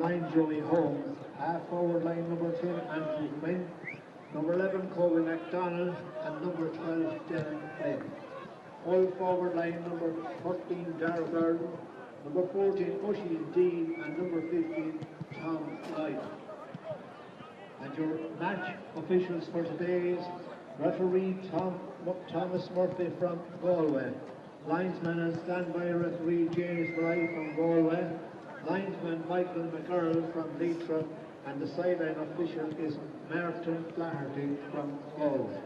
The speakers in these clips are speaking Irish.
9 Joey Holmes, half forward line number 10 Andrew Quinn, number 11 Kobe MacDonald and number 12 Dylan Flynn. Full forward line number 13 Dara Byrne, number 14 Oisin Dean and number 15 Tom Lloyd. And your match officials for today is referee Tom, Thomas Murphy from Galway, linesman and standby referee James Fry from Galway, linesman Michael McGurl from Leitrim, and the sideline official is Martin Flaherty from Galway.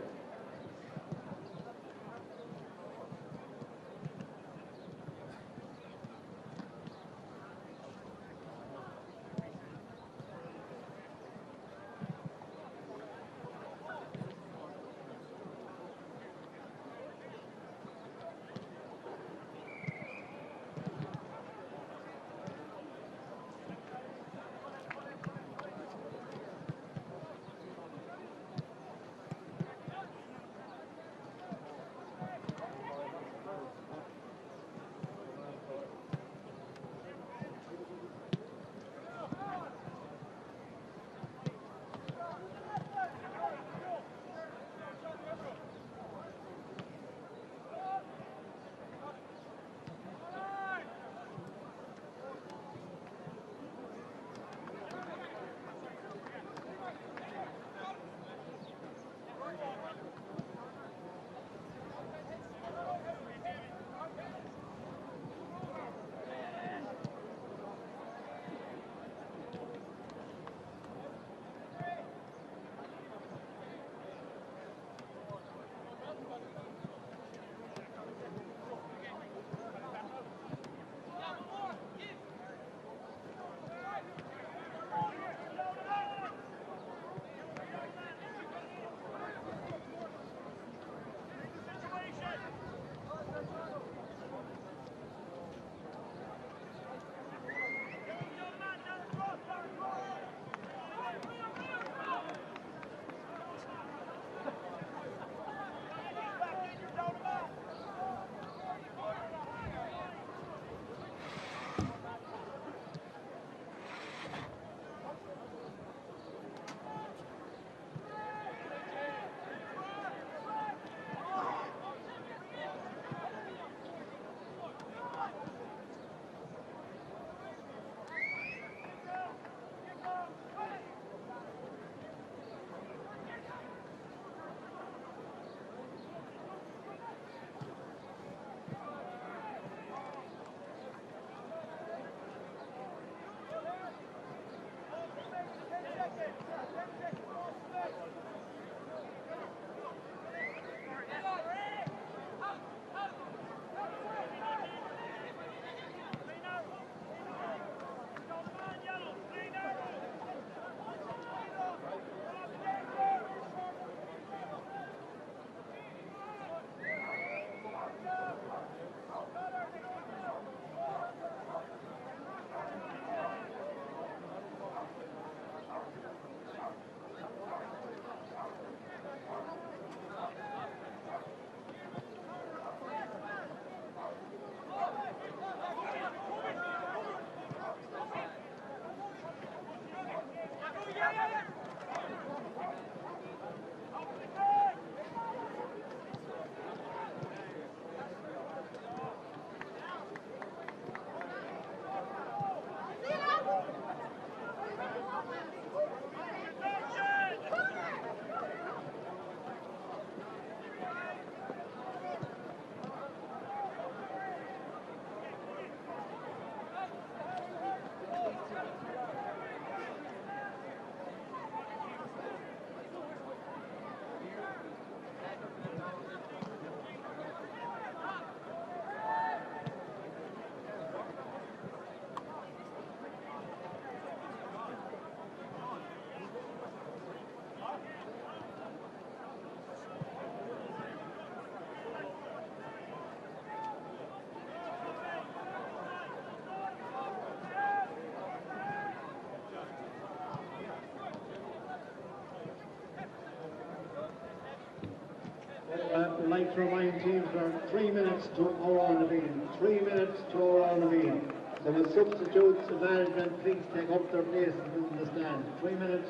I'd like to remind teams there are 3 minutes to Amhrán na bhFiann. 3 minutes to Amhrán na bhFiann. So the substitutes of management please take up their places in the stand. 3 minutes.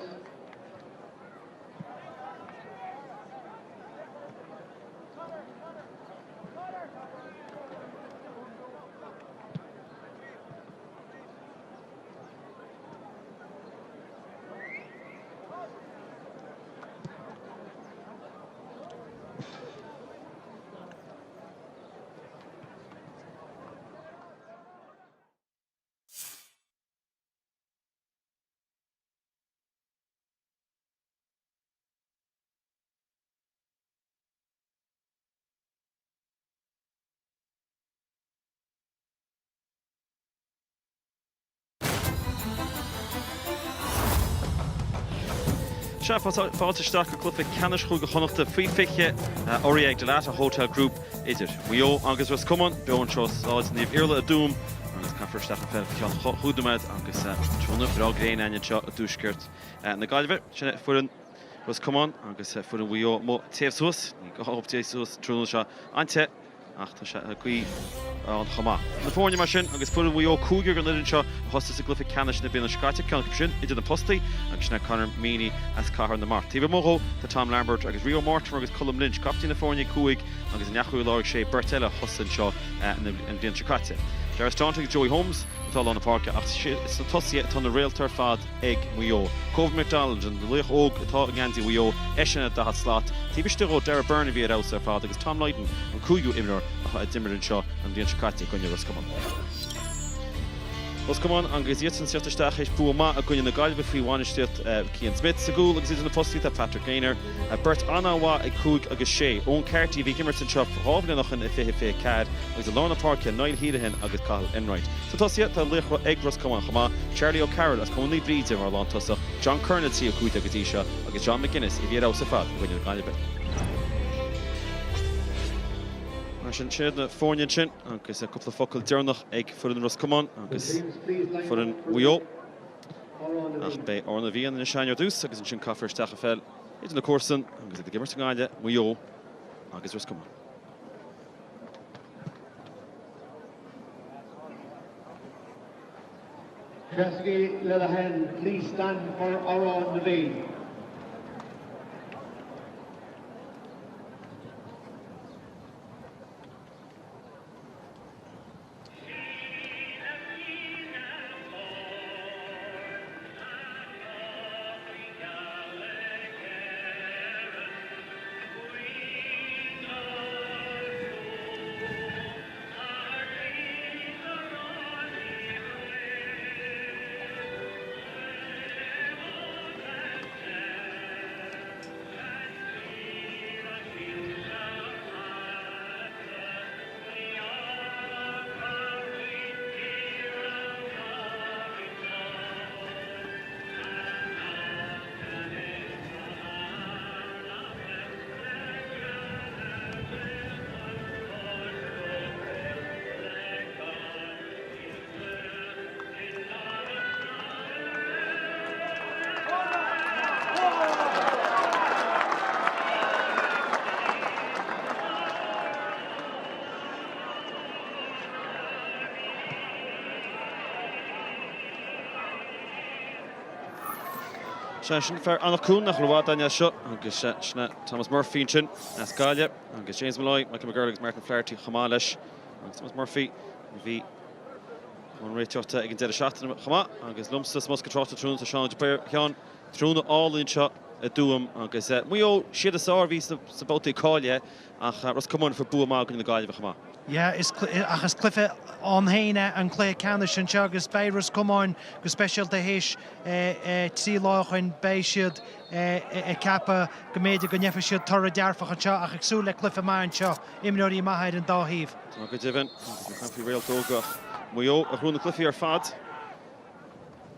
Sea, fáilte isteach go cluiche ceannais Chúige Chonnachta faoi 20 urraithe ag Dalata Hotel Group idir Maigh Eo agus Ros Comáin, beo anseo i Staid Naomh Iarlaith i dTuaim agus caithfear isteach an pheil faoi cheann chúig nóiméad agus tráthnóna breá gréine againn anseo i dtuaisceart na Gaillimhe. Sin é foireann Ros Comáin agus foireann Mhaigh Eo amuigh taobh suas, ní gá dóibh téamh suas an tráthnóna seo an-te. Ach tá sé gaoth ann chomh maith. Na foirne mar sin agus foireann Mhaigh Eo, cúigear den fhoireann seo a thosaigh sa gcluiche ceannais na bliana seo caite, ceann acu sin idir na postaí agus sin é Conor Meaney as Cathair na Mart. Taobh amuigh dhó tá Tom Lambert agus Rio Mortimer agus Colm Lynch, captaen na foirne ag cúig agus an leathchúlaí láir ag sé, beirt eile a thosaigh anseo an bhliain seo caite. Darragh Staunton agus Joey Holmes atá i lár na páirce ach sna tosaithe atá na réalta ar fad. ag Maigh Eo. Kobe McDonald, an laoch óg atá i ngeansaí Mhaigh Eo, eisean ar 40 slat. Taobh istigh dhó, Darragh Beirne a bhí ar fheabhas ar fad agus Tom Lydon, an cúigiú imreoir a d'imir anseo an bhliain seo caite i gcoinne Ros Comáin. Ros Comáin agus iadsan ag teacht isteach théis bua maith i gcoinne na Gaillimhe faoi bhainistíocht Cian Smith. Sa gcúl agus idir na postaí tá Patrick Gaynor. Beirt an-mhaith ag cúig agus sé. Eoin Carty a bhí ag imirt anseo 2 bhliain ó shin i 2024 agus i lár na páirce Niall Helehan agus Cathal Enright. Sna tosaithe tá laochra ag Ros Comáin chomh maith, Charlie O'Carroll as Cumann Naomh Bríde mar lántosach, John Curran 3 15 go dtí seo agus John McGuinness a bhí ar fheabhas ar fad i gcoinne na Gaillimhe. Mar sin, siad na foirne ansin agus cúpla focal deireanach ag foireann Ros Comáin agus foireann Mhaigh Eo. Ach beidh Amhrán na bhFiann anois againn ar dtús agus ansin caithfear isteach an pheil idir na comharsain agus iad ag imirt i nGaillimh, Maigh Eo agus Ros Comáin. Seasaigí le do thoil, please stand for Amhrán na bhFiann. Sea, sin fear Eanach Cuain nach bhfuil i bhfad uainn as seo agus sin é Thomas Murphy ansin as Gaillimh agus James Molloy, Michael McGurl agus Martin Flaherty chomh maith leis. Agus Thomas Murphy a bhí chun réiteoireachta ag an deireadh seachtaine chomh maith agus liomsa sa mbosca tráchta tráthnóna tá Seán Ó Duibhir. A Sheáin, tráthnóna álainn anseo i dTuaim agus Maigh Eo siad is fearr a bhí sna babhtaí cáilithe ach Ros Comáin a fuair bua maith i gcoinne na Gaillimhe chomh maith. Yeah, is, ach is cluiche ann féin é an cluiche ceannais anseo agus beidh Ros Comáin go speisialta théis 3 lá ó shoin, beidh siad ag ceapadh go mb'fhéidir go ngeibhfidh siad toradh dearfach anseo ach ag súil le cluiche maith anseo, imreoirí maithe ar an dá thaobh. Tá go deimhin, agus ag caint faoi réalt óga Mhaigh Eo a ghnóthaigh na cluichí ar fad.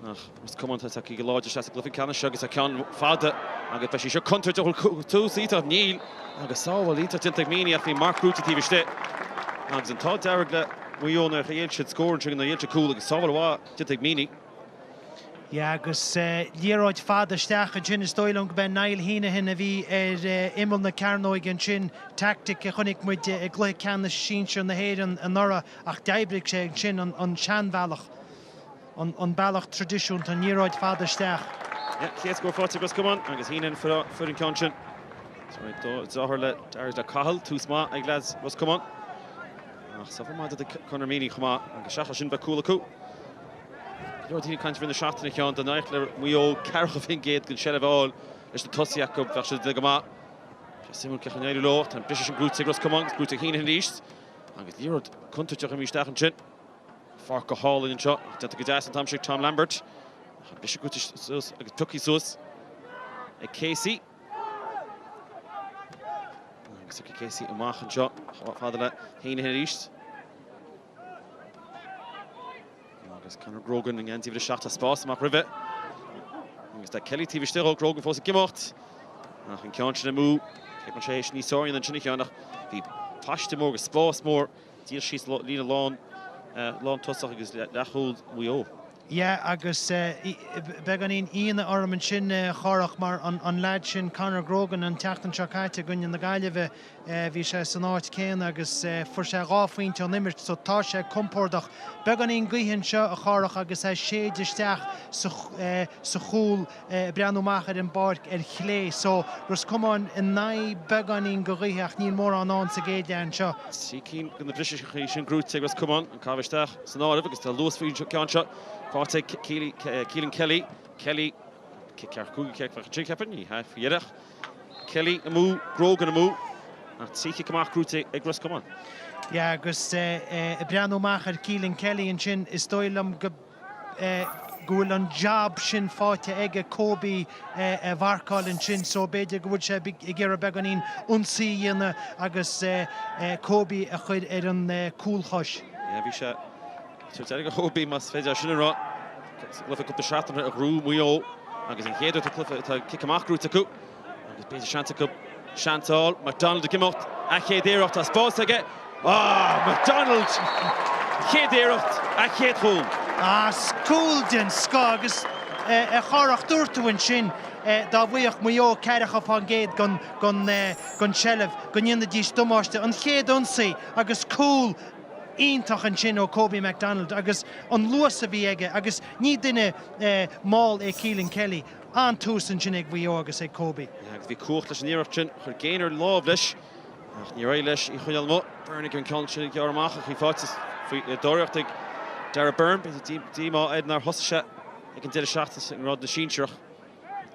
Ach Ros Comáin tá tagtha go láidir isteach sa gcluiche ceannais seo agus tá ceann fada agus beidh sí seo contúirteach bhfuil tús iontach níl agus sábháil iontach déanta ag Meaney ach bhí Mark Rooty taobh istigh agus an t-ádh dearg le Maigh Eo nár ghéill siad scór ansin nár ghéill siad cúl agus sábháil mhaith déanta ag Meaney. Yeah agus liathróid fada isteach ansin, is dóigh liom go b'é Niall Heneghan a bhí ar imeall na cearnóige ansin, tactic a chonaic muid i gcluiche ceannais sinsir na hÉireann anuraidh ach d'oibrigh sé ansin an seanbhealach, an bealach traidisiúnta, an liathróid fada isteach. Yeah, chéad scór faighte ag Ros Comáin agus Heneghan a fuair an ceann sin. Deartháir le Dara le Cathal, tús maith ag leaids Ros Comáin. Ach sábháil maith déanta ag Conor Meany chomh maith agus seachas sin beidh cúl acu. Go leor daoine ag caint i rith na seachtaine a Sheáin, dá n-éireodh le Maigh Eo 40% den seilbh a fháil leis na tosaithe acu, bheadh siad go maith. Tá sé suimiúil cén chaoi a n-éireoidh leo. Tá an briseadh sin gnóthaithe ag Ros Comáin agus gnóthaithe ag Heneghan arís. Agus liathróid contúirteach imithe isteach ansin. Pháirc go hálainn anseo ach déanta go deas an t-am sin ag Tom Lambert. Ach an briseadh gnóthaithe suas agus pioctha suas ag Casey. Agus ag Casey amach anseo chomh fada le Heneghan arís. Agus Conor Grogan i ngeansaí uimhir a 7 tá spás amach roimhe. Agus tá Kelly taobh istigh dhó, Grogan fós ag imeacht. Ach an ceann sin amú. Ceapann sé éis níos sárionad ansin a Sheáin ach bhí paiste mór agus spás mór díreach síos líne lán lán tosach agus leathchúl Mhaigh Eo. Yeah agus beagáinín ionadh orm ansin a Chárthach mar an leaid sin Conor Grogan an tseachtain seo caite i gcoinne na Gaillimhe bhí sé san áit céanna agus fuair sé 2 phointe ón imirt so tá sé compordach. Beagáinín gaoithe anseo a Chárthach agus é ag séideadh isteach sa chúl ag breathnú amach ar an bpáirc ar chlé so Ros Comáin in aghaidh beagáinín de ghaoithe ach níl mórán ann sa gcéad leath anseo. Trí cinn de na briseachaí sin gnóthaithe ag Ros Comáin, an caitheamh isteach san áireamh agus tá luas faoin gceann seo faighte ag Keelan Kelly. Kelly, cic ceathracha cúig a bheadh ansin, cheapfainn, ní hea, faoi dheireadh. Kelly amú, Grogan amú, ach 3 chic amach gnóthaithe ag Ros Comáin. Yeah agus ag breathnú amach ar Keelan Kelly ansin, is dóigh liom go. go bhfuil an jab sin faighte aige Kobe a mharcáil ansin so b'fhéidir go bhfuil sé ag iarraidh beagáinín ionsaí a dhéanamh agus Kobe a chur ar an cúlchois. Yeah, bhí sé ag tabhairt aire do Kobe más féidir é sin a rá. Sa gcluiche cúpla seachtain ó shin a ghnóthaigh Maigh Eo agus an chéad uair sa cluiche atá cic amach gnóthaithe acu. Agus b'fhéidir seans acu seans a fháil. McDonald ag imeacht, a chéad iarracht, tá spás aige. Ah, McDonald! Chéad iarracht, a chéad chúl. Ah, cúl den scoth agus a Chárthach dúirt tú ansin dá bhfaigheadh Maigh Eo 40% den tseilbh go ndéanfaidís damáiste. An chéad ionsaí agus cúl iontach ansin ó Kobe McDonald agus an luas a bhí aige agus ní duine mall é Keelan Kelly. An-tús ansin ag Mhaigh Eo agus ag Kobe. Agus bhí cumhacht leis an iarracht sin. Chuir Gaynor lámh leis ach níor éirigh leis í a choinneáil amuigh. Byrne ag an ceann sin a ghearradh amach ach í faighte faoi dtóraíocht ag Darragh Beirne. B'fhéidir díomá air nár thosaigh sé ag an deireadh seachtaine i ngrád na sinsearach.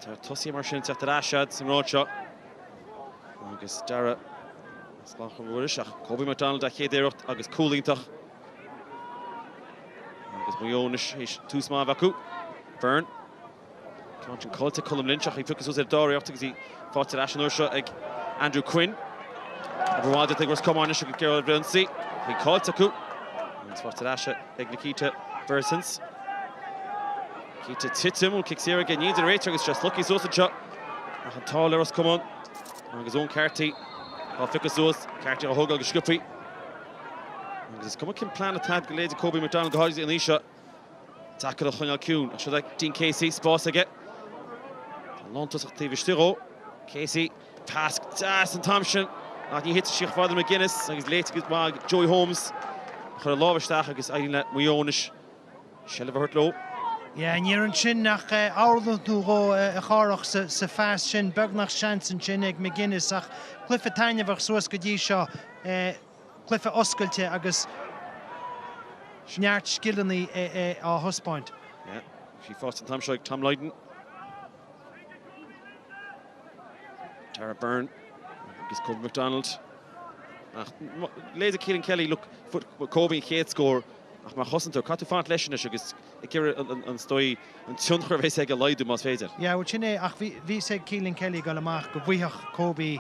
Tá tosaithe mar sin ag teacht ar ais agat sa ngrád seo. Agus Darragh as Loch an Mhuiris ach Kobe McDonald a chéad iarracht agus cúl iontach. Agus Maigh Eo anois théis tús maith a bheith acu. Byrne. Ceann sin caillte ag Colm Lynch ach í pioctha suas ar dáiríreacht agus í faighte ar ais an uair seo ag Andrew Quinn. Obair mhaith déanta ag Ros Comáin anois agus Gearóid Runcie. Í caillte acu agus faighte ar ais ag Nikita Berzins. Nikita titim ón cic saor aige ní de réiteach agus sé slogtha suas anseo ach an t-ádh le Ros Comáin agus Eoin Carty á phiocadh suas. Carty á thógáil go sciobtha agus is cuma cén plean atá go leithéidí Kobe McDonald go háirithe an oíche seo. Deacair a choinneáil ciúin. Ach seo é Dean Casey, spás aige. Tá an lántosach taobh istigh dhó. Casey, pas deas an t-am sin ach ní thiteann sí chomh fada le McGuinness agus léite go maith ag Joey Holmes. Chuir a lámh isteach agus éiríonn le Maigh Eo anois seilbh a thabhairt leo. Yeah, ní raibh ansin ach orlach nó dhó a Chárthach sa phas sin. Beagnach seans ansin ag McGuinness ach cluiche taitneamhach suas go dtí seo. Cluiche oscailte agus neart scileanna á thaispeáint. Yeah, bhí faighte an t-am seo ag Tom Lydon. Darragh Beirne agus Kobe McDonald. Ach leithéidí Keelan Kelly, look, fuair Kobe an chéad scór ach mar chosantóir, caithfidh tú fanacht leis anois agus ag iarraidh an dóigh an tionchar a bheas aige a laghdú más féidir. Yeah, bhuel sin é ach bhí a fhios ag Keelan Kelly ag dul amach go bhfaigheadh Kobe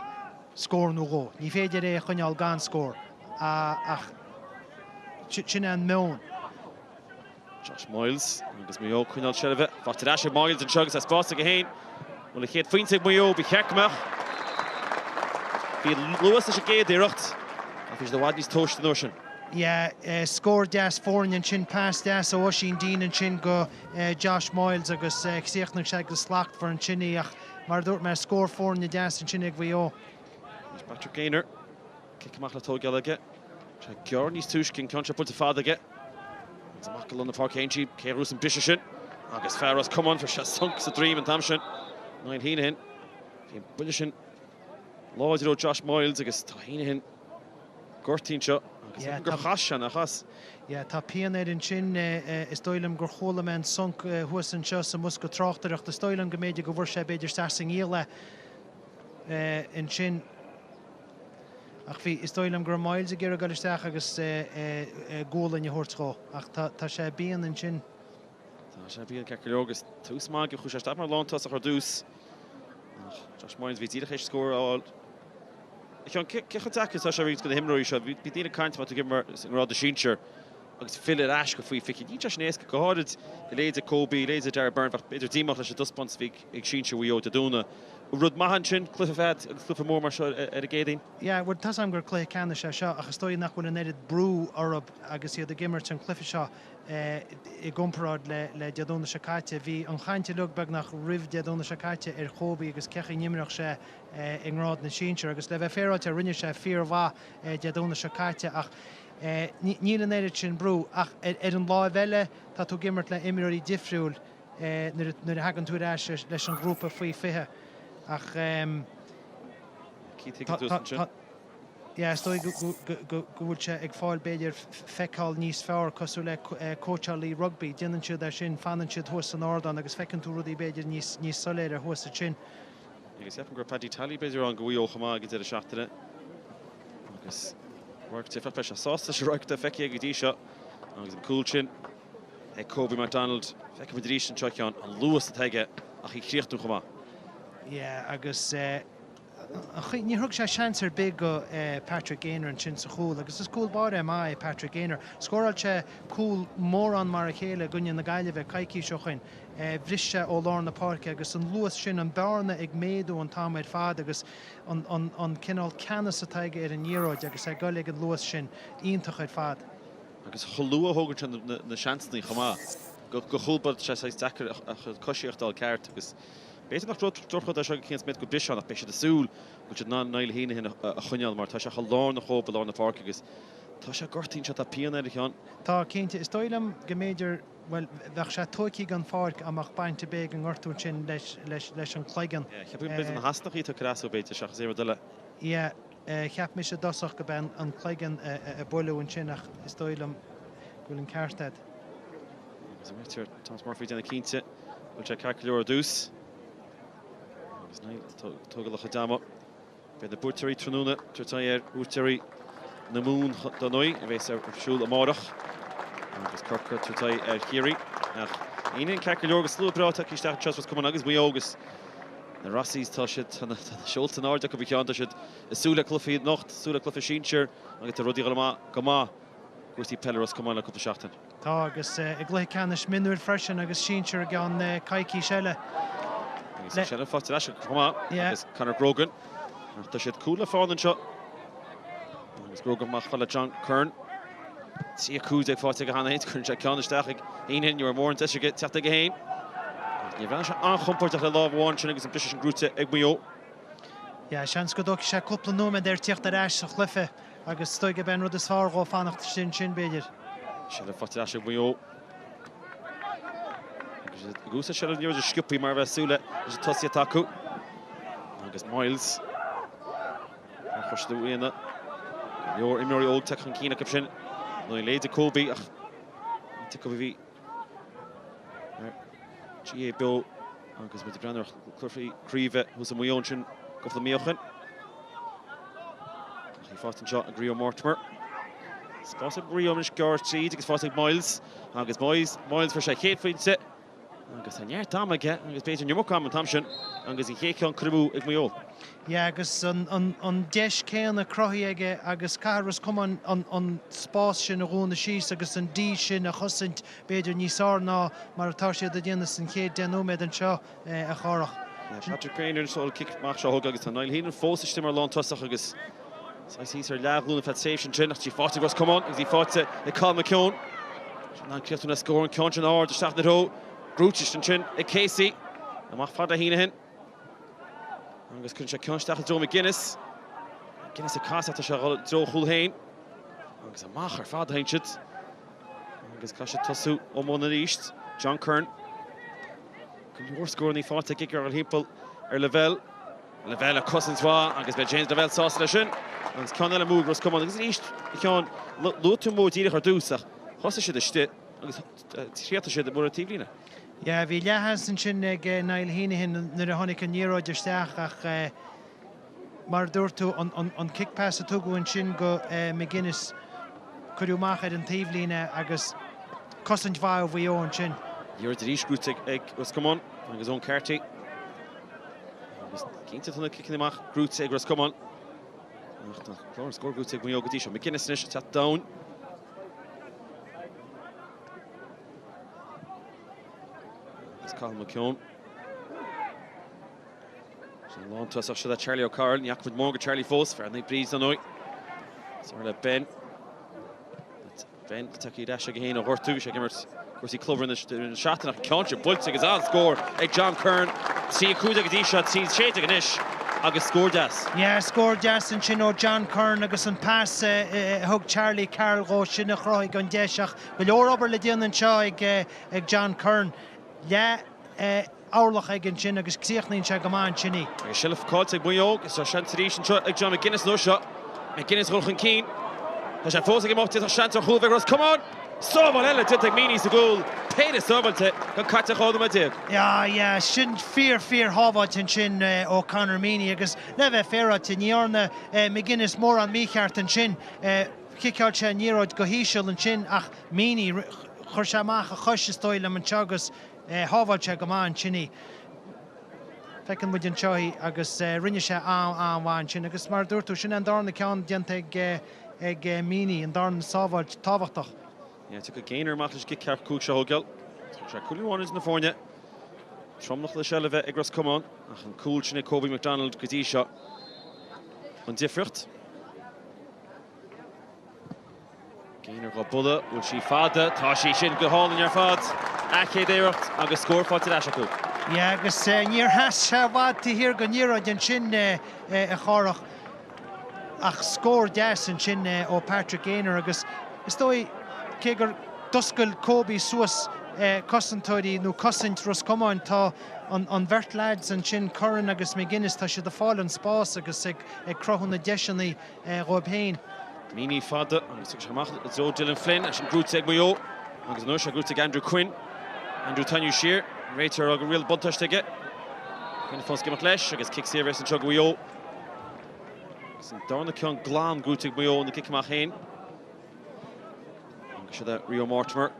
scór nó dhó. Ní féidir é a choinneáil gan scór ach sin é an meon. Josh Myles agus Maigh Eo ag coinneáil seilbhe. Faighte ar ais ag Myles anseo agus é spás aige féin. Bhfuil an chéad phointe ag Maigh Eo? Ba cheart go mbeadh. Bhí luas leis an gcéad iarracht ach bhí siad i bhfad níos tomhaiste an uair sin. Yeah, scór deas foirne ansin, pas deas ó Oisín Deane ansin go Josh Moyles agus chríochnaigh sé go slachtmhar ansin í ach mar a dúirt mé, scór foirne deas ansin ag Mhaigh Eo. Anois Patrick Gaynor, cic amach le tógáil aige. Sé gearr níos túisce an ceann seo buailte fada aige. Agus amach go lár na páirce théann sí, cé a ghnóthós an briseadh sin? Agus fear Ros Comáin, fuair sé sonc sa droim an t-am sin. Niall Heneghan. Bhí an buille sin láidir ó Josh Moyles agus tá Heneghan gortaithe anseo agus Yeah, gur chas sé, nach chas? Yeah, tá pian air ansin. Is dóigh liom gur chuala mé an sonc thuas anseo sa mbosca tráchtaireachta. Is dóigh liom go mb'fhéidir go bhfuair sé b'fhéidir isteach sa ngiall é ansin. Ach bhí, is dóigh liom go raibh Moyles ag iarraidh dul isteach agus gualainn a thabhairt dhó. Ach tá sé i bpian ansin. Tá sé i bpian ceart go leor agus tús maith aige, chuaigh sé isteach mar lántosach ar dtús. Ach Josh Moyles, bhí díreach théis scór a fháil. A Sheáin, cé chomh deacair atá sé roinnt de na himreoirí seo? Bhí daoine ag caint má tá tú ag imirt i ngrád na sinsear agus filleadh ar ais go faoi 20. Níl sé sin éasca, go háirid a leithéid de Kobe, a leithéid de Darragh Beirne, bheadh b'fhéidir díomách leis an dtaispeántas a bhí ag sinsir Mhaigh Eo Dé Domhnaigh. Rud maith ansin, cluiche fada agus cluiche mór mar seo ar an gCéadaoin. Yeah, bhuel, tá's agam gur cluiche ceannais é seo ach is dóigh nach bhfuil an oiread brú orthu agus iad ag imirt an chluiche seo i gcomparáid le Dé Domhnaigh seo caite. Bhí an chaint uilig beagnach roimh Dé Domhnaigh seo caite ar Kobe agus cén chaoi a n-imreodh sé i ngrád na sinsear agus le bheith féaráilte rinne sé fíormhaith Dé Domhnaigh seo caite ach níl an oiread sin brú. Ach ar an láimh eile tá tú ag imirt le imreoirí difriúil nuair a thagann tú ar ais leis an ghrúpa faoi 20 ach tá Yeah, is dóigh go bhfuil sé ag fáil, b'fhéidir, feiceáil níos fearr, cosúil le cóitseálaí rugbaí, déanann siad é sin, fanann siad thuas san ardán agus feiceann tú rudaí, b'fhéidir, níos níos soiléire thuas ansin. Agus ceapaim go raibh Paddy Tally, b'fhéidir, ann do Mhaigh Eo chomh maith ag an deireadh seachtaine. Agus radharc difriúil, beidh sé sásta leis an radharc atá feicthe aige go dtí seo. Agus an cúl sin ag Kobe McDonald, feicfimid arís anseo, a Sheáin, an luas atá aige ach í a chríochnú chomh maith. Yeah, agus eh, Níor thug sé seans ar bith go Patrick Gaynor ansin sa chúl agus is cúl báire maith é Patrick Gaynor. Scóráil sé cúl mórán mar a chéile i gcoinne na Gaillimhe coicís ó shoin. Bhris sé ó lár na páirce agus an luas sin, an bearna ag méadú an t-am ar fad agus an cineál ceannas atá aige ar an liathróid agus é ag dul ag an luas sin, iontach ar fad. Agus chomh luath a thógann sé na seansanna chomh maith. Do chúl báire tá sé saghas deacair a chuid coisíocht a fháil ceart agus B'fhéidir nach drochrud é seo go Cian Smith go bhfuil briseadh ann ach beidh siad ag súil go bhfuil siad in ann Niall Heneghan a choinneáil mar tá sé chomh lárnach dhóibh i lár na páirce agus tá sé gortaithe anseo, tá pian air a Sheáin. Tá, cinnte. Is dóigh liom go mb'fhéidir, bhuel, bheadh sé tóigthe den pháirc dá mbeadh baint ar bith ag an ngortú ansin leis an gcloigeann. Yeah, cheapfainn b'fhéidir na heasnachaí atá ag cur as dó b'fhéidir seachas aon rud eile. Yeah, cheap mise i dtosach go b'é an cloigeann a buaileadh ansin ach is dóigh liom go bhfuil an ceart agat. Agus an réiteoir Thomas Murphy ag déanamh cinnte go bhfuil sé ceart go leor ar dtús. Agus Niall ag tógáil a chuid ama. Beidh na buaiteoirí tráthnóna ag tabhairt aghaidh ar bhuaiteoirí na Mumhan dar ndóigh, a bheas ar siúl amárach. Agus Corcaigh ag tabhairt aghaidh ar Chiarraí. Ach Heneghan ceart go leor agus slua breá tagtha isteach anseo as Ros Comáin agus Maigh Eo agus na Rossies tá siad tá na seolta in airde acu a Sheáin, tá siad ag súil le cluichí anocht, súil le cluiche sinsir agus tá rudaí ag dul amach go maith i gcúrsaí peile Ros Comáin le cúpla seachtain. Tá, agus i gcluiche ceannais mionúir freisin agus sinsir i gceann coicís eile. Agus an seilbh faighte ar ais acu chomh maith agus Conor Grogan. Ach tá siad cúl le fána anseo. Agus Grogan amach le John Curran. 3 15 faighte aige cheana féin. Cuireann sé ceann isteach ag Heneghan. Ní raibh mórán deis aige teacht aige féin. Ach níor bhreathnaigh sé an-chompordach le lámh amháin sin agus an briseadh sin gnóthaithe ag Maigh Eo. Yeah, seans go dtógfaidh sé cúpla nóiméad air tíocht ar ais sa chluiche agus is dóigh gurb é an rud is fearr dhó fanacht istigh ansin, b'fhéidir. Seilbh faighte ar ais ag Maigh Eo. Agus iad ag úsáid seilbh an liathróid sciobtha mar a bheith ag súil leis an tosaí atá acu. Agus Myles ar chois na Uaine. Go leor imreoirí óg tagtha chun cinn acu sin. Nó a leithéid de Kobe ach ní acu a bhí ar GAA Beo agus muid ag breathnú ar chluichí craoibhe thuas i Maigh Eo ansin cúpla mí ó shin. Ach í faighte anseo ag Rio Mortimer. Spás ag Rio anois gearr tríd agus faighte ag Myles agus Myles, Myles fuair sé a chéad phointe agus tá neart ama aige agus b'fhéidir an iomarca ama an t-am sin agus an chéad cheann curtha amú ag Maigh Eo. Yeah agus an deis céanna cruthaithe aige agus caithfidh Ros Comáin an spás sin a dhúnadh síos agus an D sin a chosaint b'fhéidir níos fearr ná mar atá siad ag déanamh san chéad deich nóiméad anseo, a Chárthach. Patrick Gaynor an cic amach seo a thógáil agus tá Niall Heneghan fós istigh mar lántosach agus. Saghas thíos ar leathghlúin ar feadh tréimhse ansin ach tá sí faighte ag Ros Comáin agus í faighte ag Cathal McKeown. Sin an críochnú le scór an ceann sin ard isteach ina threo. Gnóite ansin ag Casey. Amach fada le Heneghan. Agus cuireann sé ceann isteach i dtreo McGuinness. McGuinness ag casadh tá sé ag dul i dtreo a chúil féin. Agus amach ar fad a théann siad. Agus caithfidh siad tosú ón mbun arís. John Curran. Go leor scóranna faighte ag ciceáil thimpeall ar Lavelle. Lavelle ag cosaint mhaith agus beidh James Lavelle sásta leis sin. Agus ceann eile amú ag Ros Comáin agus arís a Sheáin, luaigh tú Maigh Eo díreach ar dtús ach thosaigh siad istigh agus chríochnaigh siad amuigh ar an taobhlíne. Yeah, bhí leathsheans ansin ag Niall Heneghan nuair a tháinig an liathróid isteach ach mar a dúirt tú, an kick pass a tugadh ansin go McGuinness, cuireadh amach ar an taobhlíne agus cosaint mhaith ó Mhaigh Eo ansin. Liathróid arís gnóite ag Ros Comáin agus Eoin Carty. Agus cinnte tá na ciceanna amach gnóite ag Ros Comáin. Ach tá clár scór gnóite ag Maigh Eo go dtí seo. McGuinness anois ag teacht domhain. Agus Cathal McKeown. Sin lántosach seo le Charlie O'Carroll. Ní fhaca muid mórán de Charlie fós. Fear Naomh Bríd ar ndóigh. Sar le Ben. Ben tagtha ar ais aige féin ó ghortú, bhí sé ag imirt cúrsaí club roimh an seachtain ach an ceann seo buailte agus an-scór ag John Curran. 3-15 go dtí seo, 3-16 anois agus scór deas. Yeah, scór deas ansin ó John Curran agus an pas a thug Charlie Carroll dhó sin a chruthaigh an deis ach go leor obair le déanamh anseo ag John Curran. Leath orlach aige ansin agus críochnaíonn sé go maith ansin í. Agus seilbh caillte ag Maigh Eo agus tá seans arís anseo ag John McGuinness an uair seo. McGuinness ag dul chun cinn. Tá sé fós ag imeacht, d'fhéadfadh seans ar chúl a bheith ag Ros Comáin! Sábháil eile déanta ag Meaney sa gcúl. Péire sábháilte gan caite ach 12 nóiméad. Yeah, yeah, sin fíor, fíor shábháilte ansin ó Conor Meaney agus le bheith féaráilte, ní dhearna McGuinness mórán mícheart ansin. Chiceáil sé an liathróid go híseal ansin ach Meaney, chuir sé amach a chois is dóigh liom anseo agus Shábháil sé go maith ansin í. Feiceann muid anseo í agus rinne sé an-mhaith ansin agus mar a dúirt tú, sin é an darna ceann déanta ag ag Meaney, an darna sábháilt tábhachtach. Yeah, tiocfaidh Gaynor amach leis an gcic ceathracha 5 seo a thógáil. Thug sé cúilín amháin idir na foirne. Tromlach na seilbhe ag Ros Comáin ach an cúl sin ag Kobe McDonald go dtí seo an difríocht. Gaynor dhá bualadh, bhfuil sí fada? Tá sí sin go hálainn ar fad. A chéad iarracht agus scór faighte ar ais acu. Yeah, agus níor sheas sé i bhfad taobh thiar den liathróid ansin a Chárthach ach scór deas ansin ó Patrick Gaynor agus is dóigh cé gur d'oscail Kobe suas cosantóirí nó cosaint Ros Comáin tá an bheirt lads ansin Curran agus McGuinness tá siad ag fáil an spás agus ag cruthú na deiseanna dhóibh féin. Meaney fada agus thug sé amach i dtreo Dylan Flynn, eisean gnóite ag Maigh Eo agus an uair seo gnóite ag Andrew Quinn. Andrew ag tarraingt siar, an réiteoir ag rá go bhfuil buntáiste aige. Quinn fós ag imeacht leis agus cic saor a bheas anseo do Mhaigh Eo. Agus an darna ceann glan gnóite ag Maigh Eo ina gcic amach féin. Agus siad Rio Mortimer.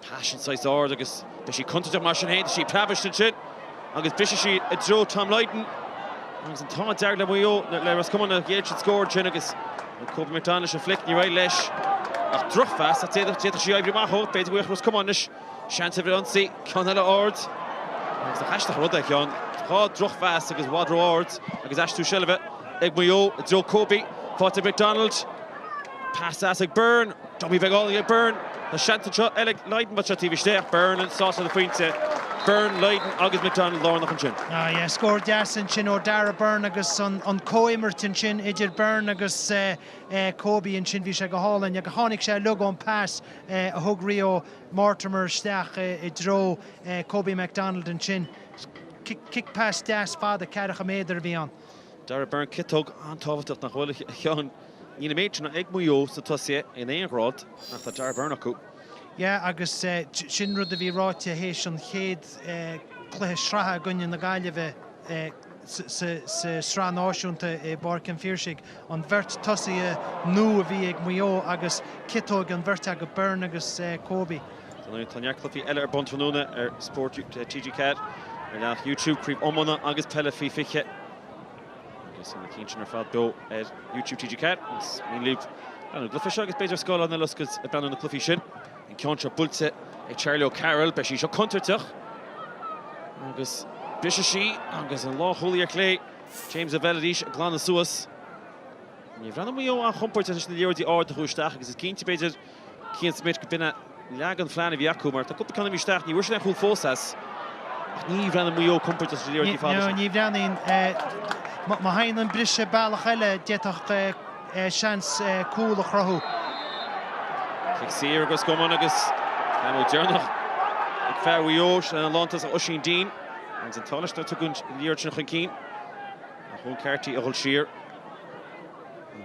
Pas sin saghas ard agus beidh sí contúirteach mar sin féin. Tá sí ag preabadh ansin agus brisfidh sí i dtreo Tom Lydon. Agus an t-ádh dearg le Maigh Eo, le Ros Comáin a ghéill siad scór ansin agus Kobe McDonald leis an flic, ní raibh leis ach drochphas ach d'fhéadfadh sí oibriú amach ó. B'fhéidir go bhfaigheadh Ros Comáin anois seans ar ionsaí, ceann eile ard agus nach aisteach an rud é ceann. Dhá drochphas agus i bhfad ró-ard agus aistriú seilbhe ag Maigh Eo i dtreo Kobe. Faighte ag McDonald. Pas deas ag Byrne. Dummy beag álainn ag Byrne. Tá seans anseo eile ag Lydon but seo taobh istigh. Byrne sásta le pointe. Byrne, Lydon agus McDonald lárnach ansin. Ah yeah, scór deas ansin ó Darragh Byrne agus an comhimirt ansin idir Byrne agus Kobe ansin, bhí sé go hálainn agus tháinig sé uilig ón pas a thug Rio Mortimer isteach i dtreo Kobe McDonald ansin. Kick pass deas fada, ceathracha méadar a bhí ann. Darragh Byrne ciotóg an-tábhachtach nach bhfuil a Sheáin. Níl an méid sin ag Maigh Eo sna tosaithe in aon ghrád ach tá Darragh Byrne acu. Yeah agus sin rud a bhí ráite théis an chéad cluiche sraithe i gcoinne na Gaillimhe sa sraith náisiúnta i bPáirc an Phiarsaigh, an bheirt tosaithe nua a bhí ag Maigh Eo agus ciotóg an bheirt acu, Byrne agus Kobe. Tá neart cluichí eile ar bun tráthnóna ar Spórt TG4, ar leathanach YouTube, Craobh Iomána agus Peile Faoi 20. Agus na cinn sin ar fad beo ar YouTube TG4. Más mian libh breathnú ar an gcluiche seo agus b'fhéidir scáileán eile a oscailt ag breathnú ar na cluichí sin. An ceann seo buailte ag Charlie O'Carroll. Beidh sí seo contúirteach agus brisfidh sí agus an lánchúlaí ar chlé, James Lavelle arís ag glanadh suas. Ní bhreathnaigh Maigh Eo an-chompordach leis na liathróidí arda a chur isteach agus is cinnte, b'fhéidir, Cian Smith go b'in é leath den phlean a bhí acu mar tá cúpla ceann imithe isteach, ní bhfuair siad aon chúl fós as ach ní bhreathnaigh Maigh Eo compordach leis na liathróidí fada sin. Ní bhreathnaíonn. Má thagann an briseadh bealach eile, d'fhéadfadh seans cúl a chruthú. Cic saor ag Ros Comáin agus an deireanach ag fear Mhaigh Eo, sin an lántosach Oisín Deane agus an t-ádh leis nár tugadh an liathróid sin chun cinn ach Eoin Carty a dhul siar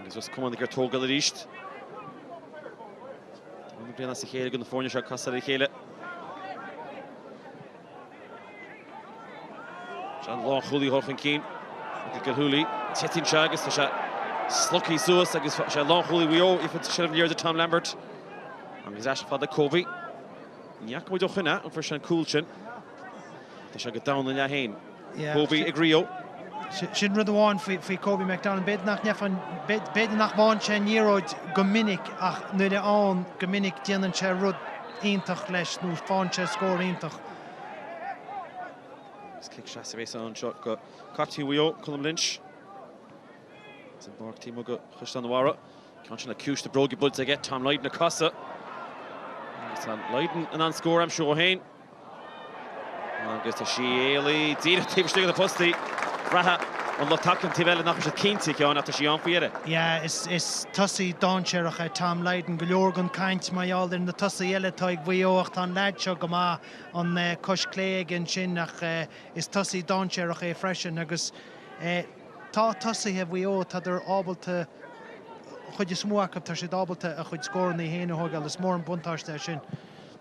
agus Ros Comáin ag tógáil arís. Dara bliain as a chéile do na foirne seo casadh le chéile. Seo an lánchúlaí a dhul chun cinn. Michael Gilhooly. Titeann sé agus tá sé slogtha suas agus sé lánchúlaí Mhaigh Eo ag fáil seilbh liathróide Tom Lambert. Agus ar ais fada Kobe. Ní fhaca muid ó shoin é, an bhfuair sé an cúl sin. Tá sé go domhan ina leath féin. Kobe ag Rio. Sin rud amháin faoi Kobe McDonald, b'fhéidir nach ndeifeann, b'fhéidir nach bhfaigheann sé an liathróid go minic ach nuair a fhaigheann, go minic déanann sé rud iontach leis nó faigheann sé scór iontach. Agus cic seasaimh a bheas ann anseo do captaen Mhaigh Eo, Colm Lynch. As an bpáirc taobh amuigh de Chaisleán an Bharraigh. Ceann sin le ciumhais na bróige buailte aige, Tom Lydon ag casadh. Agus tá Lydon in ann scór a aimsiú dhó féin. Agus tá sí éalaithe díreach taobh istigh de na postaí. Bhraith an lucht tacaíochta an taobh eile nach raibh siad cinnte, a Sheáin, ach tá sí ann faoi dheireadh. Yeah, is tosaí dainséarach é Tom Lydon. Go leor den caint mar gheall ar na tosaithe eile atá ag Mhaigh Eo ach tá an leaid seo go maith, an cois clé aige ansin ach is tosaí dainséarach é freisin agus tá tosaithe Mhaigh Eo, tádar ábalta, an chuid is mó acu, tá siad ábalta a chuid scóranna féin a thógáil. Is mór an buntáiste é sin.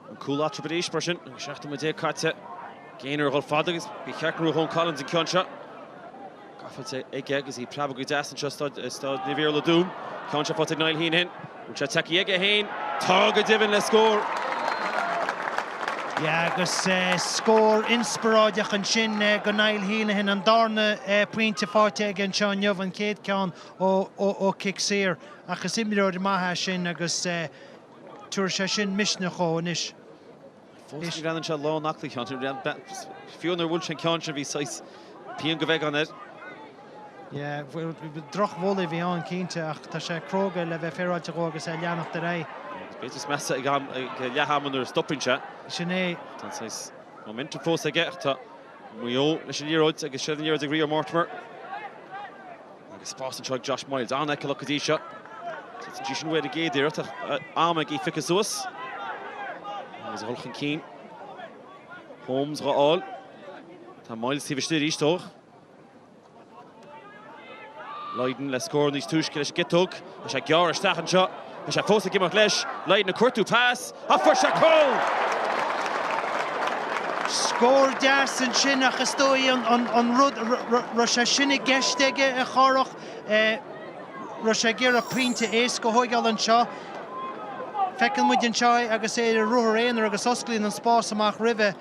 An cúl eatarthu arís mar sin, agus 17 nóiméad caite. Gaynor ag dul fada agus ba cheart go mbrúfadh Eoin Collins an ceann seo. Gafa aige agus í ag preabadh go deas anseo i Staid Naomh Iarlaith Dún. Ceann seo faighte ag Niall Heneghan. Bhfuil sé tagtha aige féin? Tá go deimhin le scór! Yeah, agus scór inspioráideach ansin do Niall Heneghan, an darna pointe faighte aige anseo inniu, an chéad ceann ó chic saor. Ach is imreoir maith é sin agus Tabharfaidh sé sin misneach dhó anois. Fós ní bhreathnaíonn sé lán aclaí, a Sheáin. Fiú nuair a bhuail sé an ceann sin bhí saghas pian de bheagán air. Yeah, drochbhuille a bhí ann cinnte ach tá sé cróga le bheith féaráilte dhó agus é ag leanacht ar aghaidh. Agus b'fhéidir is measa ag am, ag leath ama nuair a stopann sé. Sin é. Tá an saghas momentum fós aige ach tá Maigh Eo leis an liathróid agus seilbh na liathróide ag Rio Mortimer. Agus spás anseo ag Josh Myles, an-fheiceálach go dtí seo. Titeann sí sin uaidh ar an gcéad iarracht ach am aige í a phiocadh suas. Agus a dhul chun cinn. Holmes dhá fháil. Tá Myles taobh istigh arís dóibh. Lydon le scór níos túisce leis an gciotóg. Tá sé gearr isteach anseo. Tá sé fós ag imeacht leis. Lydon ag cuartú pas. Ach fuair sé cúl! Scór deas ansin ach is dóigh an rud, raibh sé sin i gceist aige, a Chárthach, raibh sé ag iarraidh pointe éasca a thóigeáil anseo. Feiceann muid anseo é agus é ar a ruathar aonair agus osclaíonn an spás amach roimhe.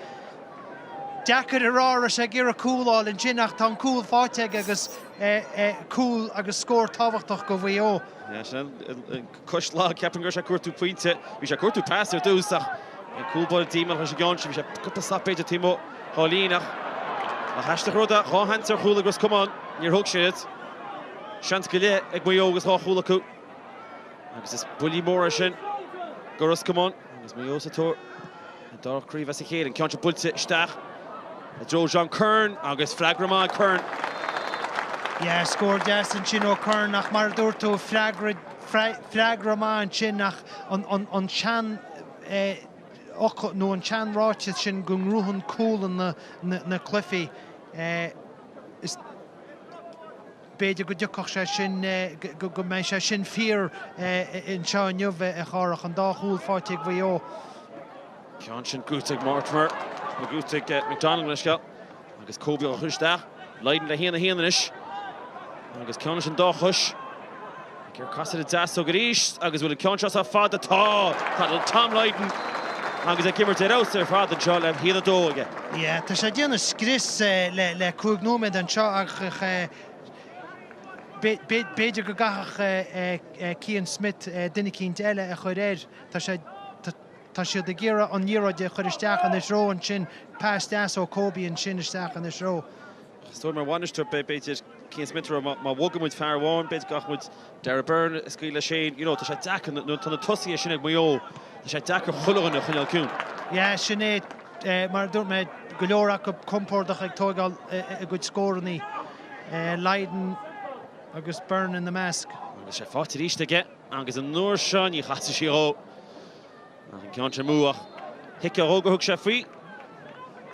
Deacair a rá raibh sé ag iarraidh cúl a fháil ansin ach tá an cúl faighte aige agus cúl agus scór tábhachtach do Mhaigh Eo. Sin an cois lag, ceapaim go raibh sé ag cuartú pointe. Bhí sé ag cuartú pas ar dtús ach an cúl báire díobhálach leis an gceann sin. Bhí sé cúpla slat b'fhéidir taobh amuigh dhá líne ach nach aisteach an rud é, dhá sheans ar chúl ag Ros Comáin, níor thóg siad iad. Seans go leith ag Maigh Eo agus dhá chúl acu. Agus is buille mór é sin do Ros Comáin agus Maigh Eo sa tóir. An dara craobh as a chéile, an ceann seo buailte isteach i dtreo John Curran agus freagra maith ag Curran. Yeah, scór deas ansin ó Curran ach mar a dúirt tú, freagra, freagra maith ansin ach an, an, an sean eh, fhocal nó an sean ráiteas sin go ngnóthaíonn cúlanna na, na cluichí eh, is B'fhéidir go dtiocfadh sé sin, go mbeidh sé sin fíor anseo inniu, a Chárthach, an dá chúl faighte ag Mhaigh Eo. Ceann sin gnóthaithe ag Mortimer, nó gnóthaithe ag McDonald mo leithscéal, agus Kobe á chur isteach. Lydon le 1-1 anois. Agus ceann leis an dá chois. Ag iarraidh casadh ar an deasóg arís agus bhfuil an ceann seo sách fada? Tá! Tá Tom Lydon agus ag imirt ar fheabhas ar fad anseo le 1-2 aige. Yeah, tá sé ag déanamh scrios le 5 nóiméad anseo ach b'fhéidir go gcaithfeadh Cian Smith duine eicínt eile a chur air. Tá sé, tá siad ag iarraidh an liathróid a chur isteach ina threo ansin, pas deas ó Kobe ansin isteach ina threo. Is dóigh mar bhainisteoir b'fhéidir. Cian Smith a rá má bhogann muid fear amháin, b'fhéidir go gcaithfidh muid Darragh Beirne a scaoileadh leis féin. You know, tá sé deacair nuair atá na tosaithe sin ag Maigh Eo, tá sé deacair chuile dhuine a choinneáil ciúin. Yeah, sin é. Mar a dúirt mé, go leor acu compordach ag tóigeáil a gcuid scórannaí. Lydon agus Beirne ina measc. Agus sé faighte arís aige agus an uair seo ní chasfaidh sí dhó. Ach an ceann sin amú ach thuigfeá dhó gur thug sé faoi.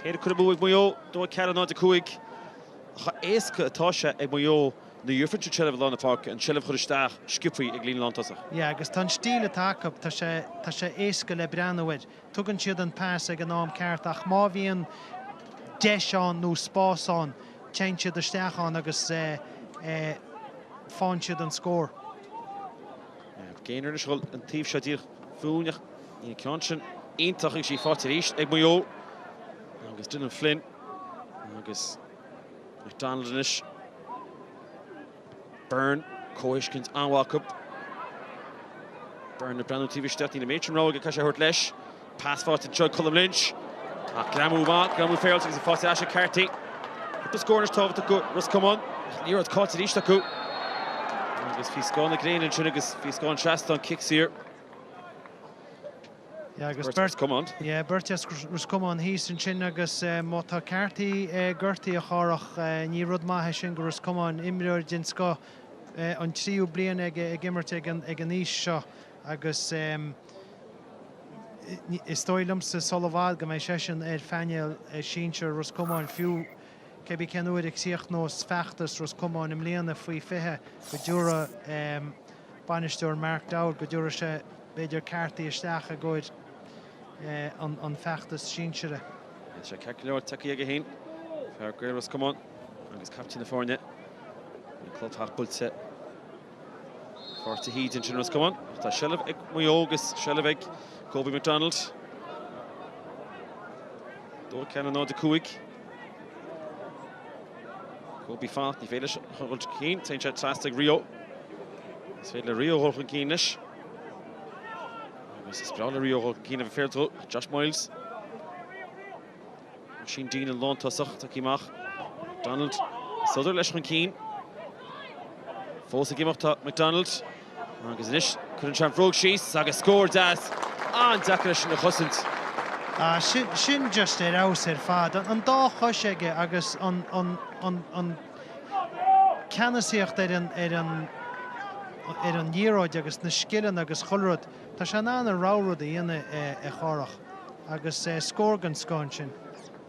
Péire curtha amú ag Maigh Eo, 2 4 0 5. Ach a éasca atá sé ag Maigh Eo nuair a gheofar an tseilbh i lár na páirce, an tseilbh a chur isteach sciobthaí ag líne lántosach. Yeah, agus tá an stíl atá acu, tá sé, tá sé éasca le breathnú air. Tugann siad an pas ag an am ceart ach má bhíonn deis ann nó spás ann, téann siad isteach ann agus faigheann siad an scór. Gaynor anois ag dul an taobh seo díreach fúinn ach níl an ceann sin iontach agus í faighte arís ag Maigh Eo agus Dylan Flynn agus McDonald anois. Byrne, comhthuiscint an-mhaith acu. Byrne ag breathnú taobh istigh, níl an méid sin rogha aige, caithfidh sé a thabhairt leis. Pas faighte anseo ag Colm Lynch. Ach greamú maith, greamú féaráilte agus í faighte ar ais ag Carty. Cúpla scór anois tábhachtach do Ros Comáin. Ach liathróid caillte arís acu. Agus faoi scáth na gréine ansin agus faoi scáth an trasnáin, cic saor. Yeah, agus beirt, yeah, beirt as Ros Comáin thíos ansin agus má tá Carty gortaithe a Chárthach, ní rud maith é sin do Ros Comáin, imreoir den scoth, an tríú bliain aige ag imirt ag an aois seo agus is dóigh liomsa sula i bhfad go mbeidh seisean ar phainéal sinsir Ros Comáin fiú cébí cén uair a chríochnós feachtas Ros Comáin i mbliana faoi 20 go dtiúrfaidh bainisteoir Mark Dowd go dtiúrfaidh sé b'fhéidir Carty isteach i gcomhair an feachtas sinsire. Tá sé ceart go leor tagtha aige féin, fear Gaeil Ros Comáin agus captaen na foirne. An clog buailte Páirc de hÍde ansin Ros Comáin. Ach tá seilbh ag Maigh Eo agus seilbh ag Kobe McDonald. 2 4 0 5. Kobe fanacht, ní féidir leis a dhul chun cinn, téann sé trasna ag Rio. Is féidir le Rio dhul chun cinn anois. Agus is breá le Rio dhul chun cinn a bheith féidir Josh Miles. Oisín Deane an lántosach tagtha amach. McDonald sodar leis chun cinn. Fós ag imeacht tá McDonald. Agus anois cuireann sé an bhróg síos agus scór deas. An-deacair é sin a chosaint. Ah, sin, sin just ar fheabhas ar fad. An dá chois aige agus an, an, an, an ceannasaíocht ar an, ar an, ar an liathróid agus na scileanna agus chuile rud. Tá sé in ann a rogha rud a dhéanamh, a Chárthach. Agus scór den scoth ansin.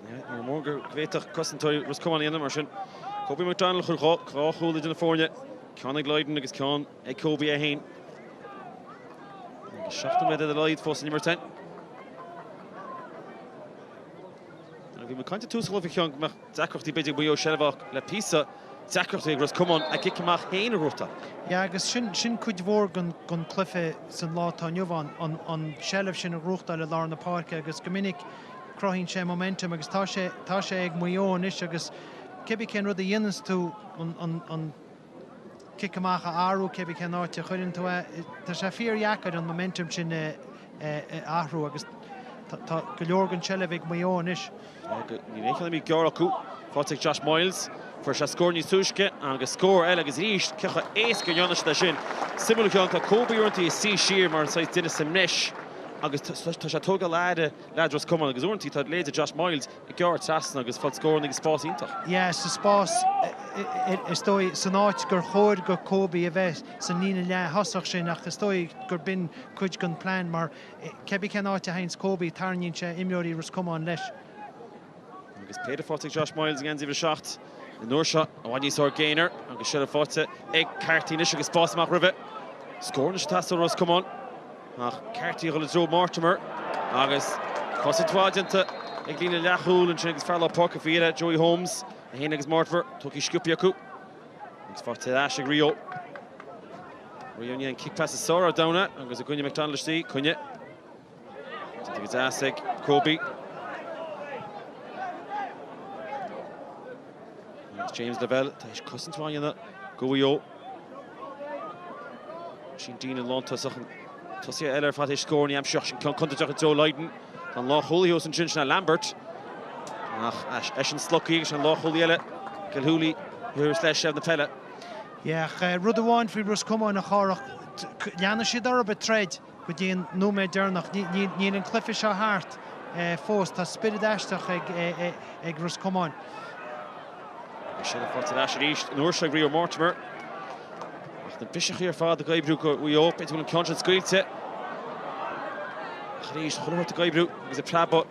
Ní mór go bhféadfadh cosantóirí Ros Comáin a dhéanamh mar sin. Kobe McDonald a chuir dhá chúl idir na foirne, ceann ag Lydon agus ceann ag Kobe é féin. Agus 7 nóiméad ar a laghad fós san imirt. Bhí muid ag caint ag tús an chluiche go mbeadh deacrachtaí b'fhéidir ag Maigh Eo seilbh ach le píosa deacrachtaí ag Ros Comáin a gcic amach féin a ghnóthachtáil. Yeah agus sin sin cuid mhór den den cluiche san lá atá inniu ann, an an seilbh sin a ghnóthachtáil i lár na páirce agus go minic cruthaíonn sé momentum agus tá sé tá sé ag Maigh Eo anois agus cébí cén rud a dhéananns tú an an an cic amach a athrú, cébí cén áit a chuireann tú é, tá sé fíordheacair an momentum sin a athrú agus tá go leor den tseilbh ag Maigh Eo anois. Níl aon cheann imithe gearr acu. Faighte ag Josh Myles. Fuair sé scór níos túisce agus scór eile agus arís cé chomh éasca a dhéanann siad é sin. Suimiúil a Sheáin, tá Kobe uaireanta ag suí siar mar an saghas duine sa mbreis agus tá sé ag tógáil aire leaid Ros Comáin agus uaireanta tá leithéide Josh Myles ag gearradh trasna agus fáil scóranna ag spás iontach. Yeah, sa spás, is dóigh, san áit gur chóir go Kobe a bheith san líne leath-thosach sin ach is dóigh gur b'in cuid den plean mar cébí cén áit a théanns Kobe tarraingíonn sé imreoirí Ros Comáin leis. Agus péire faighte ag Josh Myles i ngeansaí uimhir 7 an uair seo, i bhfad níos fearr Gaynor agus seilbh faighte ag Carty anois agus spás amach roimhe. Scór anois ag teastáil ó Ros Comáin. Ach Carty ag dul i dtreo Mortimer agus cosaint mhaith déanta ag líne leathchúil ansin agus fear lár páirce faoi dheireadh, Joey Holmes, é féin agus Mortimer tugtha sciobtha acu agus faighte ar ais ag Rio. Rio ní an kick pass is fearr ar domhan é agus i gcoinne McDonald istigh, coinne. Déanta go deas ag Kobe. Agus James Lavelle tar éis cosaint mhaith a dhéanamh do Mhaigh Eo. Oisín Deane an lántosach an tosaí eile ar fad théis scór ní aimsíodh sin ceann contúirteach i dtreo Lydon. Tá an lánchúlaí thuas ansin, sin é Lambert. Ach eisean slogtha agus an lánchúlaí eile, Gilhooly. thabhairt leis seilbh na peile. Yeah, ach rud amháin faoi Ros Comáin a Chárthach, leanfaidh siad orthu ag troid go dtí an nóiméad deireanach. Níl an cluiche seo thart fós. Tá spiorad aisteach ag Ros Comáin. Agus seilbh faighte ar ais arís an uair seo ag Rio Mortimer. Ach na biseachaí ar fad ag oibriú do Mhaigh Eo. B'fhéidir go bhfuil an ceann sin scaoilte. Ach arís, chuile shórt ag oibriú agus ag preabadh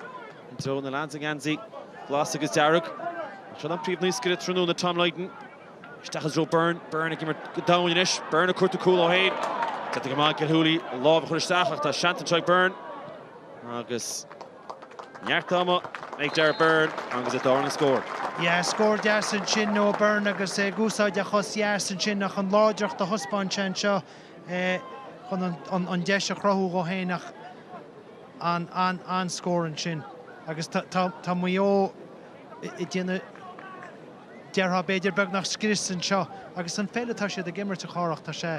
i dtreo na leaids i ngeansaí glas agus dearg. Ach seo an príomhnaoscaire tráthnóna, Tom Lydon. Isteach i dtreo Byrne. Byrne ag imirt go domhain anois. Byrne ag cuartú cúl dó féin. Déanta go maith ag Gilhooly lámh a chur isteach ach tá seans anseo ag Byrne. Agus neart ama ag Darragh Byrne agus a dárna scór. Yeah, scór deas ansin ó Byrne agus é ag úsáid a chos dheas ansin ach an láidreacht a thaispeáin sé anseo chun an deis a chruthú dhó féin ach an-scór ansin. Agus tá Maigh Eo ag déanamh, déarfá b'fhéidir beagnach scrios anseo agus an pheil atá siad ag imirt a Chárthach, tá sé,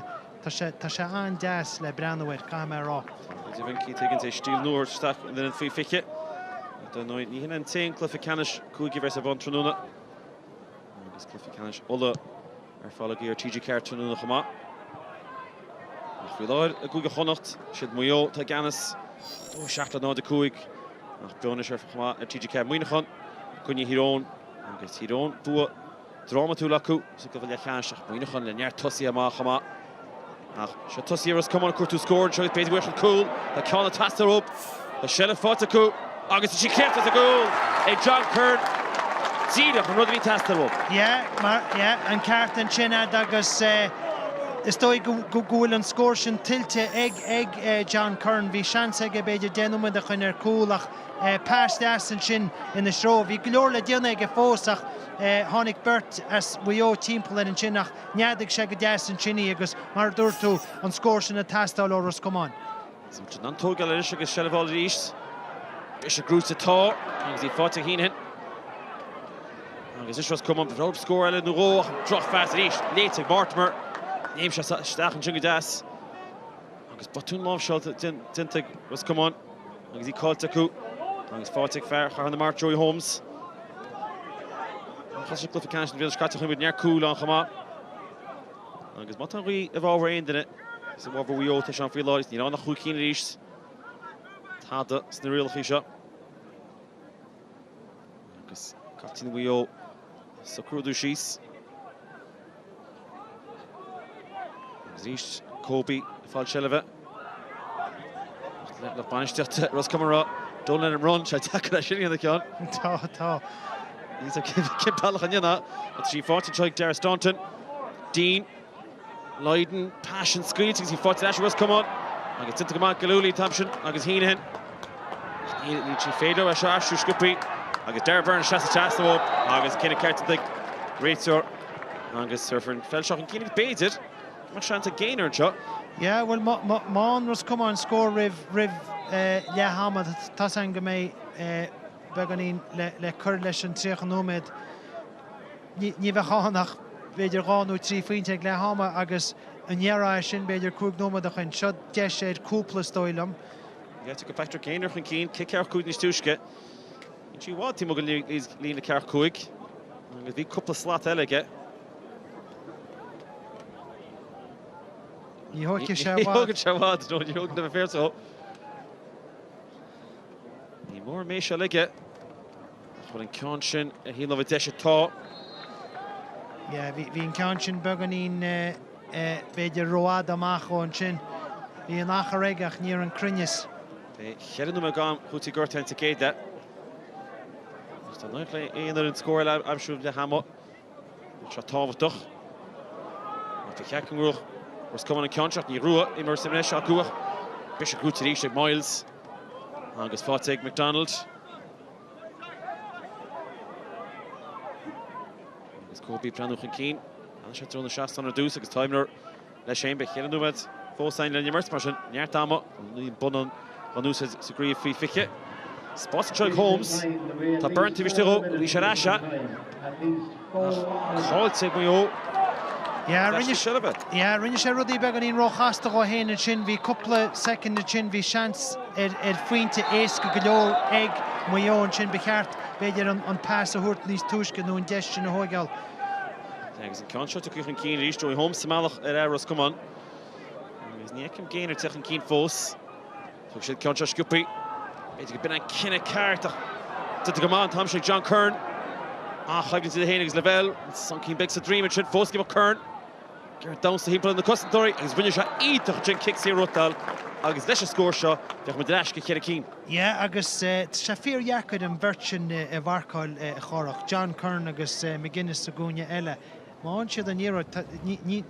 tá sé, tá sé an-deas le breathnú air, caithfidh mé a rá. B'fhéidir Keith Higgins é stíl nua a thabhairt isteach in fhoireann faoi 20. Dar ndóigh, ní hin an t-aon cluiche ceannais cúige a bheas ar bun tráthnóna. Agus cluiche ceannais Uladh ar fáil agaibh ar TG4 tráthnóna chomh maith. Ach faoi láthair i gCúige Chonnacht, siad Maigh Eo atá i gceannas, 2-7 le 0-5. Ach beo anois ar chomh maith ar TG4 Muineachán i gcoinne Thír Eoghain. Agus Tír Eoghain, bua drámatúil acu sa gcluiche leathcheannais ach Muineachán le neart tosaithe maith chomh maith. Ach seo tosaithe Ros Comáin ag cuartú scór anseo agus b'fhéidir go bhfuil siad cúl. Tá ceann ag teastáil uathu. Tá seilbh faighte acu agus tá sí críochnaithe sa gcúl ag John Curran. Díreach an rud a bhí ag teastáil uathu. Yeah, mar, yeah, an ceart ansin a'd agus eh, is dóigh go, go, go bhfuil an scór sin tuillte ag, ag eh, John Curran. Bhí seans aige b'fhéidir 10 nóiméad ó shin ar cúl ach Pas deas ansin ina threo. Bhí go leor le déanamh aige fós ach tháinig beirt as Mhaigh Eo timpeall air ansin ach neadaigh sé go deas ansin í agus, mar a dúirt tú, an scór sin ag teastáil ó Ros Comáin. Sin an tógáil anois agus seilbh a fháil arís. Briseadh gnóite atá agus í faighte ag Heneghan. Agus anois Ros Comáin, ba bhreá scór eile nó dhó ach drochphas arís léite ag Mortimer. Léim sé isteach ansin go deas. Agus botún láimhseáilte déanta ag Ros Comáin agus í caillte acu agus faighte ag fear Chathair na Mart, Joey Holmes. Thosaigh cluiche ceannais na bliana seo caite chonaic muid neart cúil ann chomh maith. Agus má tá an ghaoth i bhfabhar aon duine, is i bhfabhar Mhaigh Eo atá sé ann faoi láthair, níl ann ach chúig cinn arís. Tada sna rialacha seo. Agus captaen Mhaigh Eo ag socrú síos. Agus arís Kobe ag fáil seilbhe. Lucht bainistíochta Ros Comáin ag rá don't let him run, sé deacair é sin a dhéanamh Cian. Tá, tá. Níl a fhios cén bealach a ndéanfá. Tá sí faighte anseo ag Darragh Staunton. Dean. Lydon, pas sin scaoilte agus í faighte ar ais ag Ros Comáin. Agus déanta go maith Gilhooly an t-am sin agus Heneghan. Ní féidir leo é seo a aistriú sciobthaí agus Darragh Byrne isteach sa trasna uathu agus cinneadh ceart ag réiteoir agus tabharfar an pheil seo chun cinn agus b'fhéidir go mbeadh seans ag Gaynor anseo. Yeah, bhuel má fhaigheann Ros Comáin scór roimh roimh leath ama tá's againn go mbeidh beagáinín le cur leis an 30 nóiméad. Ní bheadh ann ach b'fhéidir 2 nó 3 phointe ag leath ama agus an ndéarfá é sin b'fhéidir 5 nóiméad ó shin. Seo deis ar cúpla is dóigh liom. Tiocfaidh Patrick Gaynor chun cinn, cic ceathracha 5 níos túisce. Níl sí i bhfad taobh amuigh den líne ceathracha 5 agus bhí cúpla slat eile aige. Ní thógfaidh sé i bhfad. Ní thógann sé i bhfad, no, ní thógann sé féar Ní mór an méid seo aige. Ach bhfuil an ceann sin ar thaobh na láimhe deise? Tá. Yeah, bhí, bhí an ceann sin beagáinín b'fhéidir rófhada amach ó ansin. Bhí an achar aige ach ní raibh an cruinneas. Beidh cheithre nóiméad d'am cúitigh gortaithe sa gcéad leath. Agus tá naoi aon fhoireann scór eile a aimsiú roimh leath ama. Bheadh sé tábhachtach. Ach ba cheart go ngnóthódh Ros Comáin an ceann seo ach ní raibh imreoir anois acu ach briseadh gnóite arís ag Myles agus faighte ag McDonald. Agus Kobe ag breathnú chun cinn. Leanann sé i dtreo na seastán ar dtús agus tá imreoir leis féin. Beidh cheithre nóiméad fós againn le n-imirt, mar sin neart ama. Níl bonnán á n-úsáid sa gcraobh faoi 20. Spás anseo ag Holmes. Tá Byrne taobh istigh dhó. Bhí sé ar ais. Ach caillte ag Maigh Eo. Yeah, rinne, yeah, rinne sé rudaí beagáinín róchasta dhó féin ansin. Bhí cúpla soicind ansin, bhí seans ar, ar phointe éasca go leor ag Maigh Eo ansin. Ba cheart, b'fhéidir, an, an pas a thabhairt níos túisce nó an deis sin a thóigeáil. Agus an ceann seo tugtha chun cinn arís, Joey Holmes sa mbealach ar fhear Ros Comáin. Agus ní fheicim Gaynor ag teacht chun cinn fós. Thug siad ceann seo sciobtha. B'fhéidir go b'in an cinneadh ceart ach déanta go maith an t-am seo ag John Curran. An-choimhlint idir féin agus Lavelle. Soncín beag sa droim ansin fós ag Curran. Ag iarraidh damhsa thimpeall ar na cosantóirí agus rinne sé iontach ansin cic saor a bhriotáil agus leis an scór seo bheadh muid ar ais go cheithre cinn. Yeah agus tá sé fíordheacair an bheirt sin a mharcáil a Chárthach, John Curran agus McGuinness sa gcúinne eile. Má fhaigheann siad an liathróid,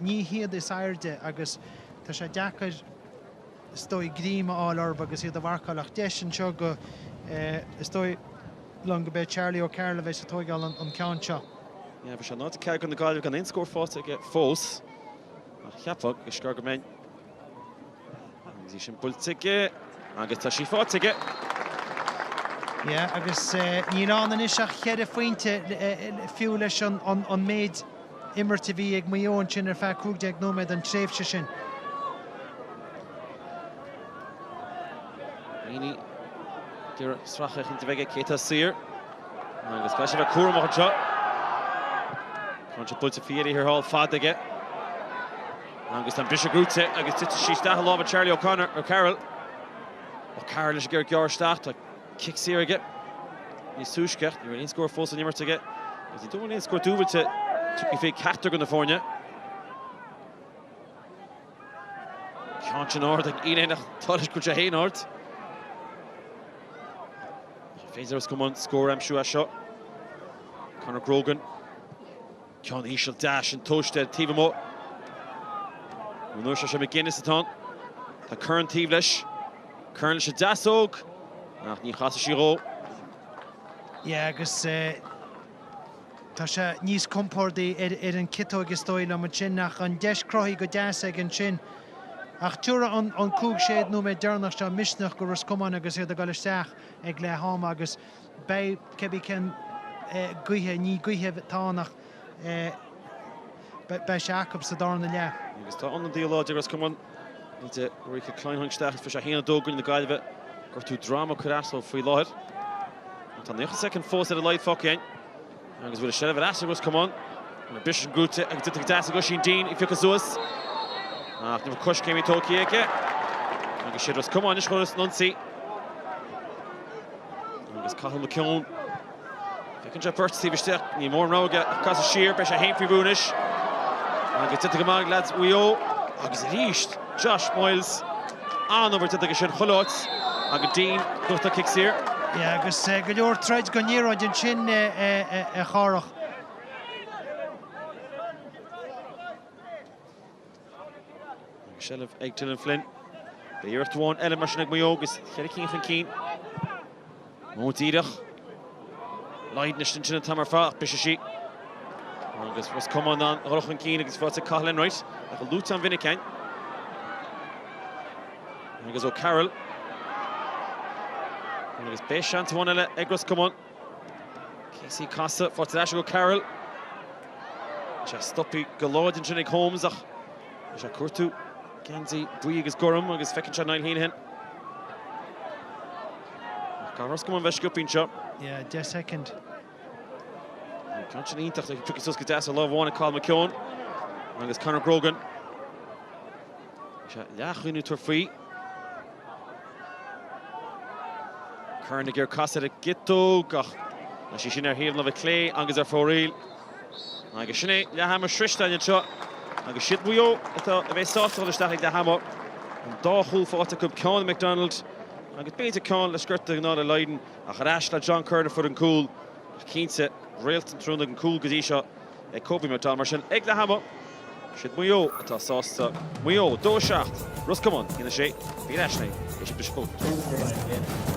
ní hiad is airde agus tá sé deacair is dóigh greim a fháil orthu agus iad a mharcáil ach deis anseo go, is dóigh liom go b'é Charlie O'Carroll a bheas ag tóigeáil an ceann seo. Yeah, bhí sé 0-4 do na Gaillimh gan aon scór faighte aige fós ach cheapfá go sciorr go mbeinn. Agus í sin buailte aige agus tá sí faighte aige. Yeah, agus níl ann anois ach cheithre phointe fiú leis an méid imirt a bhí ag Maigh Eo ansin ar feadh 15 nóiméad an tréimhse sin. Meaney ag iarraidh sracfhéachaint a bheith aige cé atá saor agus caithfidh sé bheith cúramach anseo. Tá sé buailte faoi dheireadh thiar thall fada aige. Agus tá an briseadh gnóthaithe agus titeann sí isteach i lámha Charlie O'Connor, O'Carroll. O'Carroll leis ag iarraidh gearradh isteach, tá cic saor aige. Níos túisce, ní raibh aon scór fós san imirt aige. Agus ní dóigh aon scór dúbailte tugtha faoi ceachtar de na foirne. Ceann sin ard ag Elaine ach tá leis go bhfuil sé féin ard. An féidir le Ros Comáin scór a aimsiú as seo. Conor Grogan. Ceann íseal deas sin tomhaiste ar taobh amuigh. An uair seo sé McGuinness atá ann. Tá Curran taobh leis. Curran leis an deasóg. Ach ní chasfaidh sí dhó. Yeah, agus tá sé níos compordaí ar an ciotóig is dóigh liom ansin ach an deis cruthaithe go deas aige ansin. Ach tabharfaidh an 5, 6 nóiméad deireanach seo misneach go Ros Comáin agus iad ag dul isteach ag leath ama agus Beidh, cibé cén gaoithe, ní gaoithe atá ann ach beidh sé acu sa darna leath. Agus tá ionadaí láidir Ros Comáin idir Ruairí Kilcline isteach is bhí sé 1-2 i gcoinne na Gaillimhe. Gortú droma ag cur as dó faoi láthair. Tá 90 soicind fós ar a laghad fágtha againn. Agus bhfuil an seilbh ar ais ag Ros Comáin. An briseadh sin gnóthaithe agus déanta go deas ag Oisín Deane ag piocadh suas. Ach ní raibh coiscéimí tógtha aige. Agus siad Ros Comáin anois chun an ionsaí. Agus Cathal McKeown. Feiceann sé beirt taobh istigh. Níl mórán rogha aige ach casadh siar. Beidh sé féin faoi bhrú anois. Agus déanta go maith ag leaids Mhaigh Eo. Agus arís Josh Moyles. An-obair déanta aige sin chuile áit. Agus Deane gnóthachtáil cic saor. Yeah, agus go leor troid don liathróid ansin a Chárthach. Seilbh ag Dylan Flynn. Beidh iarracht amháin eile mar sin ag Maigh Eo agus cheithre cinn chun cinn. Ó díreach. Lydon ansin an t-am ar fad ach briseadh sí. Agus Ros Comáin in ann a dhul chun cinn agus faighte ag Cathal Enright. Ach luaite an-mhinic againn. Agus O'Carroll. Agus beidh seans amháin eile ag Ros Comáin. Casey casadh, faighte ar ais ag O'Carroll. Sé stoptha go láidir ansin ag Holmes ach tá sé ag cuartú geansaí buí agus gorm agus feiceann sé Niall Heneghan. Ach caithfidh Ros Comáin bheith sciobtha anseo. Yeah, 10 soicind. An ceann sin iontach, pioctha suas go deas ar lámh amháin ag Cathal McKeown agus Conor Grogan. Sé leathchuimhniú tabhairt faoi. Curran ag iarraidh casadh ar an gciotóg ach tá sí sin ar thaobh na láimhe clé agus ar fóraoil. Agus sin é leath ama sroichte againn anseo agus siad Maigh Eo atá a bheidh sásta dul isteach ag leath ama. An dá chúl faighte acu, ceann ag McDonald agus b'fhéidir ceann le sciorta de ghnáth le Lydon ach ar ais le John Curran a fuair an cúl. Ach cinnte, réalt an tráthnóna an cúl go dtí seo. ag Kobe McDonald. Mar sin, ag leath ama, siad Maigh Eo atá sásta. Maigh Eo, 2, 7, Ros Comáin, 1, 6. Bí ar ais linn théis an briseadh fógra.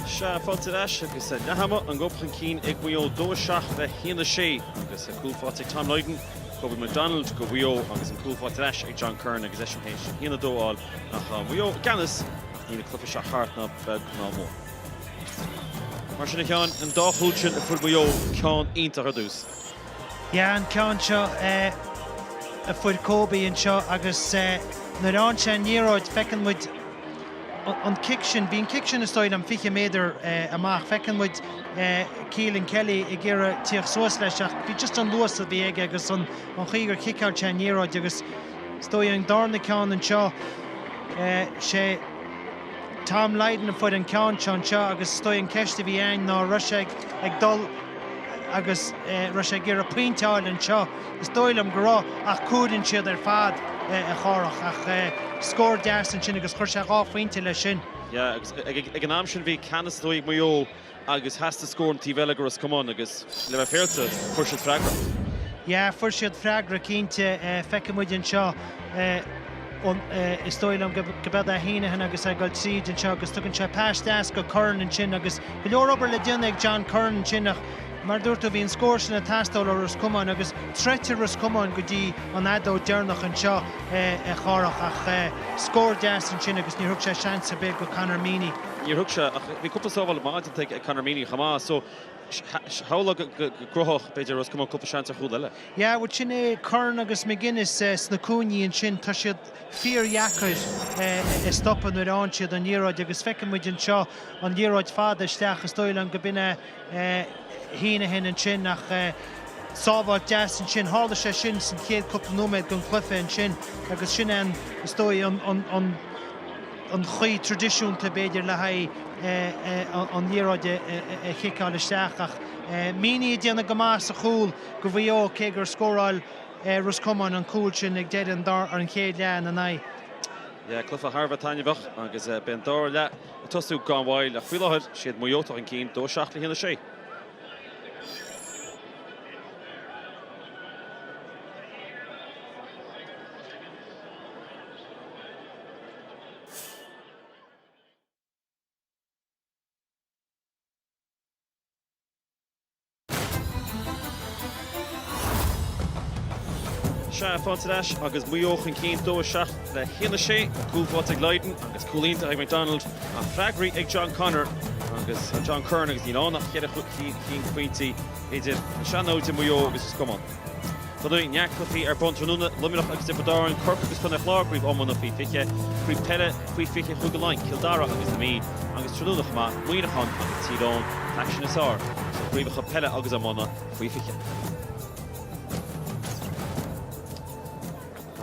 Sea, fáilte ar ais agus leath ama an gob chun cinn ag Maigh Eo 2 7 le 1 6 agus cúl faighte ag Tom Lydon, Kobe McDonald do Mhaigh Eo agus an cúl faighte ar ais ag John Curran agus eisean théis 1 2 a fháil ach Maigh Eo i gceannas ach níl an cluiche seo thart ná beag ná mór. Mar sin a Sheáin, an dá chúl sin a fuair Maigh Eo, ceann iontach ar dtús. Yeah, an ceann seo a fuair Kobe anseo agus nuair a fhaigheann sé an liathróid feiceann muid an cic sin, bhí an cic sin is dóigh liom 20 méadar amach, feiceann muid Keelan Kelly ag iarraidh tíocht suas leis ach bhí just an luas a bhí aige agus an chaoi gur chiceáil sé an liathróid agus is dóigh an darna ceann anseo sé Tom Lydon a fuair an ceann seo anseo agus is dóigh an ceist a bhí ann ná raibh sé ag dul agus raibh sé ag iarraidh pointe a fháil anseo. Is dóigh liom go raibh ach cuarann siad ar fad a Chárthach ach scór deas ansin agus chuir sé dhá phointe leis sin. Yeah agus ag an am sin bhí ceannas is dóigh ag Maigh Eo agus theastaigh scór an taobh eile do Ros Comáin agus le bheith féaráilte fuair siad freagra. Yeah fuair siad freagra cinnte. Feicfidh muid anseo is dóigh liom go b'ead é Heneghan agus é ag dul tríd anseo agus tugann sé pas deas go Curran ansin agus go leor obair le déanamh ag John Curran ansin ach mar a dúirt tú bhí an scór sin ag teastáil ó Ros Comáin agus troidte Ros Comáin go dtí an fheadóg deireanach anseo a Chárthach ach scór deas ansin agus níor thug sé seans ar bith go Conor Meaney. Níor thug sé ach bhí cúpla sábháil maith déanta ag Conor Meaney chomh maith so shamhlófá go gcruthódh b'fhéidir Ros Comáin cúpla seans ar chúl eile. Yeah, bhuel sin é Curran agus McGuinness sna cúinní ansin, tá siad fíordheacair a stopadh nuair a fhaigheann siad an liathróid agus feiceann muid anseo an liathróid fada isteach, is dóigh liom go b'in é Heneghan ansin ach sábháilt deas ansin, tharla sé sin san chéad cúpla nóiméad den chluiche ansin agus sin é an, is dóigh an, an, an chaoi traidisiúnta b'fhéidir le haghaidh an liathróid a chiceáil isteach ach Meaney ag déanamh go maith sa chúl do Mhaigh Eo cé gur scóráil Ros Comáin an cúl sin ag deireadh an chéad leath ina n-aghaidh. Yeah, cluiche thar a bheith taitneamhach agus beidh an dara leath ag tosú gan mhoill ach faoi láthair siad Maigh Eo atá chun cinn, 2-7 le 1-6. Sea, fáilte ar ais agus Maigh Eo chun cinn 2 7 le 1 6, cúl faighte ag Lydon agus cúl iontach ag McDonald ach freagraí ag John Connor agus John Curran agus níl ann ach cheithre chinn pointí idir na sean-naimhde Maigh Eo agus Ros Comáin. Dar ndóigh, neart cluichí ar bun tráthnóna, Luimneach agus Tiobraid Árann, Corcaigh agus Contae an Chláir, i gCraobh Iomána Faoi 20, Craobh Peile Faoi 20 Chúige Laighean, Cill Dara agus na Mí, agus tráthnóna chomh maith, Muineachán agus Tír Eoghain, an t-aicsean is fearr sna craobhacha peile agus iomána faoi 20.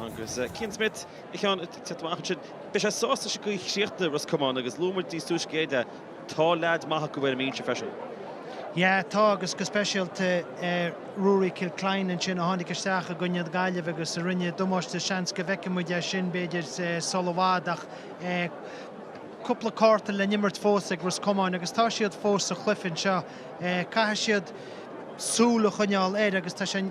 Agus Cian Smith, a Sheáin, ag teacht amach ansin. Beidh sé sásta leis an gcaoi a chríochnaigh Ros Comáin agus luaigh muid níos túisce é. Tá leaids maithe acu ar an mbinse freisin. Yeah, tá agus go speisialta Ruairí Kilcline ansin a tháinig isteach i gcoinne Gaillimh agus a rinne damáiste. Seans go bhfeicfidh muid é sin b'fhéidir sula i bhfad ach cúpla cárta le n-imirt fós ag Ros Comáin agus tá siad fós sa chluiche anseo. Caithfidh siad súil a choinneáil air agus tá sé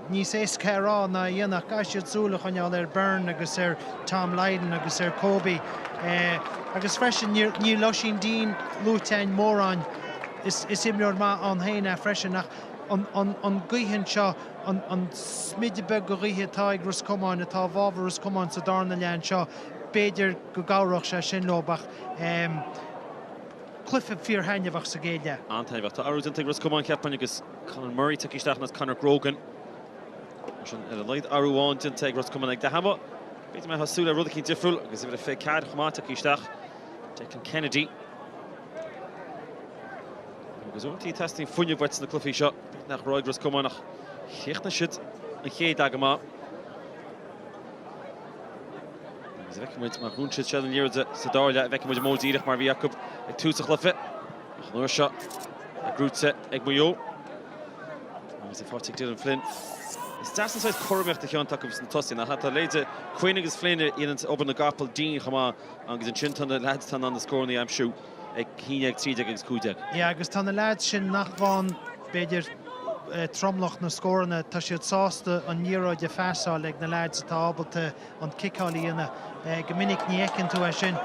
níos éasca a rá ná a dhéanamh ach caithfidh siad súil a choinneáil ar Byrne agus ar Tom Lydon agus ar Kobe agus freisin níl Oisín Deane luaite againn mórán, is imreoir maith ann féin é freisin ach an gaoth anseo, an smideadh beag de ghaoth atá ag Ros Comáin, atá i bhfabhar Ros Comáin sa darna leath anseo, b'fhéidir go gcabhródh sé sin leo ach cluiche fíorthaitneamhach sa gcéad leath. An-taitneamhach. Tá athrú déanta ag Ros Comáin cheapfainn agus Conor Murray tagtha isteach in áit Conor Grogan. Mar sin, ar a laghad athrú amháin déanta ag Ros Comáin ag leath ama. B'fhéidir go mbeifeá ag súil le rud eicínt difriúil agus uimhir a 24 chomh maith tagtha isteach, Declan Kennedy. Agus uaireanta teastaíonn fuinneamh uait sna cluichí seo. B'fhéidir nach raibh ag Ros Comáin ach chríochnaigh siad an chéad leath go maith. Agus feicfidh muid má bhuann siad seilbh na liathróide sa dara leath, feicfidh muid an modh díreach mar a bhí acu ag tús an chluiche. Ach an uair seo, é gnóthaithe ag Maigh Eo. Agus é faighte ag Dylan Flynn. Is deas an saghas cothromaíocht a Sheáin atá acu sna tosaithe. Nach ea? Tá leithéide Quinn agus Flynn a dhéanann obair na gcapall, Deane chomh maith, agus ansin tá na leaids atá in ann na scóranna a aimsiú ag 11, 13 agus 15. Yeah, agus tá na leaids sin nach bhfaigheann, b'fhéidir, tromlach na scóranna, tá siad sásta an liathróid a phasáil ag na leaids atá ábalta an ciceáil a dhéanamh. Go minic ní fheiceann tú é sin.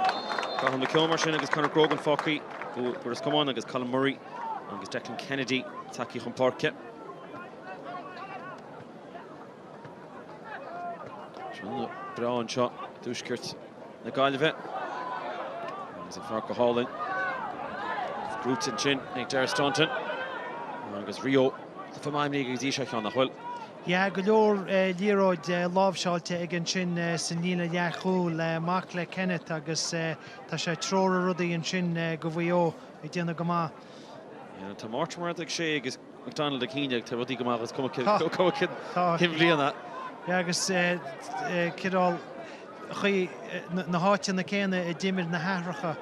Cathal McKeown mar sin agus Conor Grogan fágtha do Ros Comáin agus Colin Murray agus Declan Kennedy tagtha chun páirce. Tráthnóna breá anseo i dtuaisceart na Gaillimhe. Agus an pháirc go hálainn. Brúite ansin ag Darragh Staunton. Agus Rio cluiche maith imrithe go dtí seo a Sheáin, nach bhfuil? Yeah, go leor liathróid láimhseáilte aige ansin sa líne leathchúil, mac le Kenneth agus tá sé ag treorú rudaí ansin do Mhaigh Eo ag déanamh go maith. Yeah, tá Mortimer ag sé agus McDonald ag 11, tá rudaí go maith agus cuma cén bhliain é. Yeah, agus cineál chaoi na háiteanna céanna a d'imir na haithreacha.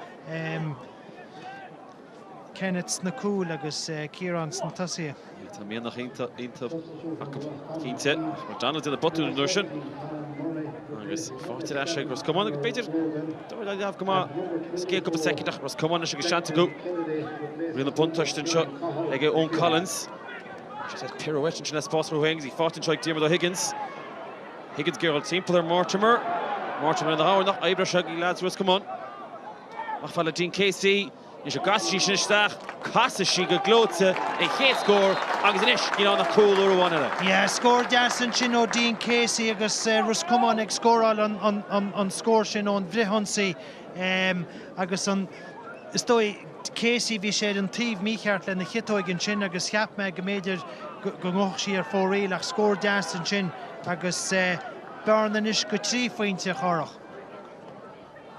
Kenneth sna cúil agus Ciarán sna tosaithe. Tá mianach iontach acu cinnte. McDonald ag déanamh botún an uair sin agus faighte ar ais ag Ros Comáin agus b'fhéidir dár leamh go maith sa gcéad cúpla soicind ach Ros Comáin anois agus seans acu. Riail na buntáiste anseo ag Eoin Collins. Pirouette ansin le spás rompu féin agus í faighte anseo ag Diarmuid O'Higgins. Higgins ag iarraidh dul timpeall ar Mortimer. Mortimer ina ghabhar nach oibreoidh sé ag leaids Ros Comáin. Amach fad le Dean Casey. Anois an gcasfaidh sí sin isteach, casfaidh sí go gleoite, an chéad scór agus anois níl ann ach cúl uair amháin eile. Yeah, scór deas ansin ó Dean Casey agus Ros Comáin ag scóráil an scór sin ón bhfrithionsaí agus an, is dóigh, Casey, bhí sé ar an taobh mícheart lena chiotóig ansin agus cheap mé go mb'fhéidir go ngabhfadh sí ar fóraoil ach scór deas ansin agus bearna anois go 3 phointe, a Chárthach.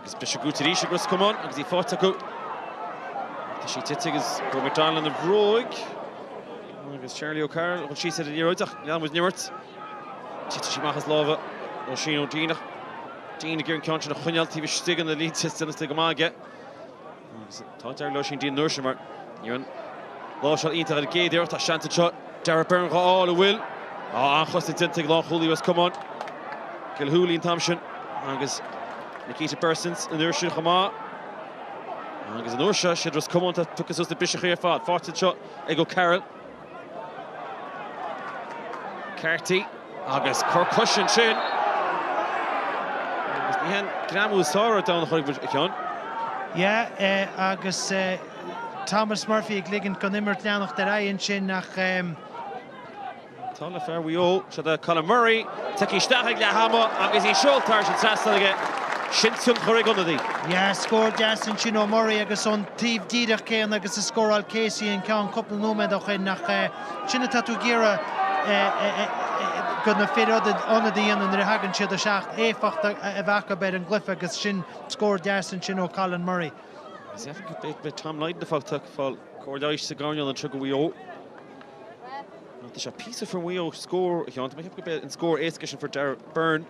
Agus briseadh brúite arís ag Ros Comáin agus í faighte acu. Tá sí tite agus go McDonald ina bhróig. Agus Charlie O'Carroll chun síos ar an liathróid ach lean muid an imirt. Titeann sí amach as lámha Oisín O'Dean ach Dean ag iarraidh an ceann sin a choinneáil taobh istigh de na línte is déanamh go maith aige. Agus tá an t-ádh le Oisín Dean an uair sin mar ní raibh an láimhseáil iontach ar an gcéad iarracht. Tá seans anseo Darragh Beirne dhá fháil, an bhfuil? Tá an-chosaint déanta ag lánchúlaí Ros Comáin. Gilhooly an t-am sin agus Nikita Bersons an uair sin chomh maith. Agus an uair seo, siad Ros Comáin atá pioctha suas na briseachaí ar fad. Faighte anseo ag O'Carroll. Carty agus cor coise ansin. Agus ní haon greamú is fearr ar domhan a chuirfidh muid a Sheáin. Yeah, agus Thomas Murphy ag ligint don imirt leanacht ar aghaidh ansin ach. Tá le fear Mhaigh Eo, seo do Colin Murray, tagtha isteach ag leath ama agus í seolta thar an trasnán aige. Sin tionchar ag ionadaí. Yeah, scór deas ansin ó Murray agus ón taobh díreach céanna agus a scóráil Casey an ceann cúpla nóiméad ó shin ach sin atá tú ag iarraidh go na fir ionaid a dhéanamh nuair a thagann siad isteach, éifeacht a bheith acu ar an gcluiche agus sin scór deas ansin ó Colin Murray. Is é Tom Lydon ag fáil cóir leighis sa gcoirnéal anseo do Mhaigh Eo. Tá sé píosa fir Mhaigh Eo scór a Sheáin. Tá mé ag ceapadh gurb é an scór éasca sin fuair Darragh Beirne.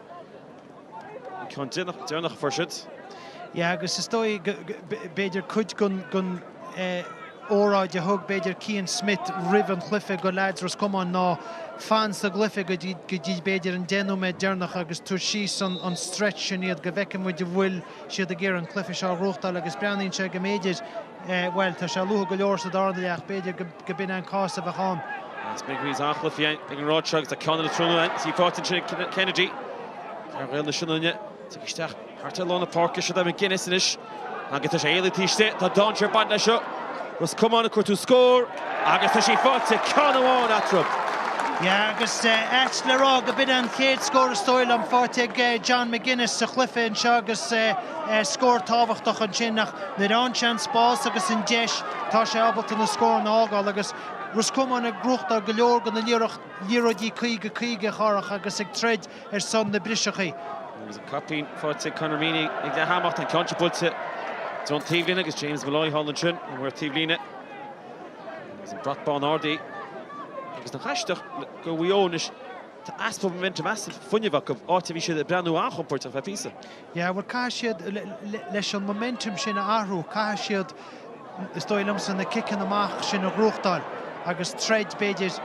An ceann deireanach a fuair siad. Yeah agus is dóigh go b'fhéidir cuid den óráid a thug b'fhéidir Cian Smith roimh an chluiche go leaids Ros Comáin ná fan sa gcluiche go dtí go dtí b'fhéidir an 10 nóiméad deireanach agus tabhair síos an stretch sin iad go bhfeicfidh muid an bhfuil siad ag iarraidh an cluiche seo a ghnóthachtáil agus breathnaíonn sé go mb'fhéidir Bhuel, tá sé luath go leor sa darna leath, b'fhéidir go b'in an cás a bheadh ann. Is minic a bhíonns an-chluichí ag an ngrád seo agus tá ceann eile tráthnóna ann. Is í faighte ansin ag Kennedy. Fear Ghaeil na Sionainne tagtha isteach thart ar lár na páirce. Seo do McGuinness anois agus tá sé éalaithe taobh istigh. Tá dainséar ag baint leis seo. Ros Comáin ag cuartú scór agus tá sí faighte, ceann amháin eatarthu. Yeah, agus ait le rá go b'in an chéad scór is dóigh liom faighte ag John McGuinness sa chluiche anseo agus scór tábhachtach ansin ach nuair a fhaigheann sé an spás agus an deis tá sé ábalta na scóranna a fhágáil agus Ros Comáin ag gnóthachtáil go leor de na liathróidí 50 50 a Chárthach agus ag troid ar son na briseachaí. Agus an caipín faighte ag Conor Meaney ag leath ama ach tá an ceann seo buailte don taobhlíne agus James Molloy thall ansin an bhfuair taobhlíne. Agus an brat bán ardaithe agus nach aisteach go Mhaigh Eo anois tá easpa momentum, easpa fuinnimh acu, áit a bhí siad ag breathnú an-chompordach ar feadh píosa. Yeah, bhuel caithfidh siad leis an momentum sin a athrú, caithfidh siad, is dóigh liomsa, na ciceanna amach sin a ghnóthachtáil agus troid, b'fhéidir,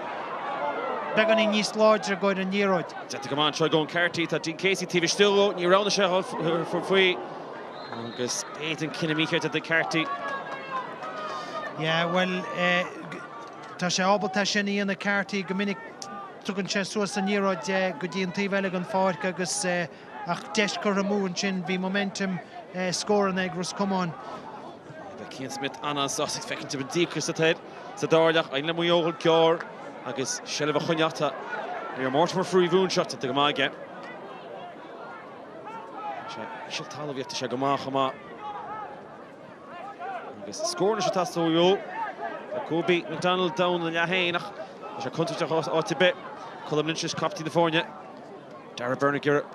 beagáinín níos láidre i gcomhair an liathróid. Déanta go maith anseo ag Eoin Carty, tá Dean Casey taobh istigh dhó, ní roghnaigh sé a dhul faoi agus b'fhéidir an cinneadh mícheart ag Carty. Yeah, bhuel, tá sé ábalta é sin a dhéanamh Carty, go minic tugann sé suas an liathróid go dtí an taobh eile den pháirc agus Ach deis curtha amú ansin, bhí momentum scóranna ag Ros Comáin. Beidh Cian Smith an-sásta ag feicint an díocas atá air sa dara leath. Éiríonn le Maigh Eo dhul gearr agus seilbh a choinneáil. Tá Rio Mortimer faoi bhrú anseo, déanta go maith aige. Tá sé íseal talamh ach tá sé go maith chomh maith. Agus scór anois ag teastáil ó Mhaigh Eo. Tá Kobe McDonald down ina leath féin ach tá sé contúirteach áit ar bith. Colm Lynch anois captaen na foirne. Darragh Beirne ag iarraidh an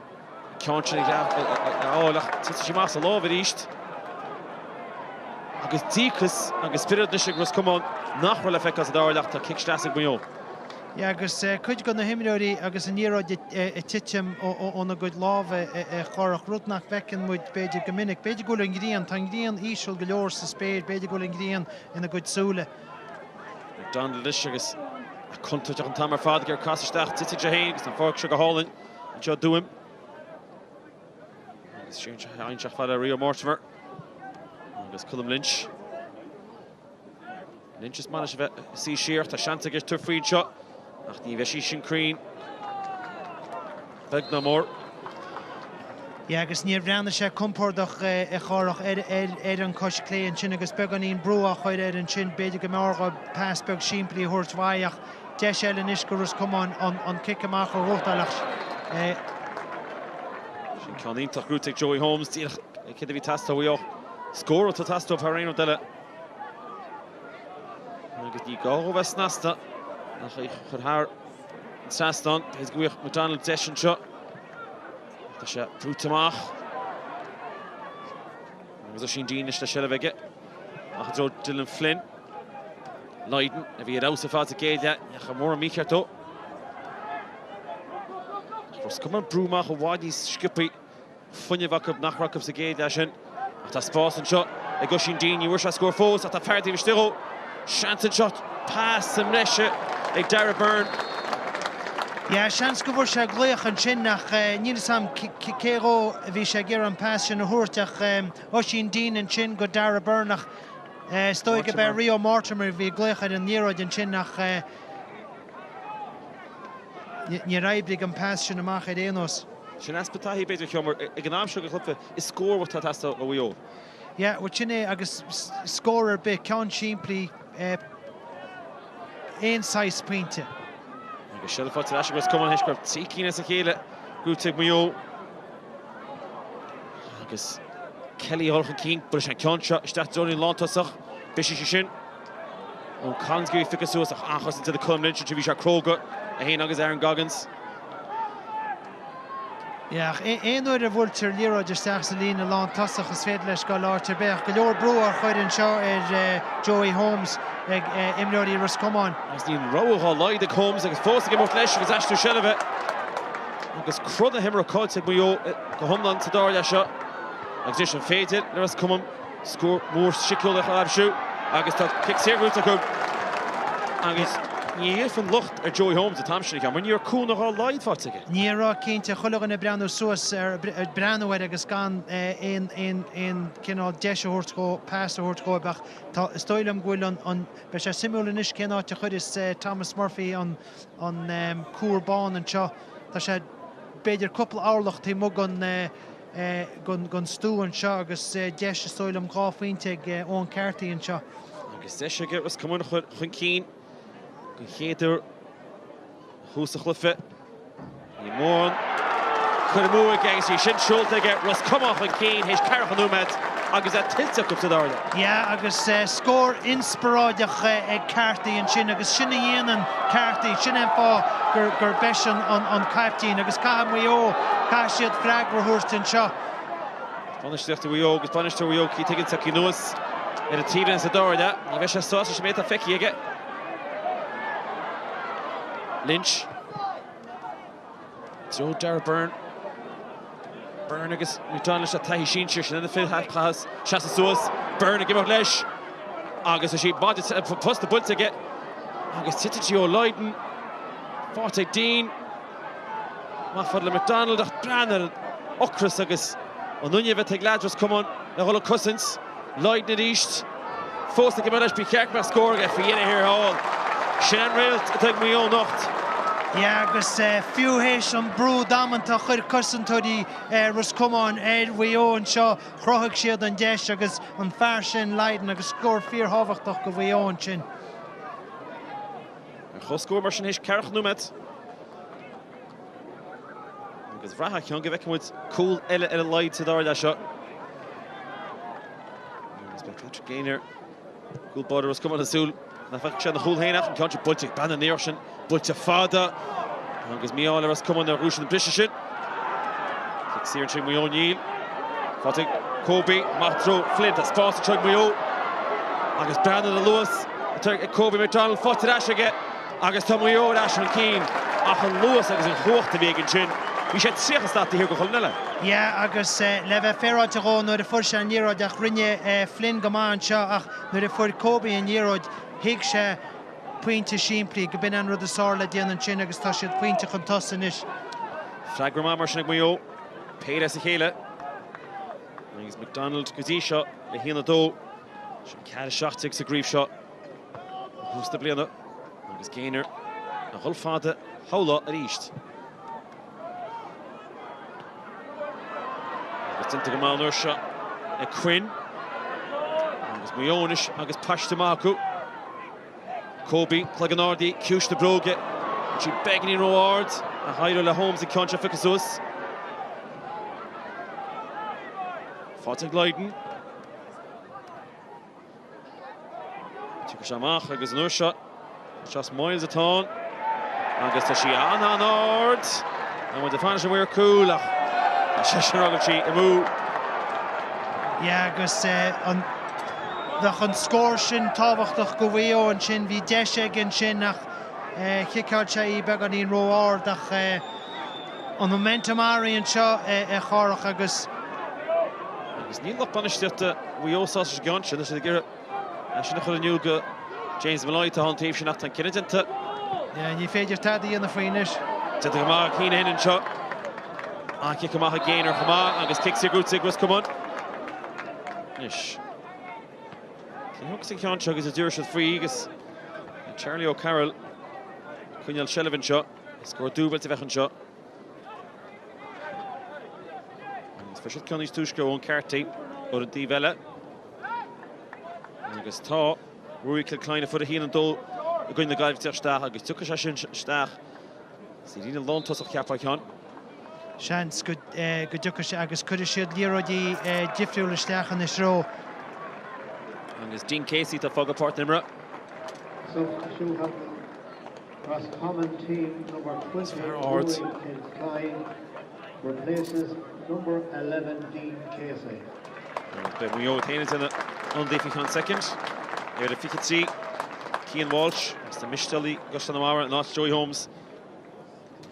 ceann sin a fháil ach titfidh sí amach as a lámh arís. Agus díocas agus spiorad anois ag Ros Comáin nach raibh le feiceáil sa dara leath. Tá cic sleasa ag Maigh Eo. Yeah agus cuid de na himreoirí agus an liathróid ag titim óna gcuid lámha a Chárthach, rud nach bhfeiceann muid b'fhéidir go minic. B'fhéidir go bhfuil an ghrian, tá an ghrian íseal go leor sa spéir, b'fhéidir go bhfuil an ghrian ina gcuid súile. McDonald anois agus contúirteach an t-am ar fad ag iarraidh casadh isteach, titeann sé féin agus an pháirc seo go hálainn anseo i dTuaim. Agus sin sé fada Rio Mortimer agus Colm Lynch. Lynch is maith leis a bheith ag suí siar. Tá seans aige tabhairt faoi anseo ach ní bheidh sí sin cruinn. Beag ná mór. Yeah agus níor bhreathnaigh sé compordach a Chárthach ar ar an cois clé ansin agus beagáinín brú á chur air ansin. B'fhéidir go mb'fhearr dhó pas beag simplí a thabhairt uaidh ach deis eile anois go Ros Comáin an cic amach a ghnóthachtáil ach Sin ceann iontach gnóthaithe ag Joey Holmes. Díreach céard a bhí ag teastáil uaidh. Scór atá ag teastáil thar aon rud eile. Agus ní gá dhó bheith snasta ach é chur thar an trasnán. B'fhéidir go bhfaigheadh McDonald deis anseo. Tá sé brúite amach. Agus Oisín Deane anois le seilbh aige. Amach i dtreo Dylan Flynn. Lydon a bhí ar fheabhas ar fad sa gcéad leath. Ní dheachaigh mórán mícheart dó. Ros Comáin brú amach i bhfad níos sciobthaí. fuinneamh acu nach raibh acu sa gcéad leath sin. Ach tá spás anseo ag Oisín Deane. Ní bhfuair sé scór fós ach tá fear taobh istigh dhó. Seans anseo. Pas sa mbreise ag Darragh Beirne. Yeah, seans go bhfuair sé glaoch ansin ach níl 'fhios a'm cé dhó a bhí sé ag iarraidh an pas sin a thabhairt ach Oisín Deane ansin go Darragh Beirne ach is dóigh go b'é Rio Mortimer a bhí ag glaoch ar an liathróid ansin ach níor oibrigh an pas sin amach ar aon nós. Sin easpa taithí, b'fhéidir, a Sheáin, mar ag an am seo den chluiche, is scór atá ag teastáil ó Mhaigh Eo. Yeah, bhuel sin é agus scór ar bith, ceann simplí, aon saghas pointe. Agus seilbh faighte ar ais ag Ros Comáin théis go raibh 3 cinn as a chéile gnóthaithe ag Maigh Eo. Agus Kelly a dhul chun cinn, buailfidh sé an ceann seo isteach i dtreo an lántosach. Bhriseann sé sin. Eoin Collins ag iarraidh piocadh suas ach an-chosaint ag Colm Lynch anseo bhí sé cróga, é féin agus Aaron Goggins. Yeah, ach aon uair a bhuailtear liathróid isteach sa líne lántosach is féidir leis dul áit ar bith ach go leor brú á chur anseo ar Joey Holmes ag imreoirí Ros Comáin. Agus níl rogha dá laghad ag Holmes agus fós ag imeacht leis agus aistriú seilbhe agus cruth na himeartha caillte ag Maigh Eo go hiomlán sa dara leath seo. Agus anois an féidir le Ros Comáin Scór mór síceolaíoch a aimsiú agus tá cic saor gnóthaithe acu agus ní dhéanfainn locht ar Joey Holmes an t-am sin a Sheáin mar ní raibh cúnamh dá laghad faighte aige. Ní raibh cinnte, chuile dhuine ag breathnú suas ar, ag breathnú air agus gan aon, aon, aon cineál deis a thabhairt dhó, pas a thabhairt dhóibh ach tá, is dóigh liom go bhfuil an, an, beidh sé suimiúil anois cén áit a chuireas Thomas Murphy an, an cuar bán anseo. Tá sé b'fhéidir cúpla orlach taobh amuigh den, den stua anseo agus deis, is dóigh liom, 2 phointe ag Eoin Carthy anseo. Agus deis aige Ros Comáin a chur chun cinn den chéad uair ó thús an chluiche. Ní mórán cur amú aige agus í sin seolta aige Ros Comáin chun cinn théis ceathracha nóiméad agus é tuillte acu sa dara leath. Yeah agus scór inspioráideach ag Carthy ansin agus sin a dhéanann Carthy, sin é an fáth gurb eisean an caiptín agus caithfidh Maigh Eo, caithfidh siad freagra a thabhairt anseo. Bainistíocht Mhaigh Eo agus bainisteoir Mhaigh Eo Keith Higgins tagtha anuas ar an taobhlíne sa dara leath. Ní bheidh sé sásta leis an méid atá feicthe aige. Lynch. Joe Darragh Beirne. Beirne agus McDonald leis an taithí sinsir sin na fir a chaitheas seasamh suas. Beirne ag imeacht leis agus tá sí maide posta buailte aige agus titeann sí ó Lydon. Faighte ag Deane. Amach fad le McDonald ach breathnaigh ar an ocras agus an fhuinneamh atá ag leaids Ros Comáin le dhul ag cosaint. Lydon arís. Fós ag imeacht leis, ba cheart go mbeadh scór aige faoi dheireadh thiar thall. Sin an réalt atá ag Maigh Eo anocht. Yeah agus fiú théis an brú damanta a chuir cosantóirí Ros Comáin ar Mhaigh Eo anseo, chruthaigh siad an deis agus an fear sin, Lydon, agus scór fíorthábhachtach do Mhaigh Eo ansin. Ar chomhscór mar sin théis ceathracha nóiméad. Agus bhraithfeá a Chian go bhfeicfidh muid cúl eile ar a laghad sa dara leath seo. Agus beidh Patrick Gaynor, cúl báire Ros Comáin ag súil nach bhfeicfidh sé ina chúl féin ach an ceann sin buailte ag Bannan an iarracht sin buailte fada agus mí-ádh le Ros Comáin ar ghnóthaigh siad an briseadh sin. Cic saor ansin Maigh Eo Níl. Faighte ag Kobe amach i dtreo Flynn. Tá spás anseo ag Maigh Eo agus breathnaigh ar an luas atá ag Kobe McDonald faighte ar ais aige agus tá Maigh Eo ar ais chun cinn ach an luas agus an chumhacht a bhí aige ansin, bhí sé 30 slat taobh thiar de chuile dhuine eile. Yeah agus le bheith féaráilte dhó nuair a fuair sé an liathróid ach rinne Flynn go maith anseo ach nuair a fuair Kobe an liathróid thuig sé pointe simplí, go b'in an rud is fearr le déanamh ansin agus tá siad pointe chun tosaigh anois. Freagra maith mar sin ag Maigh Eo, péire as a chéile. Agus McDonald go dtí seo le 1-2. Sin 4-17 sa gcraobh seo ó thús na bliana. Agus Gaynor a dhul fada shamhlófá arís. Agus déanta go maith an uair seo ag Quinn. Agus Maigh Eo anois agus paiste maith acu. Kobe, cloigeann ard í, ciumhais na bróige. Bhí sí beagáinín ró-ard ach éireoidh le Holmes an ceann seo a phiocadh suas. Faighte ag Lydon. Tiocfaidh sé amach agus an uair seo Josh Myles atá ann agus tá sí an-an-ard. Tá muid ag fanacht leis an maor cúil ach tá seisean ag rá go bhfuil sí amú. Yeah agus an bheadh an scór sin tábhachtach do Mhaigh Eo ansin. Bhí deis aige ansin ach chiceáil sé í beagáinín ró-ard ach an momentum athraithe anseo a Chárthach agus. Agus níl lucht bainistíochta Mhaigh Eo sásta leis an gceann sin, tá siad ag iarraidh é sin a chur in iúl do James Molloy atá an taobh sin ach tá an cinneadh déanta. Yeah, ní féidir tada a dhéanamh faoi anois. Déanta go maith ag Keenan anseo. An cic amach ag Gaynor chomh maith agus cic saor gnóthaithe ag Ros Comáin. Anois. Cé thógfas an ceann seo agus a dtabharfaidh siad faoi agus Charlie O'Carroll ag coinneáil seilbh anseo. Scór dúbailte a bheadh anseo. Agus fuair siad ceann níos túisce ó Eoin Carty ar an dtaobh eile. Agus tá Ruairí Kilcline a fuair 1-2 i gcoinne na Gaillimhe ag teacht isteach agus tiocfaidh sé sin isteach sa líne lántosach cheapfá a Sheáin. Seans go dtiocfaidh sé agus cuirfidh siad liathróidí difriúla isteach ina threo. Agus Dean Casey atá fágtha páirc na himeartha. Substitute Roscommon team number 20 Fear ard. Ruairí Kilcline replaces number 11 Dean Casey. Agus beidh Maigh Eo féin ag déanamh ionadaí faoi cheann soicind. Ar a 23, Cian Walsh as na Mistéalaigh i gCaisleán na Mara in áit Joey Holmes.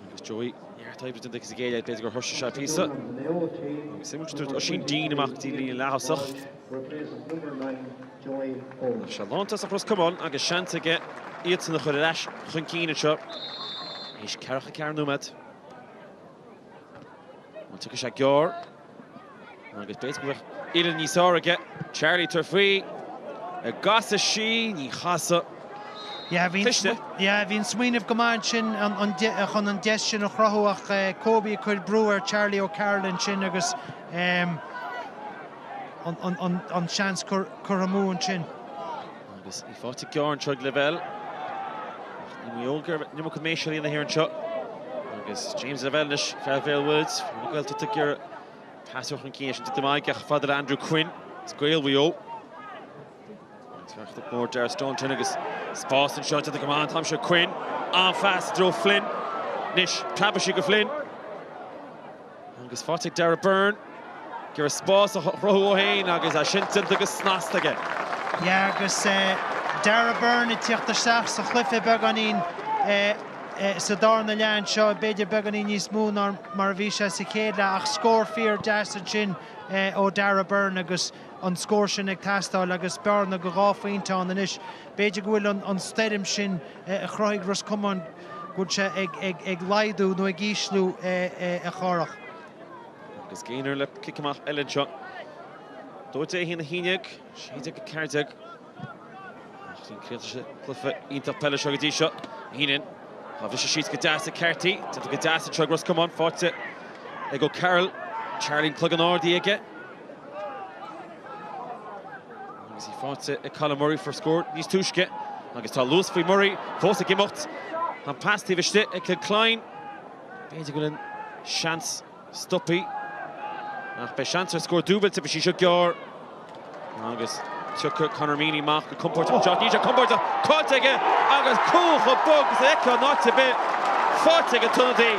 Agus Joey neart oibre déanta aige sa gcéad leath, b'fhéidir gur thuirsigh sé píosa. Agus suimiúil tabhairt Oisín Deane amach go dtí líne leath-thosach. Ach sé lántosach Ros Comáin agus seans aige iadsan a chur ar ais chun cinn anseo. Théis 44 nóiméad. An tiocfaidh sé gearr? Agus b'fhéidir go mbeadh uillinn níos fearr aige. Charlie tabhairt faoi. An gcasfaidh sí, ní chasfaidh. Yeah, bhí Cliste. yeah, bhí an smaoineamh go maith ansin an, an, chun an deis sin a chruthú ach eh, Kobe ag cur brú ar Charlie O'Carroll ansin agus um, an, an, an, an seans cur, curtha amú ansin. Agus í faighte gearr anseo ag Lavelle. Ach ní Maigh Eo ag iarraidh an iomarca méise a líonadh thiar anseo. Agus James Lavelle anois, fear Bhéal Mhuirthid, fear na Gaeltachta ag iarraidh pas a chur chun cinn leis an tite maith ach fada le Andrew Quinn is Gael Mhaigh Eo. Agus fear Chnoc Mór Darragh Staunton agus spás anseo déanta go maith an t-am seo Quinn. An-phas i dtreo Flynn. Anois preabfaidh sí go Flynn. Agus faighte ag Darragh Beirne. Ag iarraidh spás a chruthú dó féin agus é sin déanta go snasta aige. Yeah agus Darragh Beirne ag tíocht isteach sa chluiche beagáinín sa darna leath anseo, b'fhéidir beagáinín níos mó ná mar a bhí sé sa chéad leath ach scór fíor deas ansin ó Darragh Beirne agus an scór sin ag teastáil agus bearna go 2 phointe ann anois. B'fhéidir go bhfuil an stoirm sin a chruthaigh Ros Comáin, go bhfuil sé ag laghdú nó ag ísliú a Chárthach. Agus Gaynor le cic amach eile anseo. 12 1 11, 16 14. Ach críochnaíonn sé cluiche iontach peile seo go dtí seo. Heenan. Á bhriseadh síos go deas ag Carty. Déanta go deas anseo ag Ros Comáin. Faighte ag O'Carroll. Charlie an cloigeann ardaithe aige. Agus í faighte ag Colin Murray fuair scór níos túisce. Agus tá luas faoi Murray fós ag imeacht. An pas taobh istigh ag Kilcline. B'fhéidir go bhfuil an seans stoptha. Ach beidh seans ar scór dúbailte, bhí sí seo gearr agus tiocfaidh Conor Meaney amach go compordach anseo. Níl sé compordach, caillte aige agus cúl chomh bog is a d'fheicfeá in áit ar bith. Faighte ag an t-ionadaí.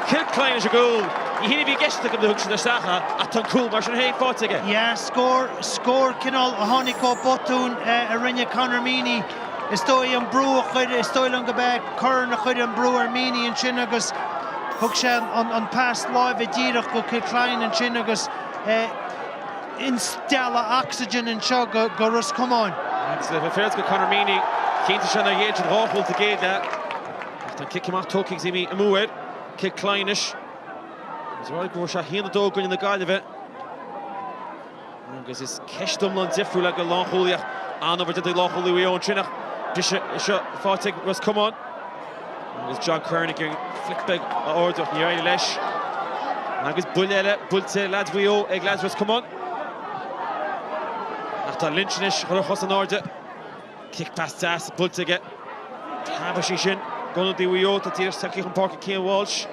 Kilcline leis an gcúl. Ní hin a bhí i gceist acu nuair a thug siad isteach é ach tá an cúl mar sin féin faighte aige. Yeah, scór, scór cineál a tháinig ó botún a rinne Conor Meaney. Is dóigh an brú a chuir, is dóigh liom go b'é Curran a chuir an brú ar Meaney ansin agus thug sé an pas láimhe díreach go Kilcline ansin agus instealladh ocsaigin anseo go Ros Comáin. Agus le bheith féaráilte go Conor Meaney, chinntigh sé nár ghéill siad 2 chúl sa gcéad leath. Ach tá an cic amach tógtha agus imithe amú air. Kilcline anois. Agus ráig go bhfuair sé 1-2 i gcoinne na Gaillimhe. Agus is ceist iomlán difriúil é go lánchúlaí ach an-obair déanta ag lánchúlaí Mhaigh Eo ansin ach briseadh seo faighte ag Ros Comáin. Agus John Curran ag iarraidh flic beag a ardú ach níor éirigh leis. Agus buille eile buailte leaids Mhaigh Eo ag leaids Ros Comáin. Ach tá Lynch anois ag cur a chos in airde. Cic pas deas buailte aige. Preabfaidh sí sin d'ionadaí Mhaigh Eo. Tá díreach tagtha chun páirce Cian Walsh.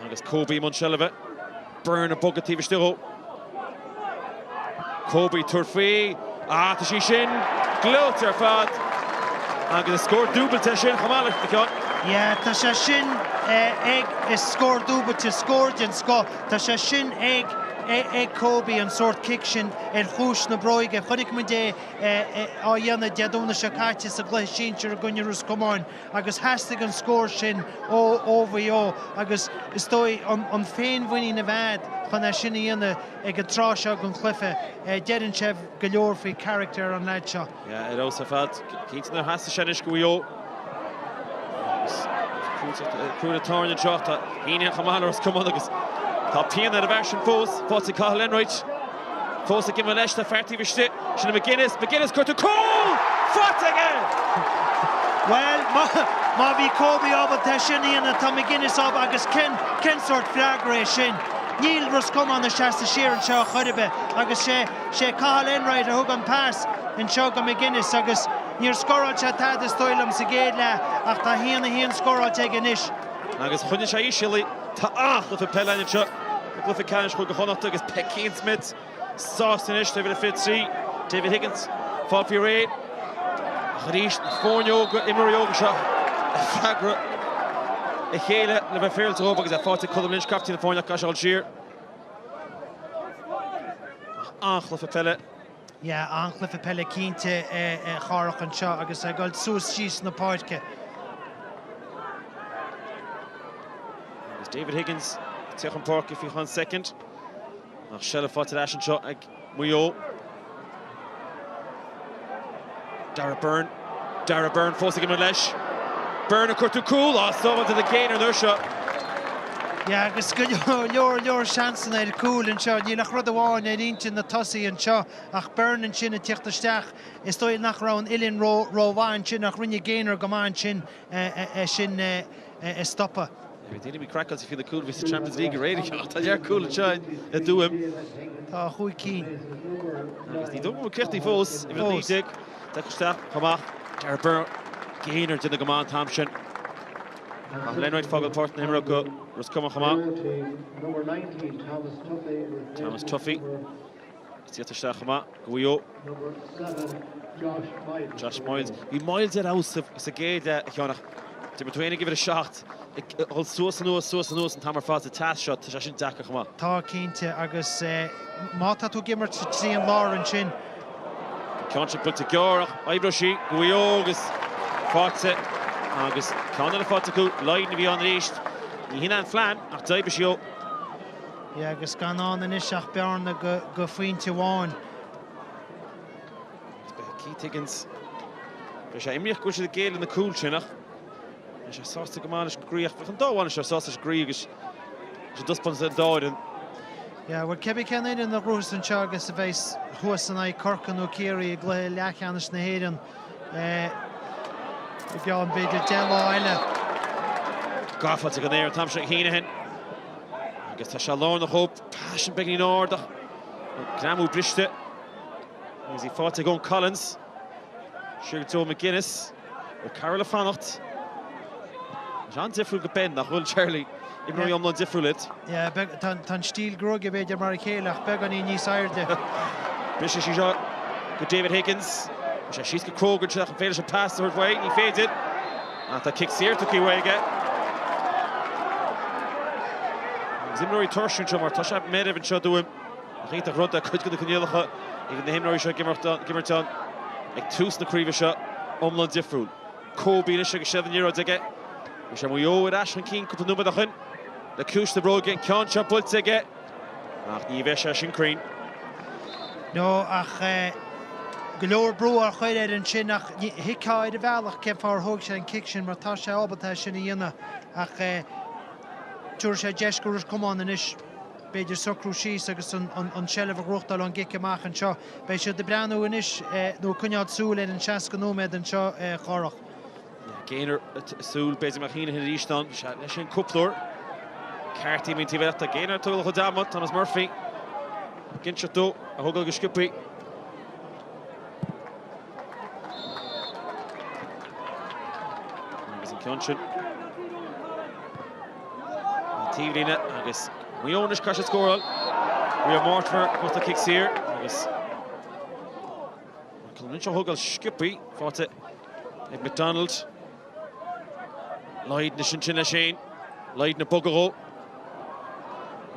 Agus Kobe i mbun seilbhe. Byrne ag bogadh taobh istigh dhó. Kobe tabhair faoi. Ah, tá sí sin gleoite ar fad. Agus is scór dúbailte é sin chomh maith leis, a Sheáin. Yeah, tá sé sin ag, is scór dúbailte, scór den scoth. Tá sé sin ag, ag Kobe, an sórt cic sin ar chluais na bróige. Chonaic muid é á dhéanamh Dé Domhnaigh seo caite sa gcluiche sinsir i gcoinne Ros Comáin. agus theastaigh an scór sin ó Mhaigh Eo agus is dóigh an féinmhuinín a bheith agat chun é sin a dhéanamh ag an tráth seo den chluiche, deireann sé go leor faoi character an leaid seo. Yeah, ar fheabhas ar fad. Cinnte nár theastaigh sé anois go Mhaigh Eo. Agus cúl an tairne anseo, tá Heneghan chomh maith le Ros Comáin agus tá pian ar an bhfear sin fós, faighte ag Cathal Enright. Fós ag imeacht leis, tá fear taobh istigh, sin é McGuinness, McGuinness cuartú cúl! Faighte aige! Bhuel, má bhí Kobe ábalta é sin a dhéanamh, tá McGuinness ábalta agus cén, cén sórt freagra é sin? Níl Ros Comáin ag seasamh siar anseo chor ar bith agus sé, sé Cathal Enright a thug an pas anseo go McGuinness agus níor scóráil sé tada is dóigh liom sa gcéad leath ach tá 1-1 scóráilte aige anois. Agus choinnigh sé íseal í. Tá an-chluiche peile againn anseo i gcluiche ceannais Chúige Chonnacht agus beidh Cian Smith sásta anois, uimhir a 23, David Higgins, fáil faoi réir. Ach arís, na foirne óga, imreoirí óga seo ag freagra a chéile le bheith féaráilte dhóibh agus é faighte ag Colm Lynch, captaen na foirne ach caithfidh sé dul siar. Ach an-chluiche peile. Yeah, an-chluiche peile cinnte a Chárthach anseo agus ag dul suas síos na páirce. Agus David Higgins ag teacht chun páirce faoi cheann soicind. Ach seilbh faighte ar ais anseo ag Maigh Eo. Darragh Beirne. Darragh Beirne fós ag imirt leis. Beirne ag cuartú cúl. Á, sábháilte ag Gaynor an uair seo. Yeah, agus go leor leor seansanna ar chúil anseo. Níl ach rud amháin ar intinn na tosaithe anseo ach Beirne ansin ag tíocht isteach. Is dóigh nach raibh an uillinn ró-mhaith ansin ach rinne Gaynor go maith ansin é sin a stopadh. Bhí daoine craiceáilte faoi na cúil a bhí sa Champions League aréir ach tá neart cúl anseo i dTuaim. Tá chúig cinn. Agus ní dóigh go bhfuil críochnaithe fós. Uimhir 19, tagtha isteach chomh maith. Darragh Beirne, Gaynor ag déanamh go maith an t-am sin. Cathal Enright fágáil páirc na himeartha go Ros Comáin chomh maith. Thomas Tuffey. Tíocht isteach chomh maith go Mhaigh Eo. Josh Myles. Bhí Myles ar fheabhas sa gcéad leath a Sheáin ach d'imir tú féin ag uimhir a 7 ag dul suas anuas, suas anuas an t-am ar fad sa teas seo, tá sé sin deacair chomh maith. Tá, cinnte, agus má tá tú ag imirt trí an lár ansin. An ceann sin buailte gearr ach oibreoidh sí go Mhaigh Eo agus faighte agus ceann eile faighte acu, Lydon a bhí ann arís. Ní hin an phlean ach d'oibrigh sí. Yeah, agus gan ann anois ach bearna go phointe amháin. Agus beidh Keith Higgins, beidh sé imníoch go bhfuil siad ag géilleadh na cúil sin ach beidh sé sásta go maith leis an gcroí ach bheadh an dá bhainisteoir sásta leis an gcroí agus leis an dtaispeántas an dá fhoireann. Yeah, bhuel cébí cén fhoireann a ghnóthós anseo agus a bheidh thuas in aghaidh Corcaigh nó Ciarraí i gcluiche leathcheannais na hÉireann, eh. i gceann b'fhéidir 10 lá eile. Gafa ag an aer an t-am seo ag Heneghan agus tá sé lárnach dhóibh. Pas sin beagáinín ard ach an greamú briste agus í faighte ag Eoin Collins. Siar go Joe McGuinness. O'Carroll ag fanacht. Tá sé an-difriúil go Ben, nach bhfuil, Charlie? Imreoirí iomlán difriúil iad. Yeah, tá an stíl gruaige b'fhéidir mar a chéile ach beagáinín níos airde. Briseann sí seo go David Higgins. Tá sé síos go cróga anseo ach an féidir leis an pas a thabhairt uaidh? Ní féidir. Ach tá cic saor tugtha uaidh aige. Agus imreoirí tuirsiúil anseo mar tá sé meirbh anseo i dTuaim. Nach iontach rud é cuid de na coinníollacha a bhí na himreoirí seo ag imirt ann ag tús na craoibhe seo iomlán difriúil. Kobe anois agus seilbh na liathróide aige. Bhí sé Maigh Eo ar ais chun cinn cúpla nóiméad ó shin le ciumhais na bróige, an ceann seo buailte aige ach ní bheidh sé sin cruinn. No ach go leor brú á chur air ansin ach thuigfeá ar a bhealach cén fáth ar thóg sé an cic sin mar tá sé ábalta é sin a dhéanamh ach tabharfaidh sé deis go Ros Comáin anois. b'fhéidir socrú síos agus an tseilbh a ghnóthachtáil ón gcic amach anseo. Beidh siad ag breathnú anois nó ag coinneáil súil ar an 60 nóiméad anseo, a Chárthach. Gaynor ag súil, b'fhéidir go mbeadh Heneghan arís ann. Sea, leis an cúpla uair. Carthy ón taobh eile. Tá Gaynor ag tógáil a chuid ama. Thomas Murphy ag inseacht dó a thógáil go sciobthaí. Agus an ceann sin taobhlíne agus Maigh Eo anois caithfidh siad scóráil. Rio Mortimer cúpla cic saor agus Colm Lynch á thógáil sciobthaí faighte ag McDonald. Lydon anois ansin leis féin. Lydon ag bogadh dhó.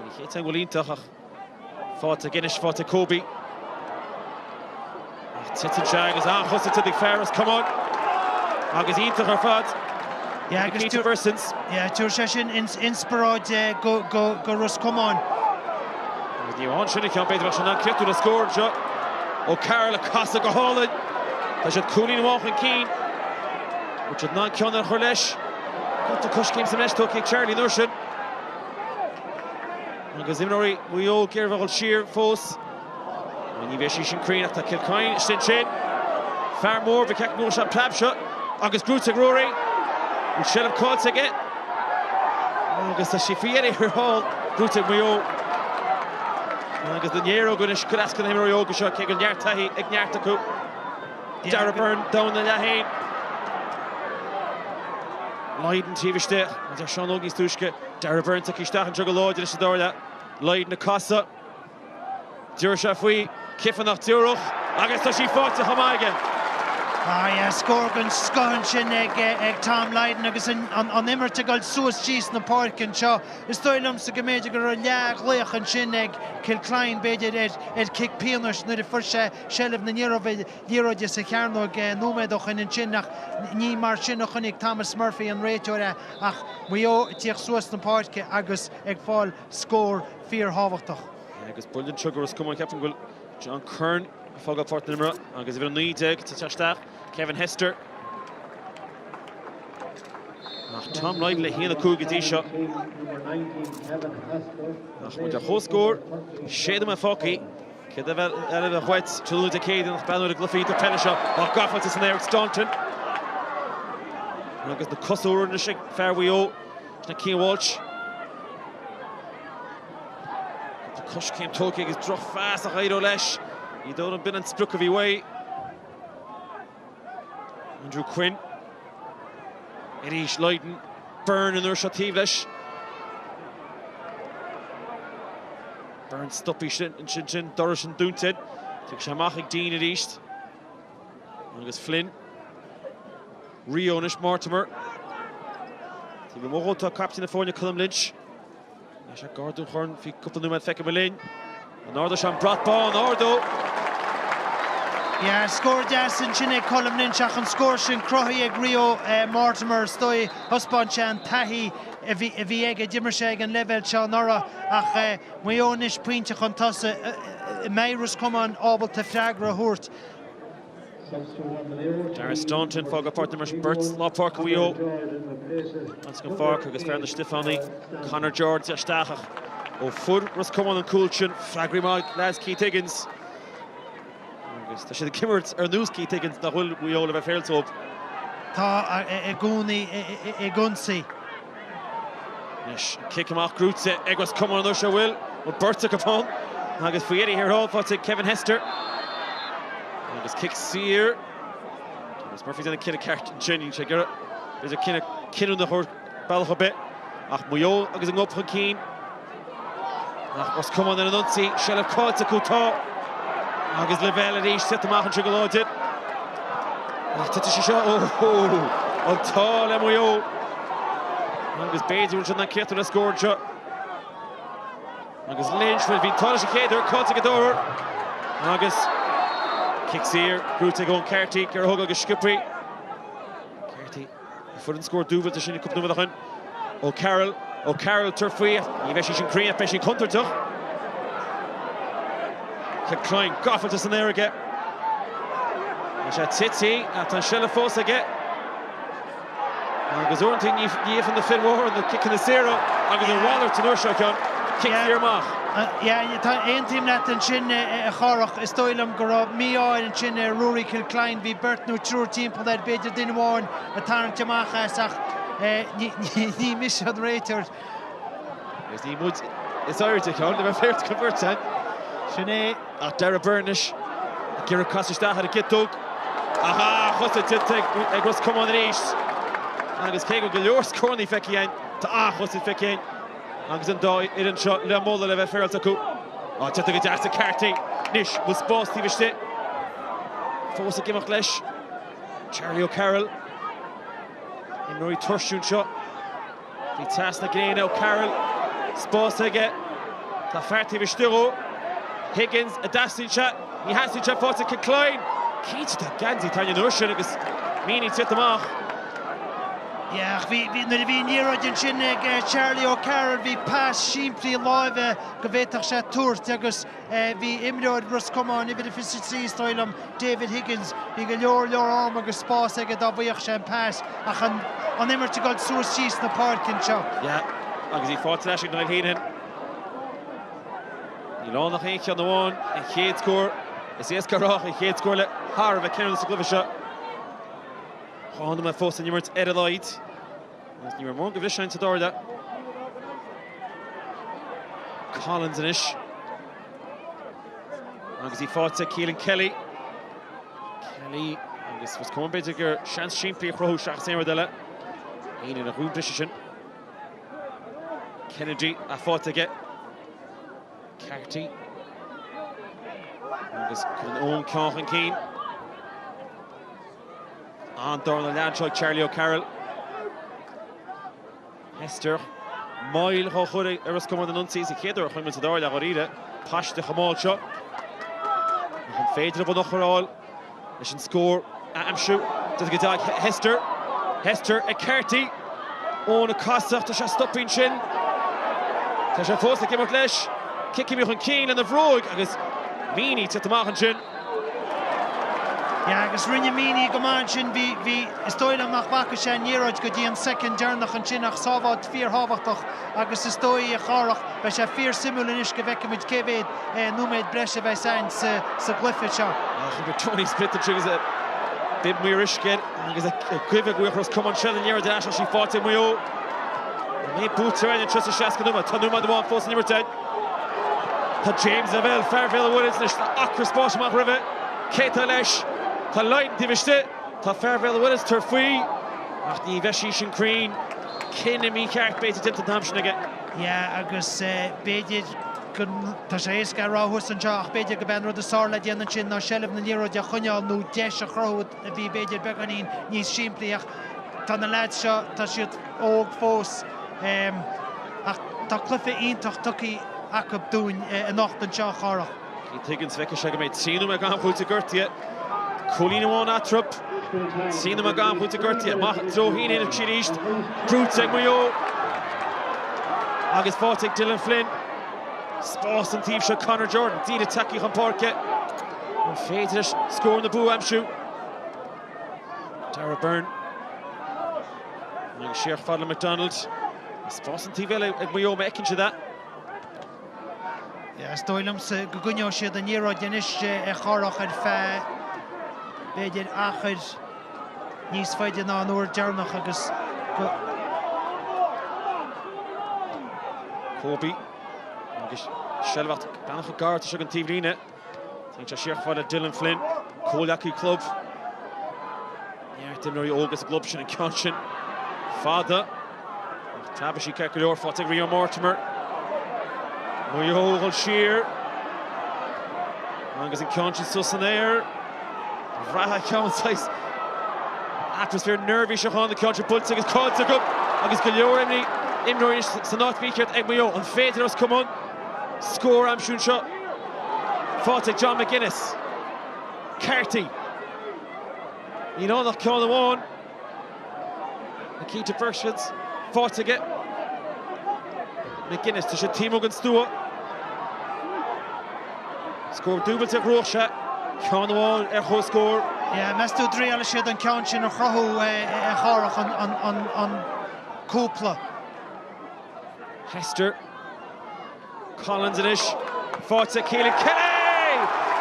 Ní chéad teagmháil iontach ach Faighte aige anois, faighte ag Kobe. Ach titeann sé agus an-chosaint ag fear Ros Comáin. Agus iontach ar fad. Yeah, agus Peter Bursins. Yeah, tabharfaidh sé sin inspioráid go, go, go Ros Comáin. Agus ní amháin sin a cheann, b'fhéidir bheadh sé in ann críochnú le scór anseo. O'Carroll ag casadh go hálainn. Tá siad cúilín amháin chun cinn. Bhfuil siad in ann ceann a chur leis. Cúpla coiscéim sa mbreis tógtha ag Charlie an uair sin. Agus imreoirí Mhaigh Eo ag iarraidh a dhul siar fós. Ní bheidh sí sin cruinn ach tá Kilcoyne istigh ansin. Fear mór, ba cheart go mbuafadh sé an preab seo agus gnóite ag Rory. Bhfuil seilbh caillte aige? Agus tá sí faoi dheireadh thiar thall, gnóite ag Maigh Eo. Agus na néaróga anois go deasca na himreoirí óga seo, cé go bhfuil neart taithí ag neart acu. Darragh Beirne domhain na leath féin. Lydon taobh istigh, a deir Seán Óg níos túisce. Darragh Beirne tugtha isteach anseo go láidir sa dara leath. Lydon ag casadh. D'iarr sé faoi. Cífeá nach dtiúrfadh agus tá sí faighte chomh maith aige. Ah yeah, scór den scoth ansin ag Tom Lydon agus an imirt ag dul suas síos na páirce anseo. Is dóigh liomsa go mb'fhéidir go raibh leathghlaoch ansin ag Kilcline b'fhéidir ar chic pionóis nuair a fuair sé seilbh na liathróide sa chearnóg nóiméad ó shoin ansin ach ní mar sin a chonaic Thomas Murphy an réiteoir é ach Maigh Eo ag tíocht suas na páirce agus ag fáil scór fíorthábhachtach. Agus buille anseo go Ros Comáin, ceapaim go bhfuil John Curran ag fágáil páirc na himeartha agus uimhir 19 ag teacht isteach, Kevin Hester. Ach Tom Lydon le 1-5 go dtí seo. Ach muid ar comhscór, sé nóiméad fágtha. Céard eile a bheadh uait tráthnóna Dé Céadaoin ach breathnú ar an gcluiche iontach peile seo. Tá gafa san aer ag Staunton. Agus na cosa úra anois ag fear Mhaigh Eo, sin Cian Walsh. Tá coiscéim tógtha agus drochphas ach éireoidh leis. Ní dóigh liom b'in an sprioc a bhí uaidh. Andrew Quinn. Arís Lydon. Byrne an uair seo taobh leis. Byrne stoptha ansin sin, doras an dúnta. Tig sé amach ag Deane arís. Agus Flynn. Rio anois Mortimer. Taobh amuigh dhó tá captaen na foirne Colm Lynch. Tá sé gar don chorn faoi cúpla nóiméad feicfidh muid linn. An ardóidh sé an brat bán? Ardóidh! Yeah, scór deas ansin ag Colm Lynch ach an scór sin cruthaithe ag Rio Mortimer. Is dóigh, thaispeáin sé an taithí a bhí aige. D'imir sé ag an leibhéal seo anuraidh ach Maigh Eo anois pointe chun tosaigh. An mbeidh Ros Comáin ábalta freagra a thabhairt? Darragh Staunton fágáil páirc na himeartha beirt lár páirce Mhaigh Eo ins an pháirc agus fear na Stiofánaí Conor George isteach ach ó fuair Ros Comáin an cúl sin freagraí maith leaids Keith Higgins agus tá siad ag imirt ar nós Keith Higgins nach bhfuil Mhaigh Eo le bheith féaráilte dóibh. Tá i gcónaí ag ionsaí. Anois, cic amach gnóite ag Ros Comáin an uair seo bhfuil bhfuil beirt acu ann agus faoi dheireadh thiar thall faighte ag Kevin Hester. Agus cic saor. Thomas Murphy déanamh cinneadh ceart ansin, níl sé ag iarraidh b'fhéidir cinneadh cinniúnach ar bealach ar bith ach Maigh Eo agus a ngob chun cinn. Ach Ros Comáin ar an ionsaí, seilbh caillte acu, tá agus Lavelle arís tite amach anseo go láidir. Ach titfidh sé seo, ó an t-ádh le Maigh Eo. Agus b'fhéidir go bhfuil siad in ann críochnú le scór anseo. Agus Lynch, bhuel bhí an t-ádh leis an chéad uair, caillte ag an dara huair. Agus cic saor, gnóite ag Eoin Carty, ag iarraidh a thógáil go sciobtha. Carty. Fuair an scór dúbailte sin cúpla nóiméad ó shin. O'Carroll, O'Carroll tabhairt faoi. Ní bheidh sí sin cruinn ach beidh sí contúirteach. Kilcline gafa san aer aige. Tá sé tite ach tá an seilbh fós aige. Agus uaireanta ní fhaigheann na fir mhóra na ciceanna saora agus a mhalairt an uair seo Cian. Cic saor amach. Yeah, tá aontaím leat ansin a Chárthach. Is dóigh liom go raibh mí-ádh ansin ar Ruairí Kilcline. Bhí beirt nó triúr timpeall air, b'fhéidir duine amháin ag tarraingt amach as ach ní mise an réiteoir. Agus ní muid is airde, a Sheáin, le bheith féaráilte don bheirt againn. Sin é. Ach Darragh Beirne anois ag iarraidh casadh isteach ar an gciotóg. Ach athchosaint déanta ag Ros Comáin arís. Agus cé go bhfuil go leor scóranna feicthe againn, tá athchosaint feicthe againn. Agus an dá fhoireann seo le moladh le bheith féaráilte acu. Á, déanta go deas ag Carty. Anois, bhfuil spás taobh istigh. Fós ag imeacht leis. Charlie O'Carroll. Imreoirí tuirsiúil anseo. Bhí teas na gréine O'Carroll, spás aige, tá fear taobh istigh dhó, Higgins, an dteastaíonn sé, ní theastaíonn sé, faighte ag Kilcline! Cinnte tá geansaí tarraingthe an uair sin agus Meaney ag titim amach. Yeah, ach bhí, bhí, nuair a bhí an liathróid ansin ag Charlie O'Carroll, bhí pas simplí láimhe go bhféadfadh sé tabhairt agus Bhí imreoir Ros Comáin, uimhir a 23 is dóigh liom, David Higgins, bhí go leor leor am agus spás aige dá bhfaigheadh sé an pas ach an imirt ag dul suas síos na páirce anseo. Yeah, agus í faighte ar ais ag Niall Heenan. Níl ann ach aon cheann amháin, an chéad scór. Is éasca a rá ach an chéad scór le thar a bheith cinniúnach sa gcluiche seo. 2 nóiméad fós san imirt ar a laghad. Agus ní raibh mórán de bhriseadh sa dara leath. Collins anois. Agus í faighte ag Keelan Kelly. Kelly agus Ros Comáin b'fhéidir gur seans simplí a chruthú seachas aon rud eile. Heenan a dhúnbhriseadh sin. Kennedy a faighte aige. Carty. Agus cuireann Eoin ceann chun cinn. An darna leath anseo ag Charlie O'Carroll. Hester. Moill á chur ar Ros Comáin an ionsaí sa chéad uair a chonaic muid sa dara leath dháiríre. Paiste chomh mall seo. Ach an féidir an bunúchar a fháil leis an scór a aimsiú? Déanta go deas ag Hester. Hester ag Carty. Ón casadh, tá sé stoptha ansin. Tá sé fós ag imeacht leis. Cic imithe chun cinn lena bhróig agus Meaney ag titim amach ansin. Yeah, agus rinne Meaney go maith ansin, bhí, bhí, is dóigh liom nach bhfaca sé an liathróid go dtí an soicind deireanach ansin ach sábháilt fíorthábhachtach agus is dóigh, a Chárthach, beidh sé fíorsuimiúil anois go bhfeicfimid cé mhéad nóiméad breise a bheas ann sa, sa gcluiche seo. Ach bhí Tony Smith anseo agus bib maor uisce air agus ag goimh go bhfuil Ros Comáin seilbh an liathróid ar ais ach í faighte ag Maigh Eo. An mbeidh buaiteoir ann anseo sa 60 nóiméad? Tá nóiméad amháin fós san imirt ann. Tá James Lavelle, fear Bhéal an Mhuirthead anois, tá acra spáis amach roimhe. Cé atá leis? Tá Lydon taobh istigh. Tá fear Bhéal an Mhuirthead tabhairt faoi ach ní bheidh sí sin cruinn. Cinneadh mícheart b'fhéidir déanta an t-am sin aige. Yeah agus b'fhéidir go, tá sé éasca a rá thuas anseo ach b'fhéidir go b'é an rud is fearr le déanamh ansin ná seilbh na liathróide a choinneáil nó deis a chruthú a bhí b'fhéidir beagáinín níos simplí ach tá na leaids seo, tá siad óg fós ach tá cluiche iontach tugtha acu dúinn anocht anseo, a Chárthach. Keith Higgins, feicfidh sé go mbeidh 3 nóiméad d'am cúitimh gortaithe. Cúilín amháin eatarthu. 3 nóiméad d'am cúitimh gortaithe. Amach i dtreo Heenan anois arís. Brúite ag Maigh Eo. Agus faighte ag Dylan Flynn. Spás an taobh seo Conor Jordan. Díreach tagtha chun páirce. An féidir leis scór na bua a aimsiú? Darragh Beirne. Agus siar fad le McDonald. Spás an taobh eile ag Maigh Eo má fheiceann siad é. Yeah, is dóigh liomsa go gcoinneoidh siad an liathróid anois a Chárthach ar feadh b'fhéidir achair. níos faide ná an uair deireanach agus go. Kobe agus seilbh ach beannacht chomh gar seo don taobhlíne. Téann sé siar chomh fada le Dylan Flynn, comhghleacaí club. Neart imreoirí óga sa gclub sin, an ceann sin fada. Ach preabfaidh sí ceart go leor, faighte ag Rio Mortimer. Maigh Eo ag dul siar. Agus an ceann sin suas san aer. Bhraith an ceann saghas atmaisféar neirbhíseach ann, an ceann sin buailte agus caillte acu agus go leor imreoirí san áit mhícheart ag Maigh Eo. An féidir le Ros Comáin scór a aimsiú anseo? Faighte ag John McGuinness. Carty. Níl ann ach ceann amháin. Nikita Berchmans faighte aige. McGuinness, tá sé taobh amuigh den stua. Scór dúbailte a chruthódh sé. Ceann amháin ar chomhscór. Yeah, meas tú an dtriailfidh siad an ceann sin a chruthú a Chárthach an cúpla. Hester. Collins anois, faighte ag Keelan Kelly!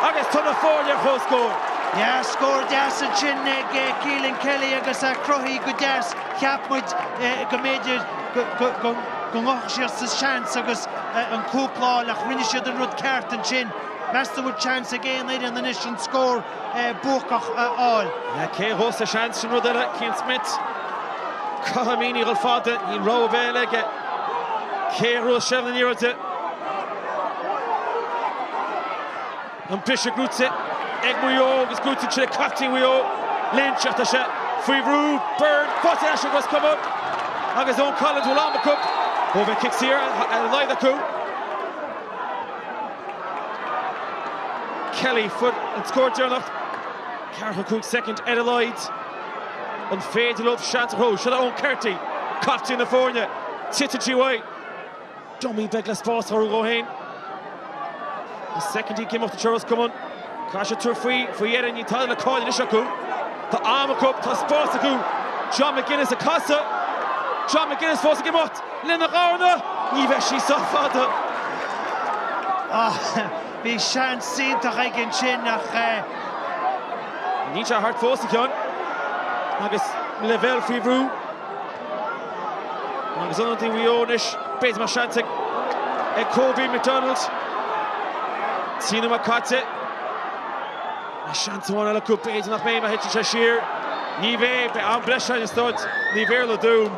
Agus tá na foirne ar comhscór! Yeah, scór deas ansin ag Keelan Kelly agus é cruthaithe go deas. Cheap muid go mb'fhéidir go ngabhfadh siad sa seans agus an cúpla a fháil ach rinne siad an rud ceart ansin. Meas tú an bhfuil seans ag aon fhoireann anois an scór buacach a fháil? Cé a ghabhfas sa seans sin rud eile, Cian Smyth. Cathal Meaney ag dul fada, níl rogha ar bith eile aige. Cé a ghnóthós seilbh na liathróide? An briseadh gnóthaithe ag Maigh Eo agus gnóthaithe ansin ag captaen Mhaigh Eo, Lynch, ach tá sé faoi bhrú. Byrne faighte ar ais ag Ros Comáin agus Eoin Collins bhfuil am acu. Ó bheidh cic saor ar a laghad acu. Kelly fuair an scór deireanach, 45 soicind ar a laghad. An féidir leo seans a chruthú? Seo Eoin Carty, captaen na foirne. Titeann sí uaidh. Dummy beag le spás a chruthú dhó féin. Na soicindí ag imeacht anseo Ros Comáin. Caithfidh siad tabhairt faoi faoi dheireadh. Níl tada le cailleadh anois acu. Tá am acu, tá spás acu. John McGuinness ag casadh. John McGuinness fós ag imeacht. Lena dharna, ní bheidh sí sách fada. Bhí seans iontach aige ansin ach. Níl sé thart fós a Sheáin. Agus Lavelle faoi bhrú. Agus ionadaí Mhaigh Eo anois, b'fhéidir go mbeadh seans ag Kobe McDonald. 3 nóiméad caite. Seans amháin eile acu, b'fhéidir nach mbeidh má thiteann sé siar. Ní bheidh, beidh am breise i Staid Naomh Iarlaith Dún.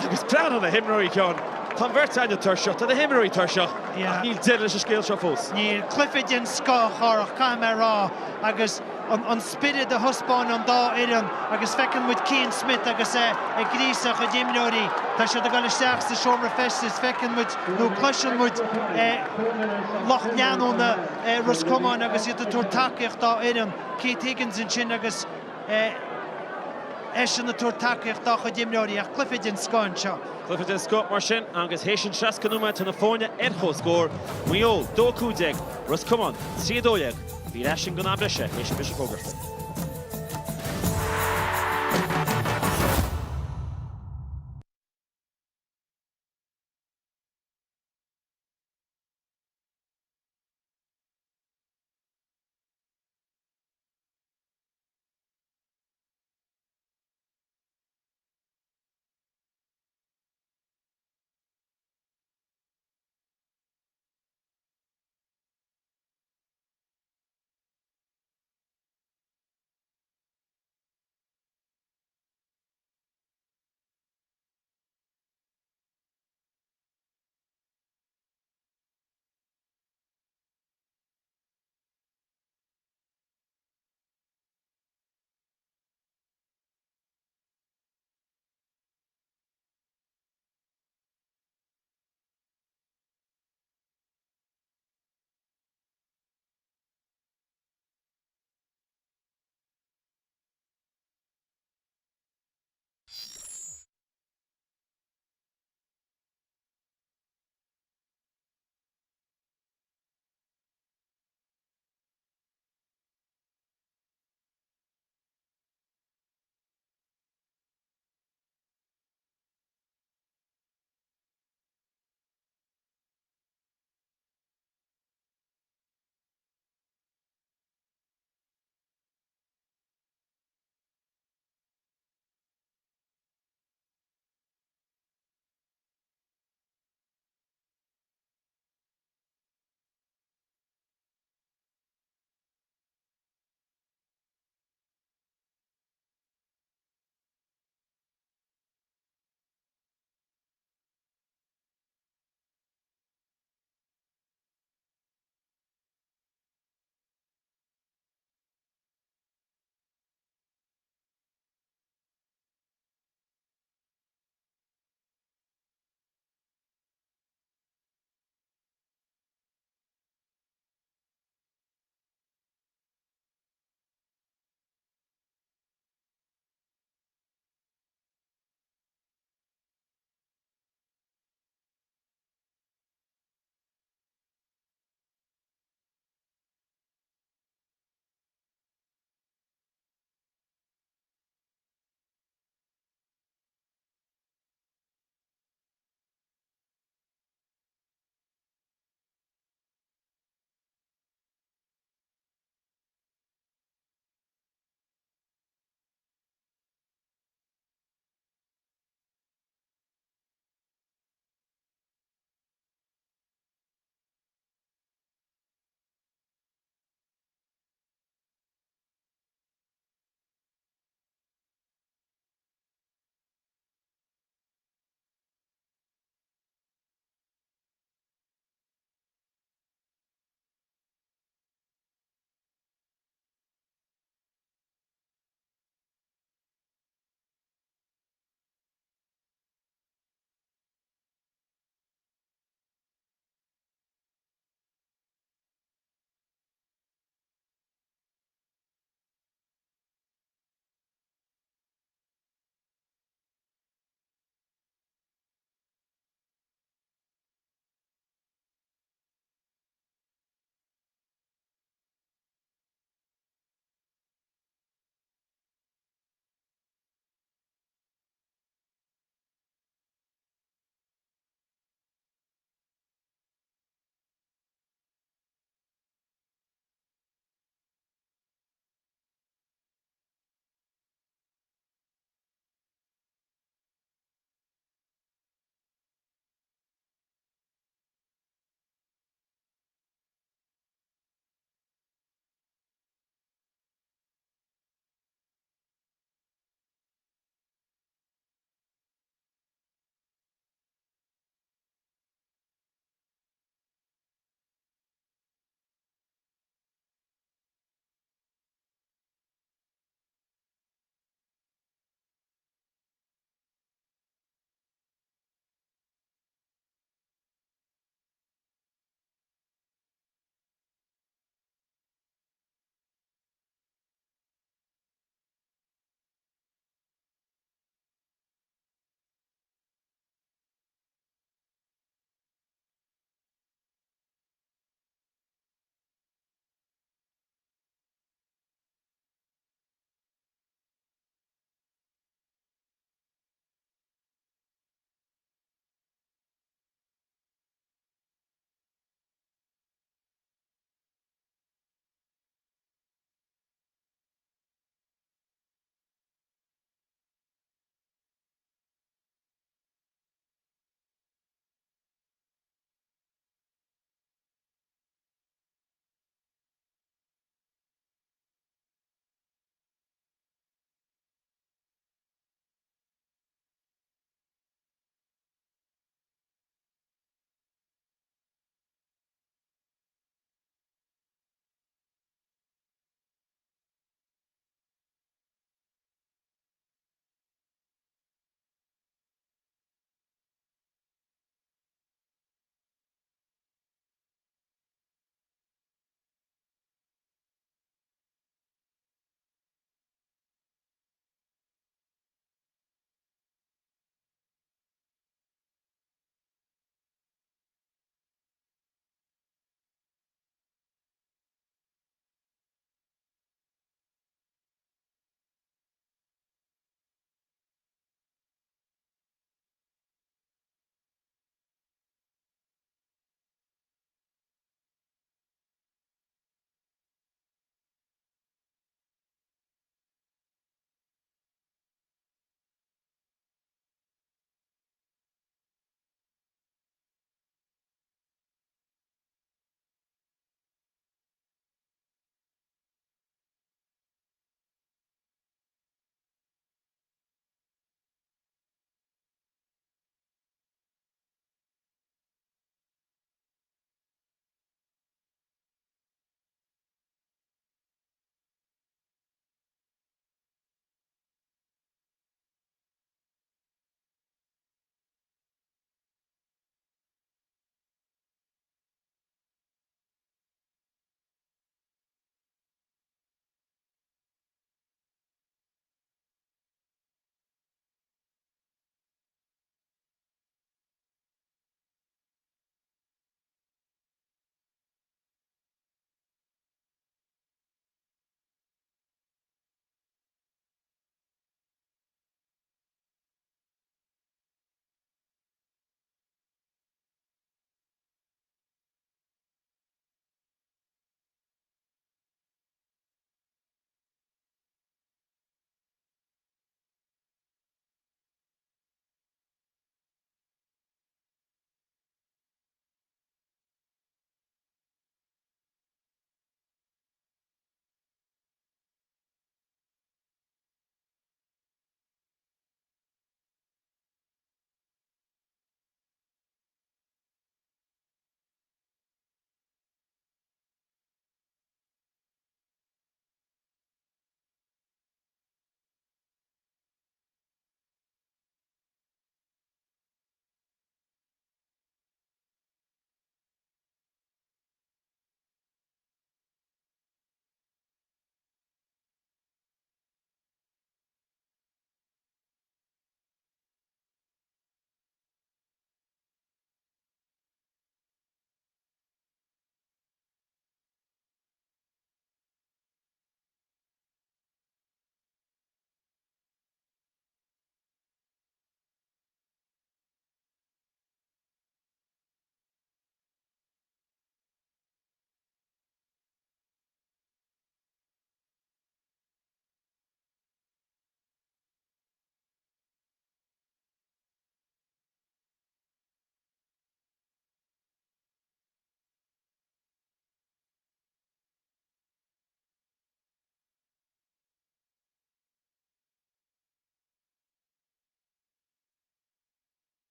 Agus breathnaigh ar na himreoirí, a Sheáin. Tá an bheirt againne tuirseach, tá na himreoirí tuirseach, ach níl deireadh leis an scéal seo fós. Níl. Cluiche den scoth, a Chárthach, caithfidh mé a rá, agus an spiorad a thaispeáin an dá fhoireann agus feiceann muid Cian Smyth agus é ag gríosadh a chuid imreoirí. Tá siad ag dul isteach sa seomra feistis, feiceann muid nó cloiseann muid lucht leanúna Ros Comáin agus iad ag tabhairt tacaíocht dá fhoireann. Keith Higgins ansin agus. Eisean ag tabhairt tacaíocht dá chuid imreoirí ach cluiche den scoth anseo. Cluiche den scoth mar sin agus théis an 60 nóiméad tá na foirne ar comhscór, Maigh Eo 2-15, Ros Comáin 3-12. Bí ar ais linn don am breise théis an briseadh fógraíochta.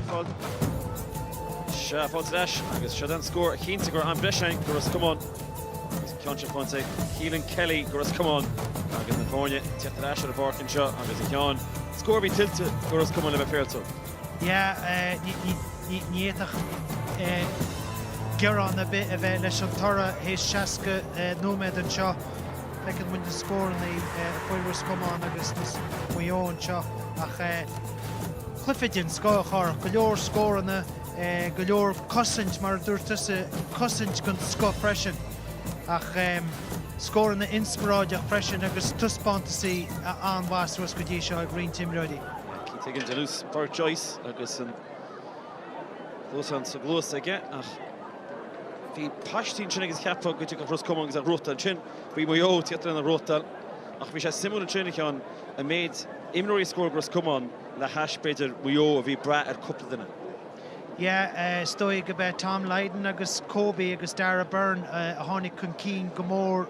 Sea, fáilte ar ais agus seo an scór a chinntigh go raibh am breise ann do Ros Comáin agus an ceann sin faighte ag Keelan Kelly do Ros Comáin agus na foirne ag teacht ar ais ar an bpáirc anseo agus a Sheáin, scór a bhí tuillte do Ros Comáin le bheith féaráilte. Yeah, ní fhéadfadh gearán ar bith a bheith leis an toradh théis 60 nóiméad anseo. Feiceann muid na scóranna a fuair Ros Comáin agus Maigh Eo anseo ach cluiche den scoth, a Chárthach. Go leor scóranna, go leor cosaint, mar a dúirt tusa, cosaint den scoth freisin. Ach scóranna inspioráideach freisin agus taispeántasaí an-mhaith suas go dtí seo ag roinnt imreoirí. Cinnte ag an dlús Pádraic Joyce agus an cluasán sa gcluas aige ach bhí paistí ansin agus cheapfá go dtiocfadh Ros Comáin agus a ghnóthachtáil ansin. Bhí Maigh Eo ag tíocht lena ghnóthachtáil ach bhí sé suimiúil ansin a Sheáin an méid imreoirí a scóráil do Ros Comáin le hais b'fhéidir Maigh Eo a bhí ag brath ar cúpla duine. Yeah, is dóigh go b'é Tom Lydon agus Kobe agus Darragh Beirne a tháinig chun cinn go mór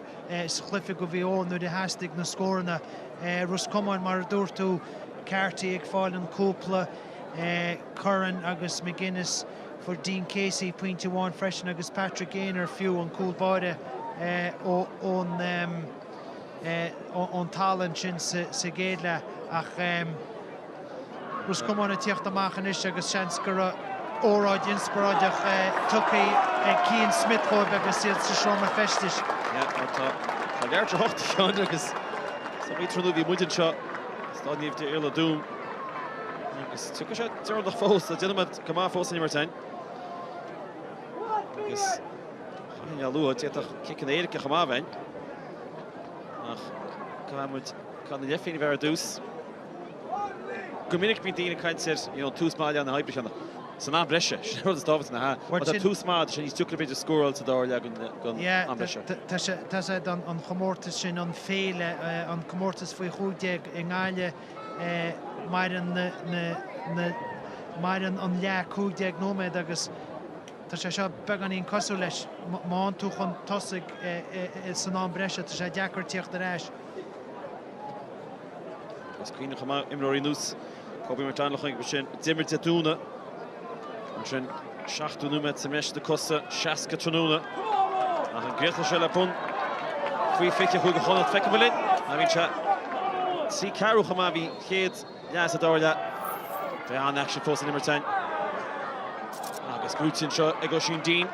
sa chluiche do Mhaigh Eo nuair a theastaigh na scóranna. Ros Comáin, mar a dúirt tú, Carty ag fáil an cúpla, Curran agus McGuinness, fuair Dean Casey pointe amháin freisin agus Patrick Gaynor fiú, an cúl báire ón talamh ansin sa gcéad leath. Ach Ros Comáin ag tíocht amach anois agus seans go raibh óráid inspioráideach tugtha ag Cian Smith dhóibh agus iad sa seomra feistis. Yeah, mar tá tá leathuair tar 8 a Sheáin agus sa mí tráthnóna bhí muid anseo Staid Naomh Iarlaith Tuaim agus tiocfaidh sé deireanach fós, tá 10 nóiméad go maith fós san imirt againn. Agus chaithfinn a lua, d'fhéadfadh ciceanna éirice chomh maith a bheith againn. Ach caithfidh muid caithfidh na leithphinginí a bheith ar dtús. Go minic bíonn daoine ag caint ar you know, tús maith leath na hoibre cheana. San am breise, sin an rud is tábhachtaí ná má tá tús maith, tá sé níos deacra b'fhéidir scóráil sa dara leath den am breise. Tá sé an chomórtas sin, an féile, an comórtas faoi 15 i nGaillimh, maireann na maireann an leath 15 nóiméad agus tá sé seo beagáinín cosúil leis. Má théann tú chun tosaigh san am breise, tá sé deacair tíocht ar ais. Is cuimhneach chomh maith imreoirí ar nós Kobe McDonald chuig sin d'imir Dé Domhnaigh ansin 70 nóiméad sa mbreis na cosa 60 tráthnóna ach an gcríochnóidh sé le bonn faoi 20 Chúige Chonnacht feicfidh muid linn má bhíonn sé 3 ceathrú chomh maith bhí chéad leath sa dara leath beidh an-aicsean fós san imirt againn agus gnóite anseo ag Oisín Deane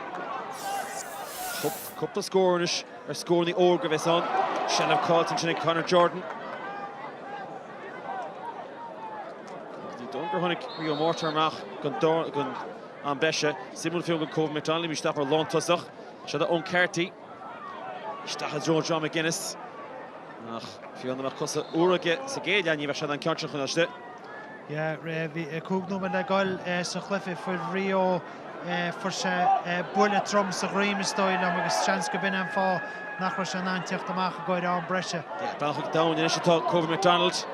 cúpla scór anois Ar scóranna órga a bheas ann. Seilbh caillte ansin ag Conor Jordan. Ní dóigh gur tháinig Rio Mortar amach don am breise. Suimiúil fiú go Kobe McDonald imithe isteach mar lántosach. Seo do Eoin Carty. Isteach i dtreo John McGuinness. Ach fiú dá mbeadh cosa úra aige sa gcéad leath ní bheadh sé in ann an ceann sin a choinneáil istigh. Yeah, bhí 5 nóiméad le goil sa chluiche. Fuair Rio Fuair sé buille trom sa dhroim is dóigh liom agus seans go b'in an fáth nach raibh sé in ann teacht amach i gcomhair am breise. Bealach domhain anois atá Kobe McDonald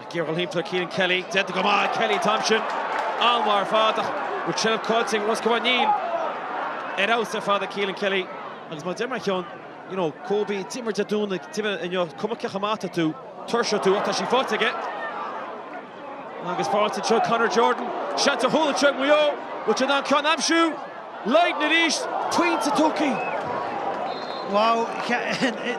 ag iarraidh dul thimpeall ar Keelan Kelly. Déanta go maith ag Kelly an t-am sin. An-mhaith ar fad ach bhfuil seilbh caillte ag Ros Comáin? Níl. Ar fheabhas ar fad ag Keelan Kelly agus mar a deir mé a Sheáin, you know, Kobe, d'imir Dé Domhnaigh, d'imir inniu, cuma cé chomh maith atá tú, tuirseoidh tú ach tá sí faighte aige. Agus faighte anseo Conor Jordan, seans ar chúl anseo ag Maigh Eo, bhfuil sé in ann ceann a aimsiú? Lydon arís, pointe tugtha. Wow, i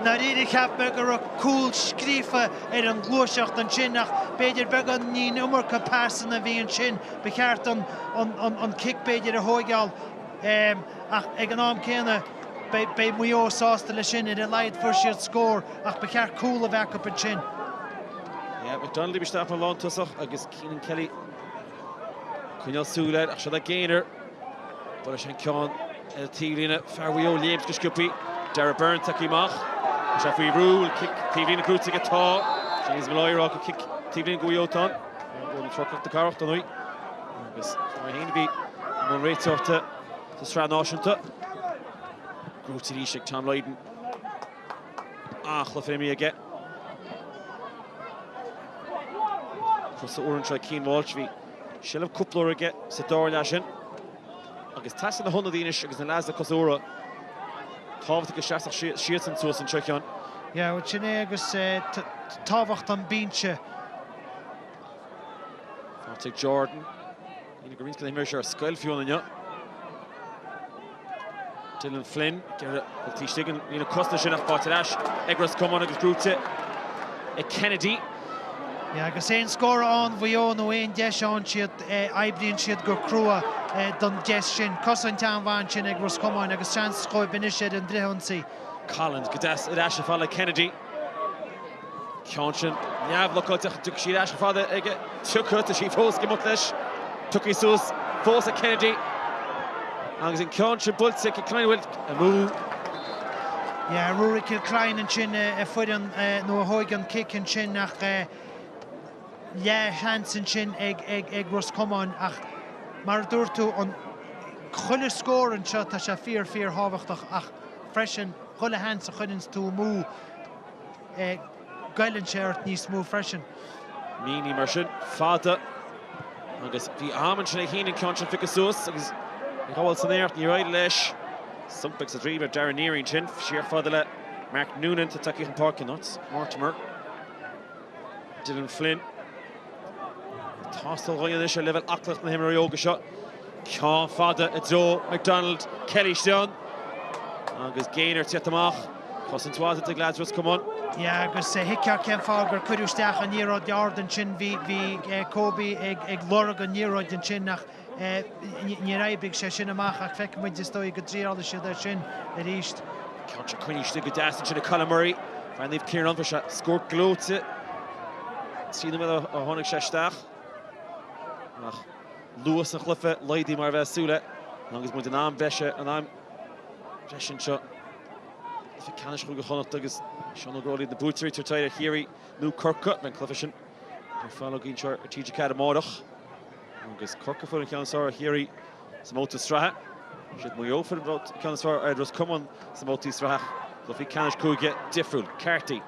ndáiríre cheap mé go raibh cúl scríofa ar an ghluaiseacht ansin ach b'fhéidir beagáinín iomarca pasanna a bhí ansin. Ba cheart an cic b'fhéidir a thóigeáil ach ag an am céanna beidh Maigh Eo sásta leis sin, ar a laghad fuair siad scór ach ba cheart cúl a bheith acu ansin. Yeah, McDonald isteach mar lántosach agus Keelan Kelly ag coinneáil súil air ach seo é Gaynor. Buail sé an ceann ar an taobhlíne, fear Mhaigh Eo léimt go sciobthaí. Darragh Beirne tagtha amach. Tá sé faoi bhrú, cic taobhlíne gnóite aige tá. James Molloy ag rá gur cic taobhlíne do Mhaigh Eo atá ann. Bhuel, Turcach na Cathrach, dar ndóigh. Agus mar féin a bhí i mbun réiteoireachta sa tSraith Náisiúnta. Gnóite arís ag Tom Lydon. An-chluiche imeartha aige. Cosa úra anseo ag Cian Walsh. Bhí seilbh cúpla uair aige sa dara leath sin. Agus teastaíonn na hionadaithe anois agus na leaids le cosa úra. Tábhachtach go seasfadh siadsan suas anseo a Sheáin. Yeah, bhuel sin é agus tábhacht an binse. Faighte ag Jordan. Ní go roinnt de na himreoirí seo ar scoil fiú inniu. Dylan Flynn ag iarraidh dul taobh istigh den líne cosanta sin ach faighte ar ais ag Ros Comáin agus gnóite ag Kennedy. Yeah, agus aon scór a fhaigheann Mhaigh Eo nó aon deis a fhaigheann siad, oibríonn siad go crua don deis sin. Cosaint an-mhaith ansin ag Ros Comáin agus seans dhóibh anois ar an bhfrithionsaí. Collins go deas ar ais chomh fada le Kennedy. Ceann sin neamhbhlocáilte ach tiocfaidh sí ar ais chomh fada aige. Tiocfaidh, tá sí fós ag imeacht leis. Tugtha suas fós ag Kennedy. Agus an ceann sin buailte ag Kilcline bhfuil amú. Yeah, Rory Kilcline ansin a fuair an, nó a thóig an cic ansin ach leathsheans ansin ag, ag, ag Ros Comáin ach mar a dúirt tú, an, chuile scór anseo tá sé fíor, fíor thábhachtach ach freisin chuile sheans a chuireanns tú amú goilleann sé ort níos mó freisin. Meaney mar sin, fada agus bhí am ansin ag Heenan an ceann sin a phiocadh suas agus a ghabháil san aer ach níor éirigh leis. Stump sa droim ar Darren Neary ansin, siar fada le Mark Noonan atá tagtha chun páirce in áit Mortimer. Dylan Flynn. Tástáil dhúinn anois ar leibhéal aclaíochta na himreoirí óga seo. Ceann fada i dtreo McDonald, Kelly istigh ann agus Gaynor ag tíocht amach. Cosaint mhaith ag leaids Ros Comáin. Yeah agus thuigfeá cén fáth gur cuireadh isteach an liathróid ard ansin. Bhí bhí Kobe ag ag lorg an liathróid ansin ach níor oibrigh sé sin amach ach feicfidh muid is dóigh go dtriálfaidh siad é sin arís. Ceann seo coinnithe istigh go deas ansin ag Colin Murray. Fear Naomh Ciarán fuair sé scór gleoite 3 nóiméad ó tháinig sé isteach. Ach luas an chluiche laghdaithe mar a bheifeá ag súil le agus muid in am breise in am breise anseo. Cluiche ceannais Chúige Chonnacht agus Seán Óg Rowley na buaiteoirí ag tabhairt aghaidh ar Chiarraí nó Corcaigh. Beidh an cluiche sin ar fáil againn anseo ar TG4 amárach. Agus Corcaigh fuair an ceann is fearr ar Chiarraí sa mbabhta sraithe. Siad Maigh Eo fuair an ceann is fearr ar Ros Comáin sa mbabhtaí sraithe. Cluichí ceannais cúige difriúil. Carty.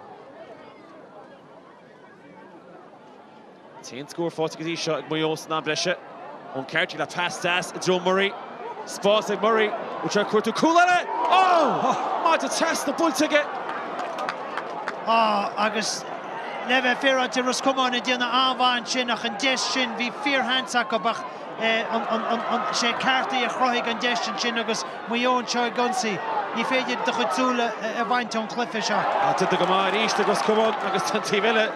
An t-aon scór faighte go dtí seo ag Maigh Eo san am breise. Eoin Carty le pas deas i dtreo Murray. Spás ag Murray. Bhfuil sé ag cuartú cúl eile? Ó! Maide trasna buailte aige. Á, agus le bheith féaráilte, Ros Comáin ag déanamh an-mhaith ansin ach an deis sin, bhí fíorsheans acu ach sé Carty a chruthaigh an deis ansin agus Maigh Eo anseo ag ionsaí. Ní féidir do chuid súl a bhaint ón chluiche seo. Tá déanta go maith arís ag Ros Comáin agus an taobh eile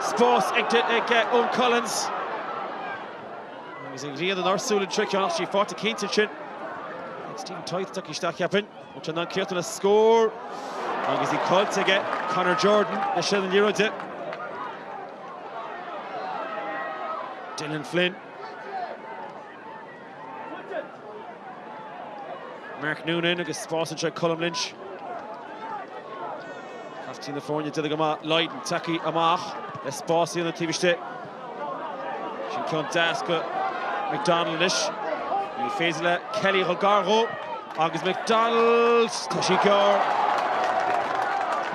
spás ag Eoin Collins. Agus an ghrian inár súile anseo ceann ach sí faighte cinnte ansin ag Stephen Tighe tagtha isteach cheapfainn. Bhfuil sé in ann críochnú le scór agus í caillte aige Conor Jordan le seilbh na liathróide. Dylan Flynn. Mark Noonan agus spás anseo ag Colm Lynch. Captaen na foirne déanta go maith. Lydon tagtha amach le spás a dhéanamh taobh istigh. Sin ceann deas go McDonald anois. Ní féidir le Kelly dhul gar dhó agus McDonald tá sí gearr.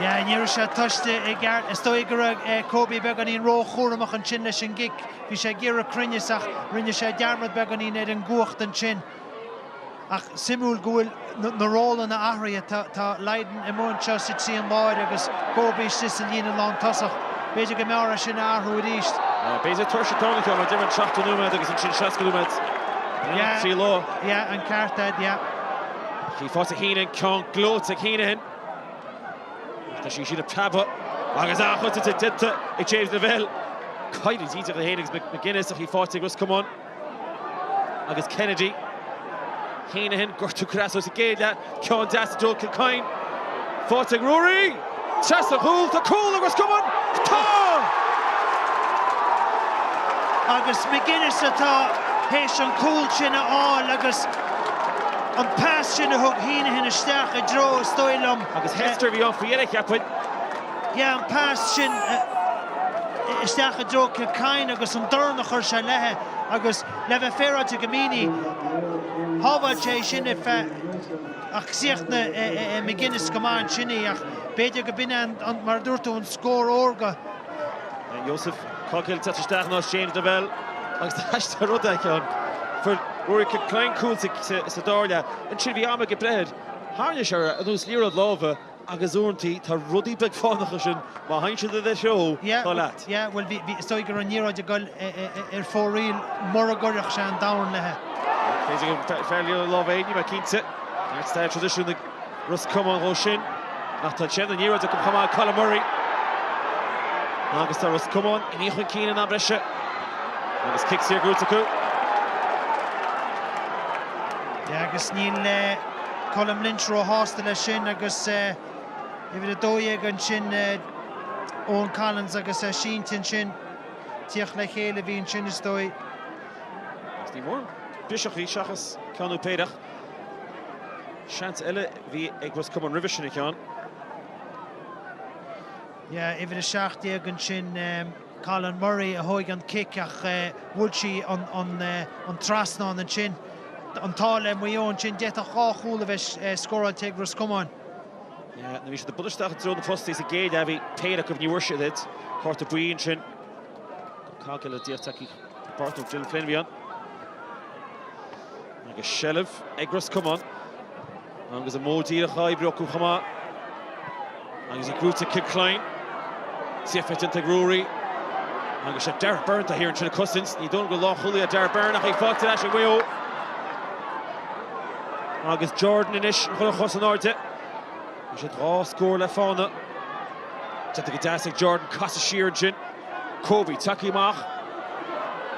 Yeah, ní raibh sé tomhaiste i gceart. Is dóigh go raibh eh, Kobe beagáinín róchúramach ansin leis an gcic. Bhí sé ag iarraidh cruinneas ach rinne sé dearmad beagáinín ar an gcumhacht ansin. Ach suimiúil go bhfuil na rólanna athraithe. Tá Lydon amuigh anseo sa trian láir agus Kobe istigh sa líne lántosach. B'fhéidir go mb'fhearr é sin a athrú arís. B'fhéidir tuirse atá ann, mar d'imir 70 nóiméad agus ansin 60 nóiméad in imeacht 3 lá. Yeah, an ceart agat, yeah. Bhí faighte ag Heenan, ceann gleoite ag Heenan. Tá sí sin ag preabadh agus an-chosaint déanta ag James Lavelle. Coimhlint iontach idir é agus McGuinness ach í faighte ag Ros Comáin agus Kennedy. Heenan, gortú curtha as sa gcéad leath, ceann deas i dtreo Kilcoyne. Faighte ag Ruairí! Trasna an chúil, tá cúl ag Ros Comáin! Tá! Agus McGuinness atá théis an cúl sin a fháil agus an pas sin a thug Heenan isteach i dtreo, is dóigh liom. Agus Hester a bhí ann faoi dheireadh, cheapfainn. Yeah, an pas sin isteach i dtreo Kilcoyne agus an dorn a chuir sé léi agus le bheith féaráilte go Meaney, shábháil sé é sin ar feadh ach chríochnaigh McGuinness go maith ansin í ach b'fhéidir go b'in é an, mar a dúirt tú, an scór órga. Joseph Coghill teacht isteach in áit James Lavelle agus aisteach rud é ceann. Fuair Rory Kilcoyne cúl sa dara leath. Ansin bhí am ag an breitheamh. Tharraing sé anuas liathróid láimhe. Agus uaireanta tá rudaí beag fánacha sin, má théann siad i do threo, tá leat. Yeah, bhuel bhí, is dóigh go raibh an liathróid ag dul ar fóraoil mura gcuirfeadh sé an dorn léi. B'fhéidir gur fearr leo lámh éigin, níl mé cinnte. Neart stair traidisiún ag Ros Comáin dhó sin. Ach tá an liathróid acu chomh maith, Colm Murray. Agus tá Ros Comáin imithe chun cinn in am breise. Agus cic saor gnóthaithe acu. Yeah, agus níl Colm Lynch róshásta leis sin agus uimhir 12 ansin Eoin Collins agus é sínte ansin. Tíocht le chéile a bhí ansin is dóigh. Agus ní mór biseach í seachas ceann nó péire ach seans eile a bhí ag Ros Comáin roimhe sin a Sheáin. Yeah, uimhir 17 ansin Colin Murray a thóig an cic ach bhuail sí an trasnán ansin. An t-ádh le Maigh Eo ansin, d'fhéadfadh dhá chúl a bheith scóráilte ag Ros Comáin. Yeah, nuair a bhí siad ag bualadh isteach i dtreo na postaí sa gcéad leath bhí péire acu, ní bhfuair siad iad. Cárta buí ansin. Coghill a d'fhéach ag Bart nó Dylan Flynn a bhí ann. Agus seilbh ag Ros Comáin. Agus an modh díreach á oibriú acu chomh maith. Agus í gnóthaithe ag Kilcline. Saothar déanta ag Ruairí. Agus sé Darragh Beirne atá thiar ansin ag cosaint. Ní dóigh liom gur lánchúlaí é Darragh Beirne ach í faighte ar ais ag Maigh Eo. Agus Jordan anois ag cur a chos in airde. Tá siad dhá scór le fána. Déanta go deas ag Jordan, casadh siar ansin. Kobe tagtha amach.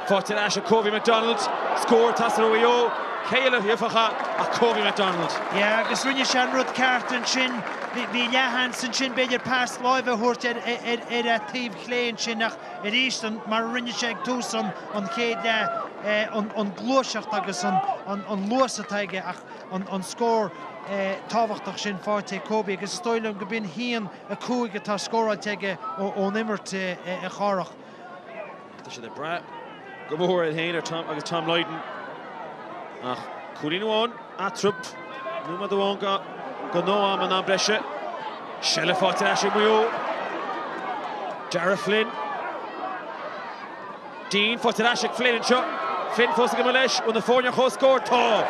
Faighte ar ais ag Kobe McDonald. Scór teastaigh ó Mhaigh Eo. Cé eile a gheobhadh é ach Kobe McDonald. Yeah, agus rinne sé an rud ceart ansin. Bhí leathsheans ansin, b'fhéidir pas láimhe a thabhairt ar a taobh chlé ansin ach arís, mar a rinne sé ag tús an chéad leath, an gluaiseacht agus an luas atá aige ach an scór tábhachtach sin faighte ag Kobe agus is dóigh liom go b'in haon 5 atá scóráilte aige ón imirt a Chárthach. Tá siad ag brath go mór air féin ar Tom agus Tom Lydon. Ach cúilín amháin eatarthu, nóiméad amháin go gnáth-am an am breise. Seilbh faighte ar ais ag Maigh Eo. Darragh Flynn. Dean faighte ar ais ag Flynn anseo. Flynn fós ag imeacht leis. Bhfuil na foirne ar comhscór? Tá!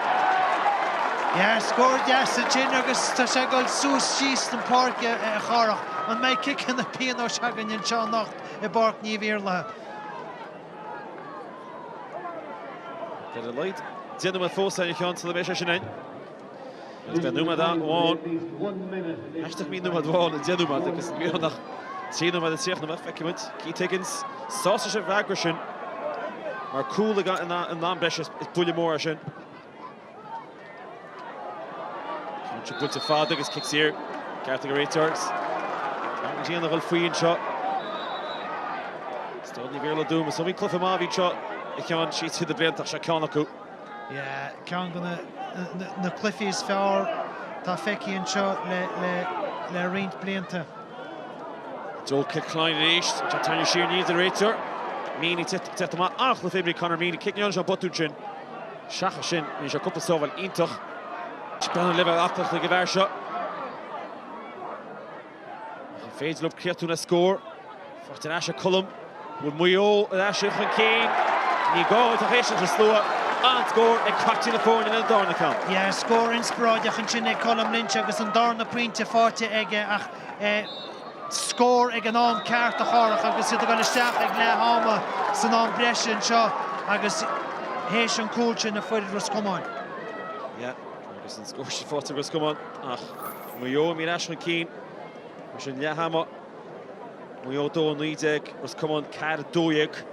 Yeah, scór deas ansin agus tá sé ag dul suas síos an pháirc a Chárthach. An mbeidh ciceanna pionóis againn anseo anocht i bPáirc Naomh Iarlaithe? Ar a laghad 10 nóiméad fós ar a cheann sula mbeidh sé sin ann. Agus beidh nóiméad amháin, aisteach mí nóiméad amháin i 10 nóiméad agus ní raibh ach 3 nóiméad i 30 nóiméad, feicfidh muid. Keith Higgins sásta leis an bhfreagra sin mar cúl in am breise is buille mór é sin. Ceann seo buailte fada agus cic saor ceart ag an réiteoir. An ghrian ag dul faoi anseo. Staid Naomh Iarlaith Tuaim. Is iomaí cluiche maith a bhí anseo a Sheáin síos tríd na blianta ach seo ceann acu. Yeah, ceann de na cluichí is fearr atá feicthe anseo le roinnt blianta. Joe Kilcline arís, tá tarraingthe siar aniar ag an réiteoir. Meaney teacht amach an-chluiche imeartha Conor Meaney, cic ní an botún sin. Seachas sin, rinne sé cúpla sábháil iontach. Breathnú leibhéal aclaíochta ag an bhfear seo. Ach an féidir leo críochnú le scór? Faighte ar ais ag Colm. Bhfuil Maigh Eo ar ais chun cinn? Ní gá duit ach éisteacht leis an slua. An-scór ag captaen na foirne lena darna ceann. Yeah, scór inspioráideach ansin ag Colm Lynch agus an darna pointe faighte aige ach scór ag an am ceart a Chárthach agus iad ag dul isteach ag leath ama san am breise anseo agus théis an cúl sin a fuair Ros Comáin. Yeah, agus an scór sin faighte ag Ros Comáin ach Maigh Eo imithe ar ais chun cinn. Mar sin leath ama, Maigh Eo 2, 19, Ros Comáin 4, 12.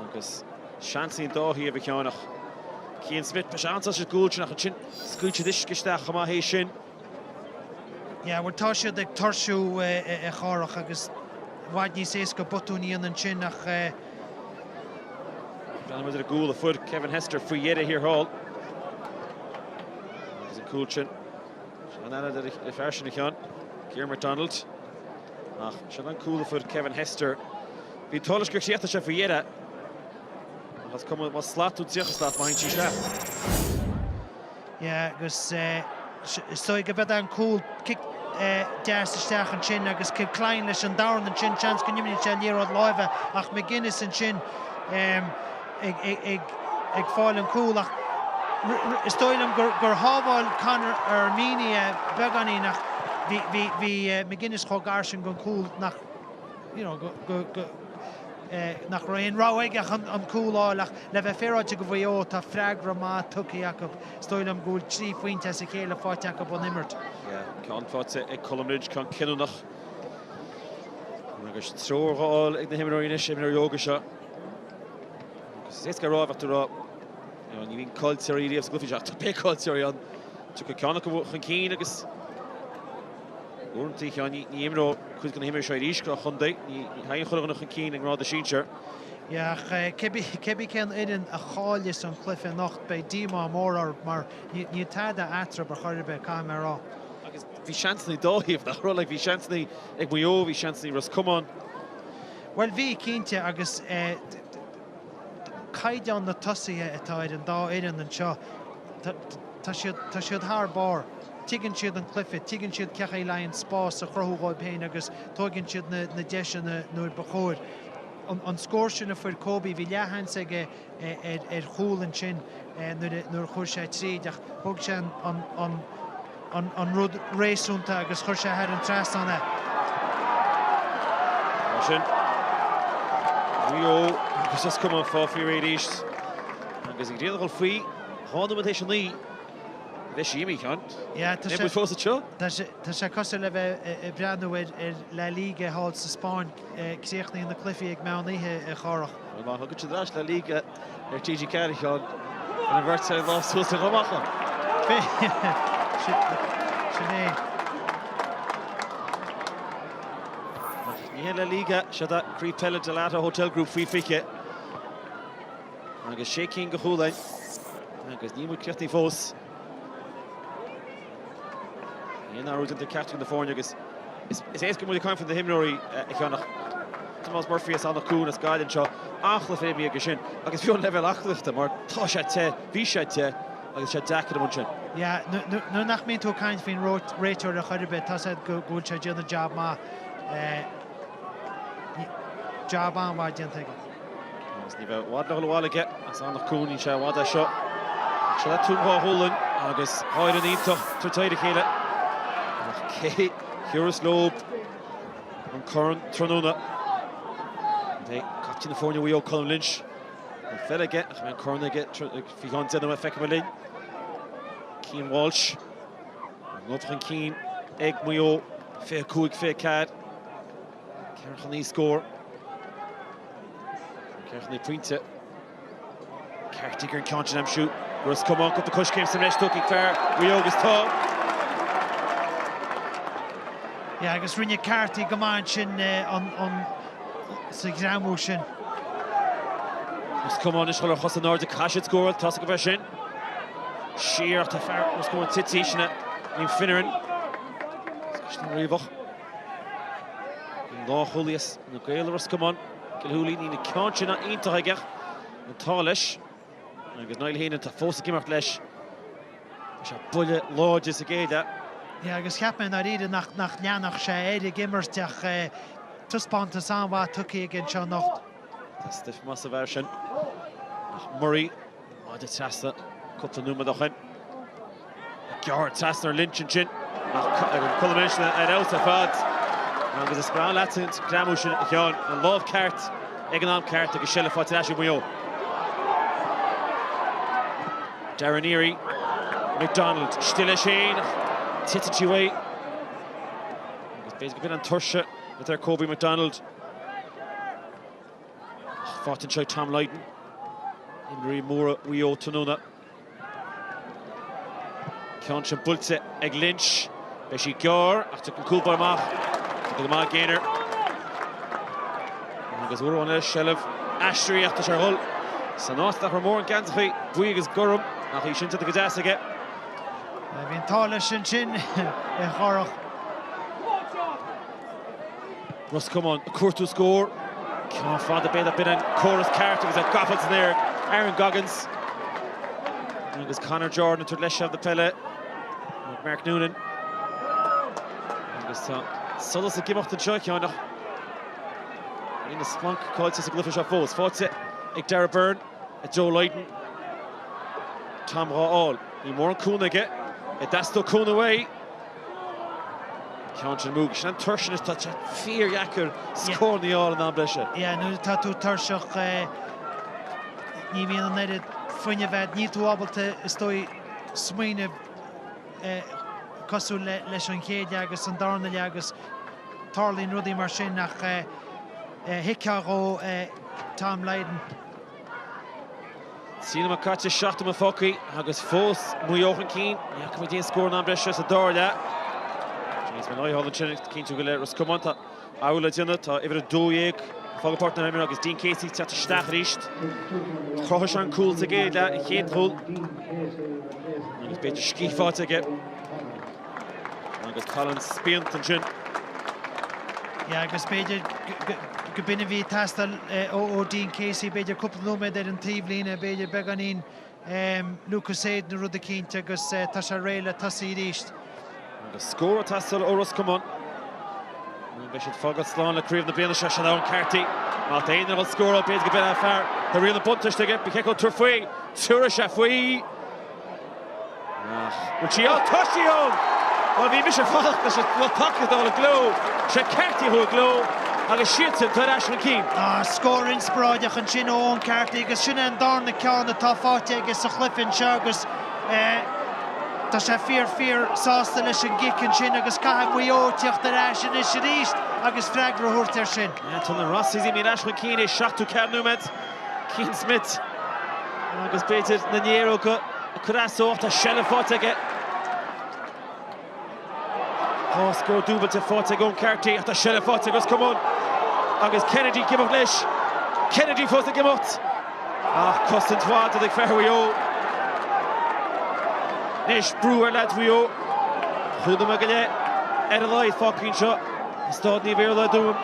Agus seans ón dá thaobh a Sheáin ach Cian Smith, beidh sé an-sásta leis an gcúl sin ach ansin scaoil siad uisce isteach chomh maith théis sin. Yeah, bhuel tá siad ag tuirsiú a Chárthach agus i bhfad níos éasca botún a dhéanamh ansin ach. Breathnaíonn muid ar an gcúl a fuair Kevin Hester faoi dheireadh thiar thall. Agus an cúl sin, sin an ar an fear sin a Sheáin, Ciarán McDonald. Ach sin an cúl a fuair Kevin Hester. Bhí an t-ádh leis gur chríochnaigh sé faoi dheireadh. Ach is cuma más slat nó 30 slat má théann sí isteach. Yeah, agus is dóigh go mbeidh an cúl cic deas isteach ansin agus Kilcline leis an dorn ansin, seans go n-imríonn sé liathróid láimhe ach McGuinness ansin ag fáil an cúl ach. Is dóigh liom gur shábháil Conor Meaney é beagáinín ach bhí McGuinness chomh gar sin don chúl nach you know go go nach raibh aon rogha aige ach an cúl a fháil ach le bheith féaráilte do Mhaigh Eo tá freagra maith tugtha acu. Is dóigh liom go bhfuil 3 phointe as a chéile faighte acu ón imirt. Yeah, ceann faighte ag Colm Lynch, ceann cinniúnach. Agus treoir á fháil ag na himreoirí anois, imreoirí óga seo. Agus is éasca a rá, bheadh tú ag rá, you know, ní bhíonn caillteoirí riamh sa gcluiche seo, ach tá beidh caillteoirí ann. Tiocfaidh ceann acu chun cinn agus uaireanta, Sheáin, ní, ní imreoidh cuid de na himreoirí seo arís do chontae, ní, ní thagann chuile dhuine chun cinn i ngrád a sinsear. Yeah, ach cibé cén fhoireann a chailleas an cluiche anocht, beidh díomá mór orthu mar níl tada eatarthu ar chor ar bith, caithfidh mé a rá. Agus bhí seansanna dá thaobh, nach raibh? Like, bhí seansanna ag Maigh Eo, bhí seansanna ag Ros Comáin. Bhuel, bhí, cinnte, agus caighdeán na tosaithe atá ar an dá fhoireann anseo, tá siad, tá siad thar barr. Tuigeann siad an cluiche, tuigeann siad cé chaoi le an spás a chruthú dhóibh féin agus tóigeann siad na deiseanna nuair ba chóir. An scór sin a fuair Kobe, bhí leathsheans aige ar chúl ansin nuair a chuir sé tríd ach thóg sé an rud réasúnta agus chuir sé thar an trasnán é. Mar sin, Maigh Eo agus Ros Comáin fá faoi réir arís agus an ghrian ag dul faoi, 2 nóiméad théis a 9. Bheidh sí imithe, a Sheáin. Yeah, tá sé. fós anseo? Tá sé cosúil le bheith ag breathnú ar La Liga thall sa Spáinn. Críochnaíonn na cluichí ag meán oíche, a Chárthach. Bhuel, má thugann siad ar ais La Liga ar TG4, a Sheáin, ar an bheirt ar lámh suas ar dhomach. Sin é. Ach ní hé La Liga, seo é Craobh Peile Dalata Hotel Group faoi 20. Agus sé cinn de chúil agus níl muid críochnaithe fós. Níl aon athrú déanta ag ceachtar de na foirne agus is éasca muid ag caint faoi na himreoirí a Sheáin ach Tomás Murphy as Eanach Cuain as Gaillimh anseo, an-chluiche imeartha aige sin agus fiú an leibhéal aclaíochta mar tá sé te, bhí sé te agus sé deacair amuigh ansin. Yeah, nuair nach mbíonn tú ag caint faoin réiteoir ar chor ar bith, tá a fhios agat go bhfuil sé ag déanamh jab maith. Jab an-mhaith déanta aige. Agus ní bheidh i bhfad le dhul abhaile aige as Eanach Cuain, níl sé i bhfad as seo. Seo le Tuaim Dhá Ghualainn agus dhá fhoireann iontach tar éis a chéile. Ach cé thiúrfas leo an corn tráthnóna? Beidh captaen na foirne Mhaigh Eo Colm Lynch. Níl peil aige ach beidh an corn aige faoi cheann deich nóiméad feicfidh muid linn. Cian Walsh. An rud chun cinn ag Maigh Eo, 25, 24. Ceathracha 9 scór. Ceathracha 9 pointe. Carty ar an ceann sin aimsiú. Ros Comáin cúpla coiscéim sa mbreis tugtha ag fear Mhaigh Eo agus tá. Yeah, agus rinne Carty go maith ansin an sa ghreamú sin. Ros Comáin anois chun ar chosa in airde caithfidh siad scóráil, tá a fhios acu é sin. Siar ach tá fear Ros Comáin tite, sin é Liam Finneran. Caisleán Riabhach. An lánchúlaí as na Gaeil Ros Comáin, Gilhooly, níl an ceann sin iontach aige ach an t-ádh leis. Agus Niall Heenan atá fós ag imeacht leis. Tá sé buille láidir sa gcéad leath. Yeah, agus cheap mé i ndáiríre nach nach leanfadh sé air ag imirt ach taispeántas an-mhaith tugtha aige anseo anocht. Tá stuif maith sa bhfear sin. Ach Murray Maide trasna cúpla nóiméad ó shin. Gearr trasna ar Lynch ansin ach Colm Lynch ar fheabhas ar fad. Agus is breá leat an greamú sin a Sheáin, an lámh ceart ag an am ceart agus seilbh faighte ar ais ag Maigh Eo. Darren Neary, McDonald, istigh leis féin, titeann sí uaidh. Agus b'fhéidir go b'in an tuirse atá ar Kobe McDonald. Faighte anseo ag Tom Lydon. Imreoirí móra Mhaigh Eo tráthnóna. Ceann sin buailte ag Lynch. Beidh sí gearr ach tiocfaidh an cúl báire amach. Tá go maith Gaynor. Agus uair amháin eile seilbh aistrithe ach tá sé ar dhul san áit nach raibh mórán geansachaí buí agus gorm ach í sin déanta go deas aige. Bhí an t-ádh leis ansin a Chárthach. Ros Comáin ag cuartú scór. Ceann fada b'fhéidir b'in an córas ceart agus é gafa san aer Aaron Goggins. Agus Conor Jordan ag tabhairt leis seilbh na peile. Mark Noonan. Agus tá solas ag imeacht anseo a Sheáin ach níl na splanc caillte sa gcluiche seo fós. Faighte ag Darragh Beirne, ag Joe Lydon. Tom dhá fháil. Níl mórán cúnamh aige. Ag teastáil cúnamh uaidh. Ceann sin amú. Sin an tuirse anois. Tá sé fíordheacair scóranna a fháil in am breise. Yeah, nuair atá tú tuirseach ní bhíonn an oiread fuinnimh agat. Níl tú ábalta, is dóigh, smaoineamh cosúil leis an chéad leath agus an darna leath agus tarlaíonn rudaí mar sin ach thuigfeá dhó Tom Lydon. 3 nóiméad caite, 7 nóiméad fágtha agus fós Maigh Eo chun cinn. Ní fhaca muid aon scór in am breise sa dara leath. James Molloy thall ansin ag cinntiú go le Ros Comáin. Tá athrú le déanamh. Tá uimhir 12 ag fágáil páirc na himeartha agus Dean Casey ag teacht isteach arís. Chruthaigh sé an cúl sa gcéad leath, an chéad chúl. Agus b'fhéidir scíth faighte aige. Agus Colin spíonta ansin. Yeah, agus b'fhéidir go b'in a bhí ag teastáil ó Dean Casey, b'fhéidir cúpla nóiméad ar an taobhlíne, b'fhéidir beagáinín Lucozade nó rud eicínt agus tá sé réidh le tosaí arís. Agus scór ag teastáil ó Ros Comáin. Ní bheidh siad fágáil slán le craobh na bliana seo, sin Eoin Carty. Má tá aon rud scóráil, b'fhéidir go b'in é fear. Tá riail na buntáiste aige, ba cheart dó tabhairt faoi. Tabharfaidh sé faoi. Ach bhfuil sí ann? Tá sí ann! Bhuel, bhí mise ag fanacht leis an lucht tacaíochta a fháil i gcló. Sé Carty a chuaigh i gcló agus siadsan atá ar ais chun cinn. Scór inspioráideach ansin ó Eoin Carty agus sin é an darna ceann atá faighte aige sa chluiche anseo agus tá sé fíor fíor sásta leis an gcic ansin agus caithfidh Maigh Eo tíocht ar ais anois arís agus freagra a thabhairt air sin. Tá na Rossies imithe ar ais chun cinn i 74 nóiméad. Cian Smyth agus b'fhéidir na néaróga ag cur as dó ach tá seilbh faighte aige. Tá scór dúbailte faighte ag Eoin Carty ach tá seilbh faighte ag Ros Comáin agus Kennedy ag imeacht leis. Kennedy fós ag imeacht ach cosaint mhaith déanta ag fear Mhaigh Eo. Anois brú ar leaids Mhaigh Eo. Chúig nóiméad go leith ar a laghad fágtha anseo i Staid Naomh Iarlaith i dTuaim.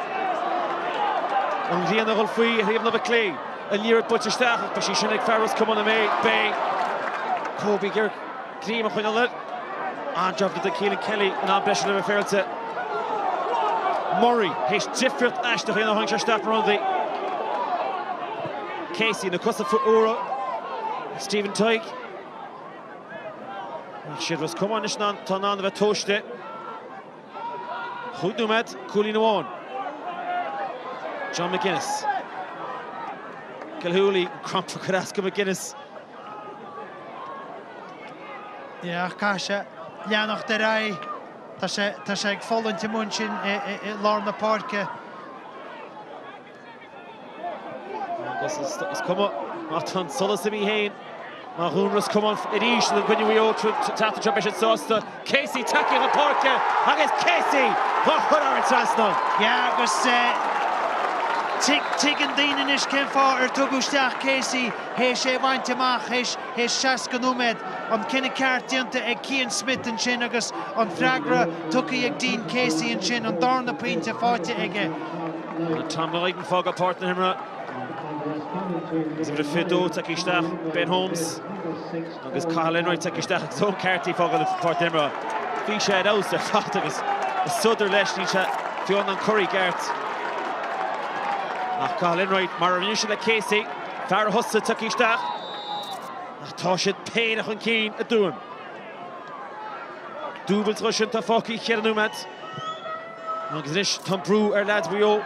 An ghrian ag dul faoi ar thaobh na láimhe clé. An liathróid buailte isteach ach beidh sí sin ag fear Ros Comáin an mbeidh? Beidh. Kobe ag iarraidh greim a choinneáil air. An-jab déanta ag Keelan Kelly in am breise le bheith féaráilte. Murray théis difríocht aisteach a dhéanamh ó tháinig sé isteach mar ionadaí. Casey na cosa fuara. Stephen Tighe. Ach siad Ros Comáin anois atá in ann a bheith tomhaiste. Chúig nóiméad, cúilín amháin. John McGuinness. Gilhooly, an crampa ag cur as go McGuinness. Yeah, ach caithfidh sé leanacht ar aghaidh. Tá sé, tá sé ag fulaingt amuigh ansin i lár na páirce. Agus is cuma má tá an solas imithe féin, má dhún Ros Comáin arís i gcoinne Mhaigh Eo teacht anseo beidh siad sásta. Casey tagtha chun páirce agus Casey dhá chur thar an trasnán. Yeah agus tuigeann daoine anois cén fáth ar tugadh isteach Casey théis é a bhaint amach théis 60 nóiméad. An cinneadh ceart déanta ag Cian Smyth ansin agus an freagra tugtha ag Dean Casey ansin, an darna pointe faighte aige. Tom Lydon fágáil páirc na himeartha. Agus uimhir 22 tagtha isteach, Ben Holmes agus Cathal Enright tagtha isteach agus Eoin Carty fágáil páirc na himeartha. Bhí sé ar fheabhas ar fad agus is sodar leis, níl sé fiú in ann cur i gceart. Ach Cathal Enright, mar a rinne sé le Casey, fear a thosaigh tagtha isteach. Ach tá siad péire chun cinn i dTuaim. Dúbailt dhó sin atá fágtha i cheithre nóiméad. Agus anois tá an brú ar leaids Mhaigh Eo.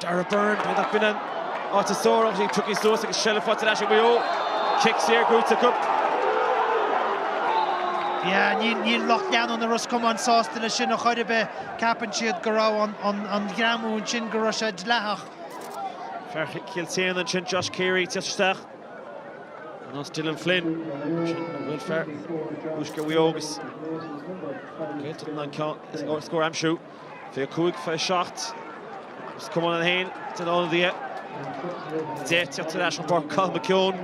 Darragh Beirne, b'fhéidir nach b'in an áit is fearr ach í tugtha suas agus seilbh faighte ar ais ag Maigh Eo. Cic saor gnóthaithe acu. Yeah, níl lucht leanúna Ros Comáin sásta leis sin ar chor ar bith. Ceapann siad go raibh an greamú ansin, go raibh sé dleathach. Fear Chill tSéadhna ansin, Josh Carey, ag teacht isteach. Nós Dylan Flynn, sin an bhfuil fear Thuaisceart Mhaigh Eo agus Gaeltacht in ann ceann scór a aimsiú. 25, 27. Ros Comáin 1, den ionadaithe. 10 teacht ar ais chun páirce Cathal McKeown,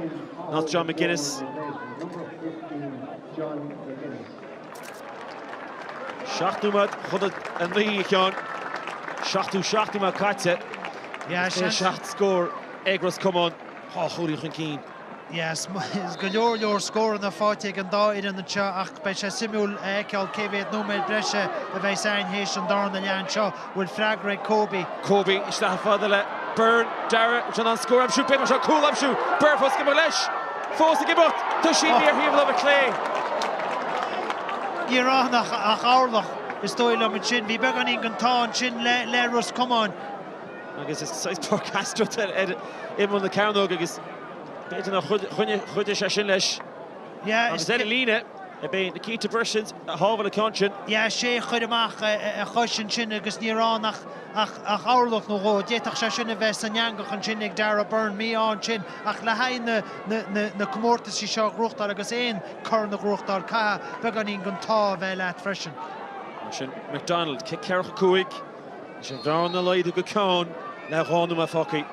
not John McGuinness. 7 nóiméad chun a 9 a Sheáin. 77 nóiméad caite. 7 scór ag Ros Comáin. 2 chúilín chun cinn. Yes, go leor leor scóranna faighte ag an dá fhoireann anseo ach beidh sé suimiúil a fheiceáil cé mhéad nóiméad breise a bheas ann théis an darna leath anseo. Bhfuil freagra ag Kobe? Kobe isteach fada le Byrne, Darragh, an scór a aimsiú, b'fhéidir mar seo, cúl a aimsiú, Byrne fós ag imeacht leis! Fós ag imeacht! Tá sí ar thaobh a láimhe clé. Ní raibh ann ach orlach, is dóigh liom, ansin. Bhí beagáinín den t-ádh ansin le Ros Comáin. Agus is saghas páirc astroturf ar imeall na cearnóige agus b'fhéidir nár chuidigh sé sin leis. Agus ar an líne, ab é Nikita Berzins a shábháil an ceann sin. Yeah, sé a chuir amach a chois ansin agus ní raibh ann ach orlach nó dhó. D'fhéadfadh sé sin a bheith san eangach ansin ag Darragh Beirne, mí-ádh ansin ach le haghaidh na comórtaisí seo a ghnóthachtáil agus aon corn a ghnóthachtáil, caithfidh beagáinín den t-ádh a bheith leat freisin. Mar sin, McDonald, cic 45, leis an bhearna a laghdú go ceann le 2 nóiméad fágtha.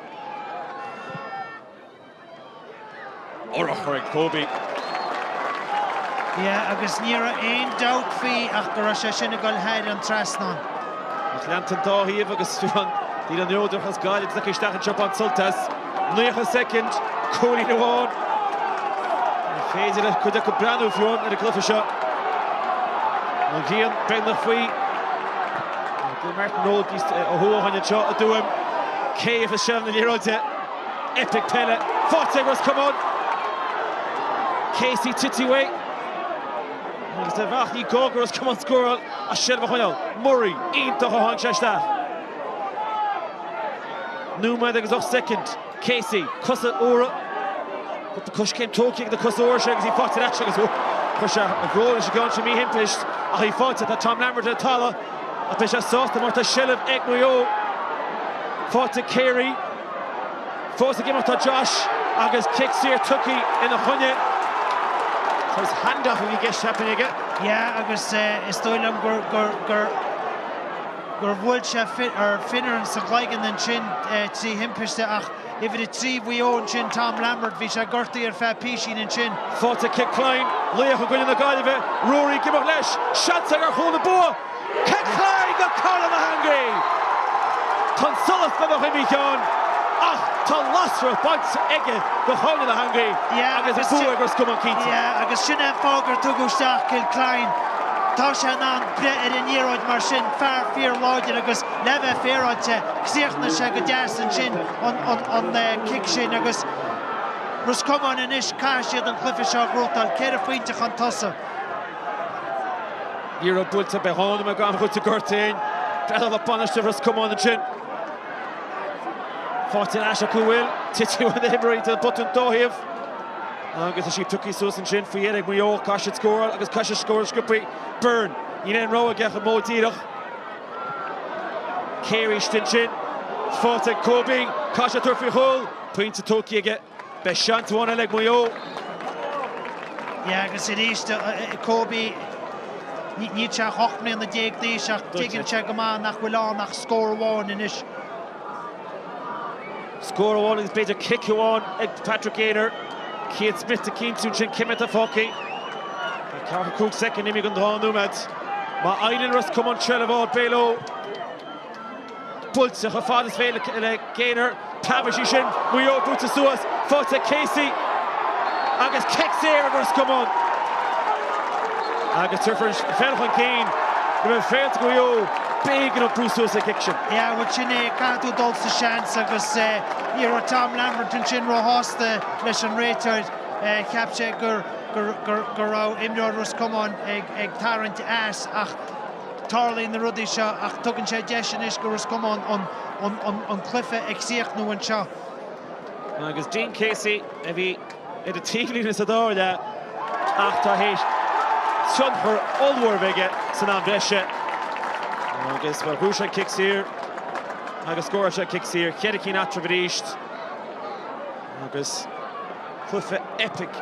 Urchar ag Kobe. Yeah, agus ní raibh aon dabht faoi ach go raibh sé sin ag dul thar an trasnán. Ach leanta an dá thaobh agus fiú níl an neodracht as Gaillimh tagtha isteach anseo bain sult as. 90 soicind, cúilín amháin. Ní féidir le cuid acu breathnú fiú ar an gcluiche seo. An ghrian beagnach faoi. Gilmartin Road ó thuaidh anseo i dTuaim. Cé a bheas seilbh na liathróide? Eipic peile faighte ag Ros Comáin. Casey tite uaidh. Agus ar bhealach ní gá do Ros Comáin scóráil ach seilbh a choinneáil. Murray, iontach ó tháinig sé isteach. Nóiméad agus 8 soicind. Casey, cosa úra. Cúpla coiscéim tógtha ag na cosa úra sin agus í faighte ar ais agus chuir sé a bhrón leis an gceann sin míthimpist ach í faighte. Tá Tom Lambert ar an talamh ach beidh sé sásta mar tá seilbh ag Maigh Eo. Faighte ag Carey. Fós ag imeacht tá Josh agus cic saor tugtha ina choinne. Saghas hand-off a bhí i gceist cheapfainn aige. Yeah agus is dóigh liom gur gur gur gur bhuail sé Finneran sa gcloigeann ansin trí thimpiste ach uimhir 3 Mhaigh Eo ansin, Tom Lambert, bhí sé gortaithe ar feadh písín ansin. Faighte Kilcline, laoch i gcoinne na Gaillimhe, Ruairí ag imeacht leis, seans aige ar chúl na bua! Kilcline go Conor na heangaí! Tá an solas beagnach imithe ann ach tá lasrach bainte aige do Chonor na heangaí agus an bua ag Ros Comáin cinnte. Yeah, agus sin é an fáth gur tugadh isteach Kilcline. Tá sé in ann breith ar an liathróid mar sin, fear fíorláidir agus le bheith féaráilte, chríochnaigh sé go deas ansin an cic sin agus Ros Comáin anois, caithfidh siad an cluiche seo a ghnóthachtáil, ceithre phointe chun tosaigh. Ní raibh buailte beidh ann ag am dhuit i gCortain. Breathnaigh le bainisteoir Ros Comáin ansin. Faighte ar ais acu bhfuil tite uaidh na himreoirí den botún dá thaobh. Agus tá sí pioctha suas ansin faoi dheireadh ag Maigh Eo. Caithfidh siad scóráil agus caithfidh siad scóráil sciobtha. Byrne. Níl aon rogha aige ach an modh díreach. Carey istigh ansin. Faighte ag Kobe. Caithfidh sé tabhairt faoi chúl. Pointe tógtha aige. Beidh seans amháin eile ag Maigh Eo. Yeah agus arís Kobe, níl sé ach 18 mbliana d'aois ach tuigeann sé go maith nach bhfuil ann ach scór amháin anois. Scór amháin agus b'fhéidir cic amháin ag Patrick Gaynor. Cian Smith ag cinntiú ansin cé mhéad atá fágtha. Tá 45 soicind imithe den 2 nóiméad. Má éiríonn le Ros Comáin seilbh a fháil beidh leo. Buailte chomh fada is féidir le Gaynor. Preabfaidh sí sin. Maigh Eo buaite suas. Faighte ag Casey. Agus cic saor ag Ros Comáin. Agus tabharfar an pheil chun cinn. Go mbeidh féilte Mhaigh Eo. B'éigean dóibh brú suas an cic sin. Yeah, bhuel sin é, caithfidh tú dul sa seans agus ní raibh Tom Lambert ansin róshásta leis an réiteoir. Cheap sé go raibh imreoir Ros Comáin ag tarraingt as ach Tarlaíonn na rudaí seo ach tugann sé deis anois do Ros Comáin an cluiche a chríochnú anseo. Agus Dean Casey a bhí ar an taobhlíne sa dara leath ach tá théis tionchar ollmhór a bheith aige san am breise. Agus bhuel ghnóthaigh sé an cic saor agus scóráil sé an cic saor, cheithre cinn eatarthu arís agus cluiche eipic,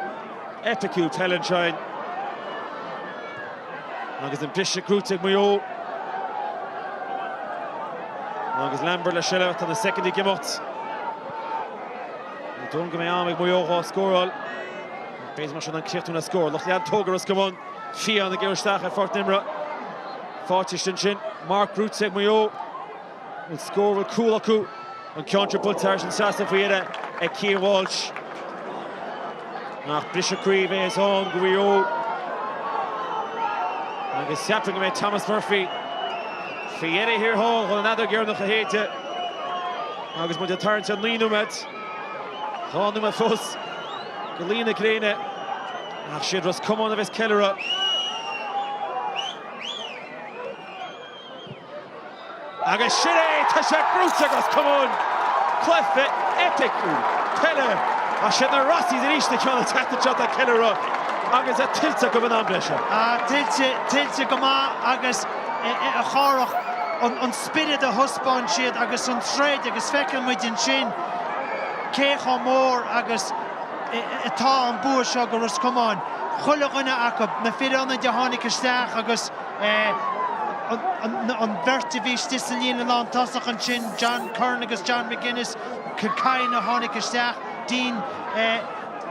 eipiciúil peile anseo. Agus an briseadh gnóthaithe ag Maigh Eo. Agus Lambert le seilbh, tá na soicindí ag imeacht. Ní dóigh liom go mbeidh am ag Maigh Eo dhá scóráil. B'fhéidir mar sin an críochnú le scór. Lucht leantóga Ros Comáin, fiáin ag iarraidh isteach ar pháirc na himeartha. Faighte ansin, marc gnóthaithe ag Maigh Eo. An scór bhfuil cúl acu. An ceann seo buailte thar an trasnán faoi dheireadh ag Cian Walsh. Ach briseadh croí a bheas ann do Mhaigh Eo. Agus cheapfainn go mbeidh Thomas Murphy faoi dheireadh thiar thall chun an fheadóg dheireanach a shéideadh. Agus muid ag tarraingt ar 9 nóiméad. 2 nóiméad fós. Go luí na gréine ach siad Ros Comáin a bheas ag ceiliúradh. Agus sin é! Tá sé gnóite ag Ros Comáin! Cluiche eipiciúil peile ach siad na Rossies arís na ceann an tseachtain seo atá ag ceiliúradh agus é tuillte acu in am breise. Tuillte, tuillte go maith agus a Chárthach, an spiorad a thaispeáin siad agus an troid agus feiceann muid ansin cé chomh mór agus atá an bua seo go Ros Comáin. Chuile dhuine acu, na fir ionaid a tháinig isteach agus an bheirt a bhí istigh sa líne lántosach ansin, John Curran agus John McGuinness, Kyne a tháinig isteach, Dean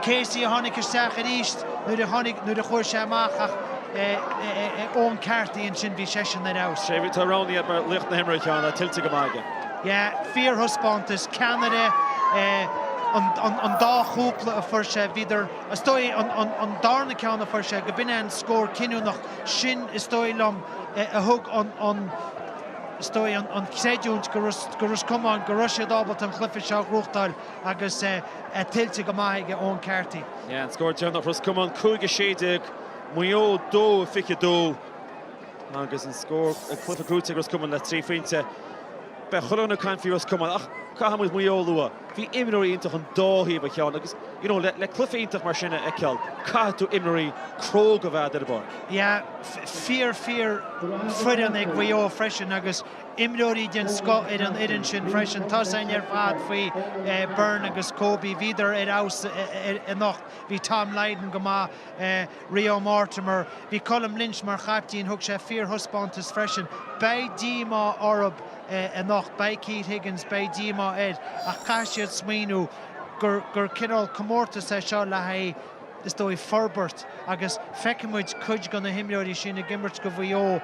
Casey a tháinig isteach arís nuair a tháinig, nuair a chuaigh sé amach ach Eoin Carthy ansin, bhí seisean ar fheabhas. Sé tá roghnaithe mar laoch na himeartha a Sheáin, tá tuillte go maith aige. Yeah, fíorthaispeántas, ceannaire, an dá chúpla a fuair sé, bhíodar, is dóigh, an darna ceann a fuair sé, go b'in é an scór cinniúnach. Sin, is dóigh liom, a thug an, is dóigh, an chreidiúint go Ros Comáin go raibh siad ábalta an chluiche seo a ghnóthachtáil agus é tuillte go maith aige Eoin Carthy. Yeah, an scór deireanach Ros Comáin 5-16, Maigh Eo 2-22 agus an scór, an cluiche gnóite ag Ros Comáin le 3 phointe. Beidh chuile dhuine ag caint faoi Ros Comáin ach caithfidh muid Maigh Eo a lua. Bhí imreoirí iontach an dá thaobh a Sheáin agus you know le cluiche iontach mar sin a fheiceáil caithfidh tú imreoirí cróga a bheith agat ar an bpáirc. Yeah, fíor fíor foireann ag Mhaigh Eo freisin agus imreoirí den scoth ar an fhoireann sin freisin. Tá a fhios againn ar fad faoi Byrne agus Kobe, bhíodar ar fheabhas anocht. Bhí Tom Lydon go maith, Rio Mortimer, bhí Colm Lynch mar chaiptín, thug sé fíorthaispeántas freisin. Beidh díomá orthu anocht, beidh Keith Higgins, beidh díomá air ach caithfidh siad smaoineamh gur gur cineál comórtas é seo le haghaidh, is dóigh, forbairt agus feicfidh muid cuid de na himreoirí sin ag imirt go Mhaigh Eo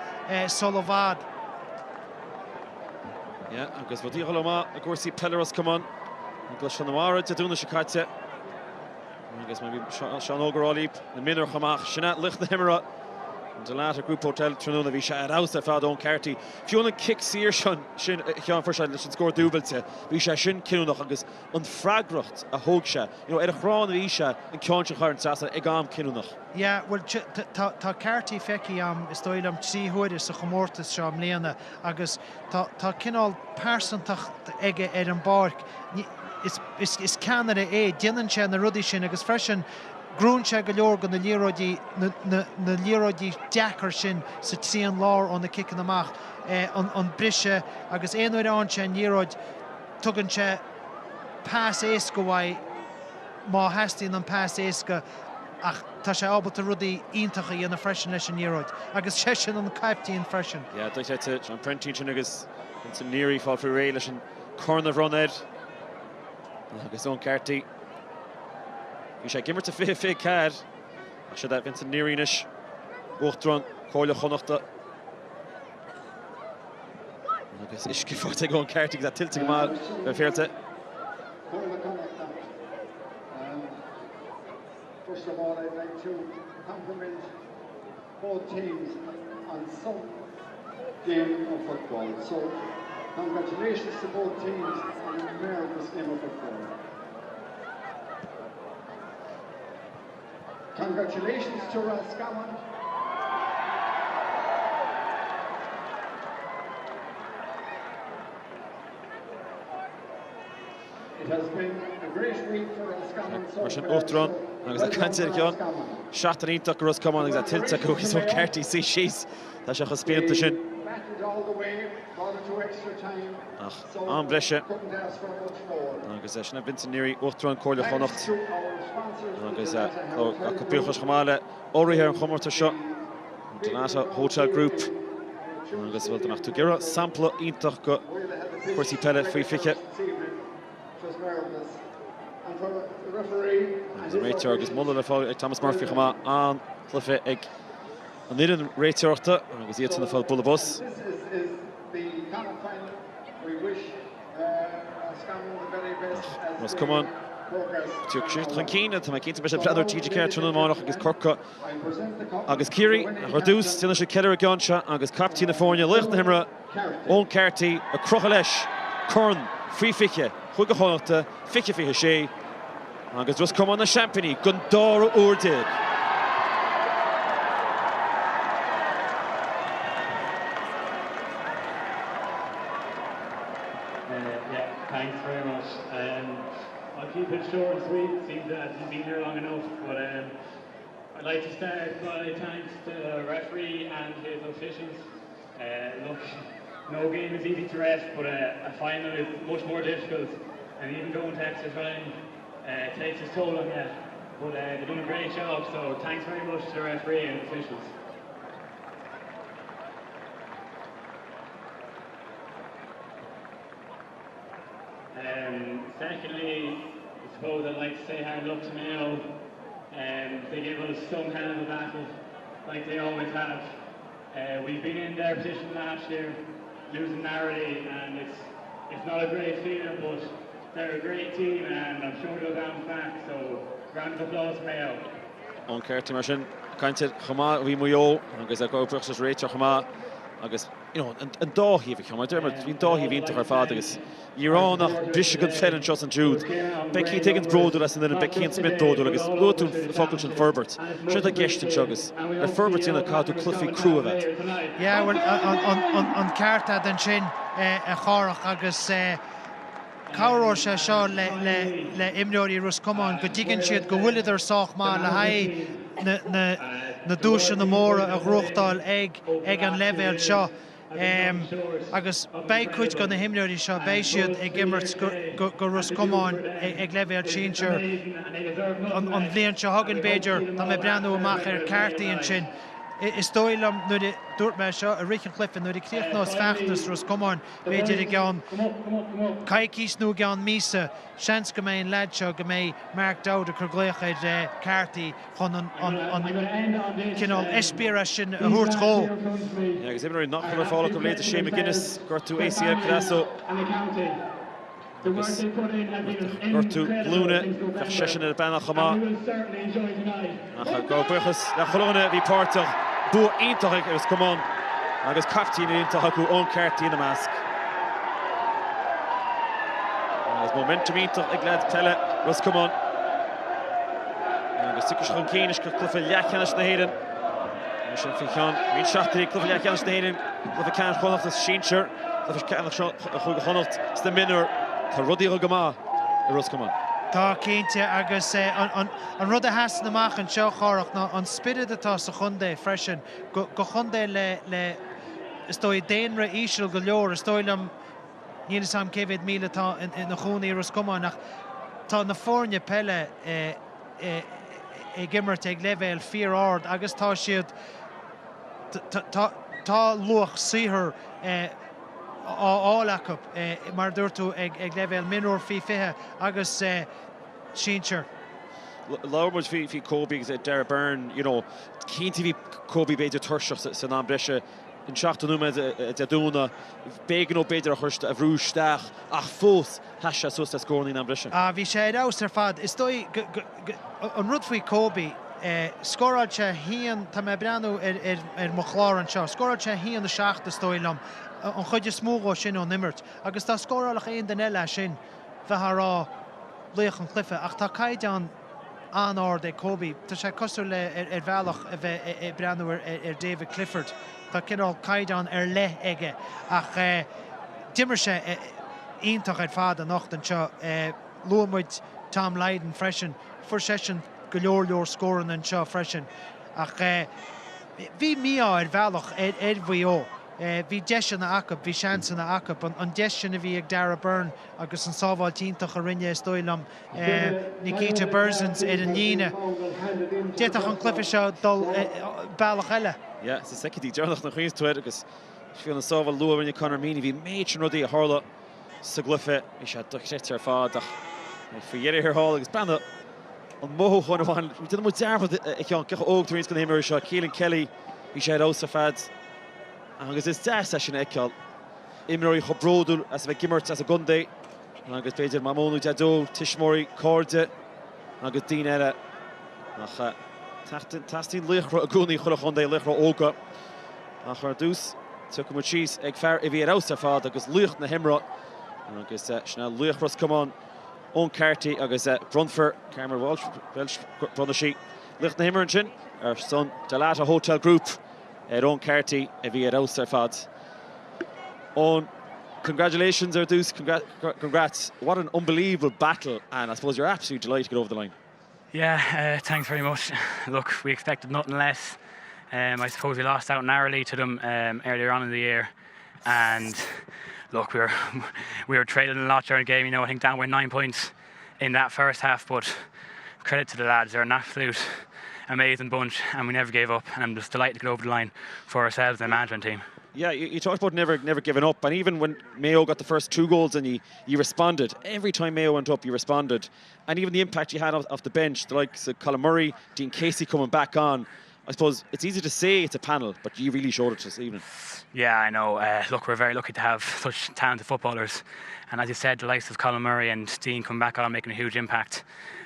sula bhfad. Yeah, agus rudaí ag dul go maith i gcúrsaí peile Ros Comáin i gCois Chonamara Dé Domhnaigh seo caite. Agus mar a bhí Seán Óg ag rá libh, na mionúir chomh maith, sin é laoch na himeartha an Dalata Group Hotel tráthnóna, bhí sé ar fheabhas ar fad Eoin Carty. Fiú an cic saor sin a Sheáin fuair sé leis an scór dúbailte, bhí sé sin cinniúnach agus an freagracht a thóg sé, you know, ar a chrann a bhí sé an ceann sin a chur thar an trasnán ag am cinniúnach. Yeah, bhuel, tá Carty feicthe agam, is dóigh liom, 3 huaire sa chomórtas seo i mbliana agus tá cineál pearsantacht aige ar an bpáirc. Is ceannaire é, déanann sé na rudaí sin agus freisin gnóthaíonn sé go leor de na liathróidí, na liathróidí deacair sin sa trian lár ó na ciceanna amach, an briseadh agus aon uair a fhaigheann sé an liathróid tugann sé pas éasca uaidh má theastaíonn an pas éasca ach tá sé ábalta rudaí iontacha a dhéanamh freisin leis an liathróid agus seisean an caiptín freisin. Yeah, dochreidte, John Prenty ansin agus Vincent Neary fáil faoi réidh leis an corn a bhronnadh air agus Eoin Carty. Bhí sé ag imirt i 2024 ach siod é Vincent Neary anois, Uachtarán Chomhairle Chonnachta. Agus uisce faighte ag Eoin Carty agus é tuillte go maith bheith féilte. Comhairle Chonnachta. First of all I'd like to compliment both teams on some game of football. So congratulations to both teams on a marvellous game of football. Congratulations to Roscommon. Mar sin Uachtarán agus ag caint ar a cheann. Seachtain iontach go Ros Comáin agus é tuillte acu agus Eoin Carty suí síos. Tá sé chomh spíonta sin. Ach am breise agus é sin é Vincent Neary, Uachtarán Comhairle Chonnacht agus acu buíochas chomh maith le urraithe ar an chomórtas seo, Dalata Hotel Group agus bhuel dá mbeadh tú ag iarraidh sampla iontach go cúrsaí peile faoi 20. Agus an réiteoir agus moladh le fáil ag Thomas Murphy chomh maith, an-chluiche ag an fhoireann réiteoireachta agus iadsan ag fáil bualadh bos. Ros Comáin tiocfaidh siad chun cinn, tá mé cinnte beidh siad ag breathnú ar TG4 tráthnóna amárach agus Corcaigh agus Ciarraí ach ar dtús déanfaidh siad ceiliúradh an gceann seo agus caiptín na foirne, laoch na himeartha, Eoin Carty ag crochadh leis corn faoi 20 Chúige Chonnachta 20 26. Agus Ros Comáin na seaimpíní don dara huair déag. Yeah, thanks very much. Um, I'll keep it short and sweet, seems that you've been here long enough, but um, I'd like to start by thanks to the referee and his officials. Uh, look, no game is easy to ref, but uh, a final is much more difficult, and even going to extra time uh, takes its toll on you. But uh, they've done a great job, so thanks very much to the referee and officials. Um, secondly, I suppose I'd like to say hard luck to Mayo. Um, they gave us some hell of a battle, like they always have. Uh, we've been in their position last year, losing narrowly, and it's it's not a great feeling, but they're a great team, and I'm sure they'll bounce back. So, round of applause for Mayo. Eoin Carty mar sin ag caint ar chomh maith a bhí Maigh Eo agus ag gabháil buíochas leis an réiteoir chomh maith agus you know, an dá thaobh a Sheáin, mar a deir muid, bhí an dá thaobh iontach ar fad agus ní raibh ann ach briseadh den pheil anseo is ansiúd. Beidh Keith Higgins bródúil as an fhoireann, beidh Cian Smith bródúil agus luaigh tú an focal sin forbairt. Sin atá i gceist anseo agus le forbairt a dhéanamh caithfidh tú cluichí crua a bheith agat. Yeah, bhuel, an ceart agat ansin, a Chárthach, agus cabhróidh sé seo le imreoirí Ros Comáin go dtuigeann siad go bhfuileadar sách maith le haghaidh na duaiseanna móra a ghnóthachtáil ag an leibhéal seo. Agus beidh cuid de na himreoirí seo, beidh siad ag imirt do Ros Comáin ag leibhéal sinsir an bhliain seo chugainn, b'fhéidir. Tá mé ag breathnú amach ar Carthy ansin. Is dóigh liom, nuair a dúirt mé seo i rith an chluiche, nuair a chríochnós feachtas Ros Comáin, b'fhéidir i gceann coicís nó i gceann míosa, seans go mbeidh an leaid seo, go mbeidh Mark Dowd ag cur glaoch ar Carthy chun an cineál eispéireas sin a thabhairt dhó. Agus imreoirí nach bhfuil ar fáil acu leithéidí Shane McGuinness, gortú ACL Collazo agus gortú glúine, bheadh seisean ar an bpainéal chomh maith. Ach ag gabháil buíochas le chuile dhuine a bhí páirteach, bua iontach ag Ros Comáin agus caiptín iontach acu, Eoin Carthy ina measc. Agus momentum iontach ag leaids peile Ros Comáin. Agus tiocfaidh chun cinn anois go cluiche leathcheannais na hÉireann. Anois sin faoi cheann roinnt seachtainí cluiche leathcheannais na hÉireann, cluiche ceannais Chonnacht sa sinsir, cluiche ceannais Chúige Chonnacht sna mionúir. Tá rudaí ag dul go maith i Ros Comáin. Tá, cinnte, agus an rud a sheasann amach anseo, a Chárthach, ná an spiorad atá sa chontae freisin, do chontae le, is dóigh, daonra íseal go leor, is dóigh liom, níl 'fhios a'm cé mhéad míle atá ina chónaí i Ros Comáin ach tá na foirne peile ag imirt ag leibhéal fíor-ard agus tá siad, tá luach saothair á fháil acu, mar a dúirt tú, ag leibhéal mionúr, faoi 20 agus sinsir. Labhair muid faoi Kobe agus Darragh Beirne, you know, cinnte bhí Kobe b'fhéidir tuirseach san am breise, an 70 nóiméad Dé Domhnaigh, b'éigean dó b'fhéidir a chur, a bhrú isteach ach fós sheas sé suas le scóranna in am breise. Ah, bhí sé ar fheabhas ar fad. Is dóigh go, go, an rud faoi Kobe, scóráil sé haon, tá mé ag breathnú ar, ar, ar mo chlár anseo, scóráil sé haon 7 is dóigh liom, an chuid is mó dhó sin ón imirt. Agus dá scórálfadh aon duine eile é sin, bheifeá ag rá laoch an chluiche. Ach tá caighdeán an-ard ag Kobe. Tá sé cosúil le, ar bhealach, a bheith ag breathnú ar David Clifford. Tá cineál caighdeán ar leith aige. Ach d'imir sé iontach ar fad anocht anseo. Luaigh muid Tom Lydon freisin. Fuair seisean go leor leor scóranna anseo freisin. Ach bhí mí-ádh ar bhealach ar Mhaigh Eo. Bhí deiseanna acu, bhí seansanna acu. An deis sin a bhí ag Darragh Beirne agus an sábháilt iontach a rinne, is dóigh liom, Nikita Berzins ar an líne. D'fhéadfadh an cluiche seo dul bealach eile. Yeah, sna soicindí deireanach na cuimhní tú air agus fiú an sábháil luath a rinne Conor Meaney, bhí an méid sin rudaí a tharla sa gcluiche, bhí sé dochreidte ar fad ach faoi dheireadh thiar thall agus breathnaigh an mothúchán a bhain, déanann muid dearmad a Sheáin, cé chomh óg tá roinnt de na himreoirí seo, Keelan Kelly, bhí sé ar fheabhas ar fad agus is deas é sin a fheiceáil, imreoirí chomh bródúil as a bheith ag imirt as a gcontae. Agus b'fhéidir mamó nó deaideo, tuismitheoirí, cairde agus daoine eile. Ach teastaíonn laochra i gcónaí chuile chontae, laochra óga. Ach ar dtús, tiocfaidh muid síos ag fear a bhí ar fheabhas ar fad agus laoch na himeartha. Agus sin é laoch Ros Comáin. Eoin Carty agus bronnfar Carmel Walsh, bronnfaidh sí Laoch na hImeartha ansin ar son Dalata Hotel Group ar Eoin Carty a bhí ar fheabhas ar fad. Eoin, congratulations ar dtús, congrats. What an unbelievable battle and I suppose you're absolutely delighted to get over the line. Yeah, uh, thanks very much. Look, we expected nothing less. Um, I suppose we lost out narrowly to them um, earlier on in the year and look, we were we were trailing a lot during the game. You know, I think down went nine points in that first half, but credit to the lads, they're an absolute amazing bunch and we never gave up and I'm just delighted to get over the line for ourselves and the management team. Yeah, you, you talked about never never giving up, and even when Mayo got the first two goals and you, you responded, every time Mayo went up, you responded. And even the impact you had off, off the bench, the likes of Colin Murray, Dean Casey coming back on, I suppose it's easy to say it's a panel, but you really showed it this evening. Yeah, I know. Uh, look, we're very lucky to have such talented footballers. And as you said, the likes of Colin Murray and Dean come back on making a huge impact.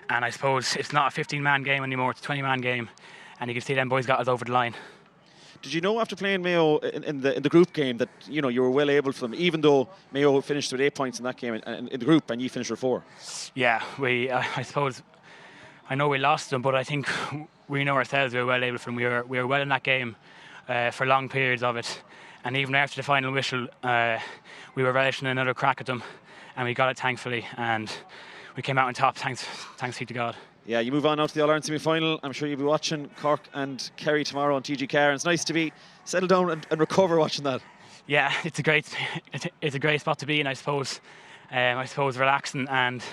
And I suppose it's not a 15-man game anymore, it's a 20-man game. And you can see them boys got us over the line. Did you know after playing Mayo in, in the in the group game that you know you were well able for them, even though Mayo finished with eight points in that game in, in the group and you finished with four? Yeah, we uh, I suppose I know we lost them, but I think we know ourselves we were well able for them. We were we were well in that game uh, for long periods of it, and even after the final whistle, uh, we were relishing another crack at them, and we got it thankfully, and we came out on top. Thanks, thanks be to God. Yeah, you move on now to the All-Ireland semi-final. I'm sure you'll be watching Cork and Kerry tomorrow on TG Car, and it's nice to be settled down and, and recover watching that. Yeah, it's a great, it's a, it's a great spot to be in, I suppose. Um, I suppose relaxing and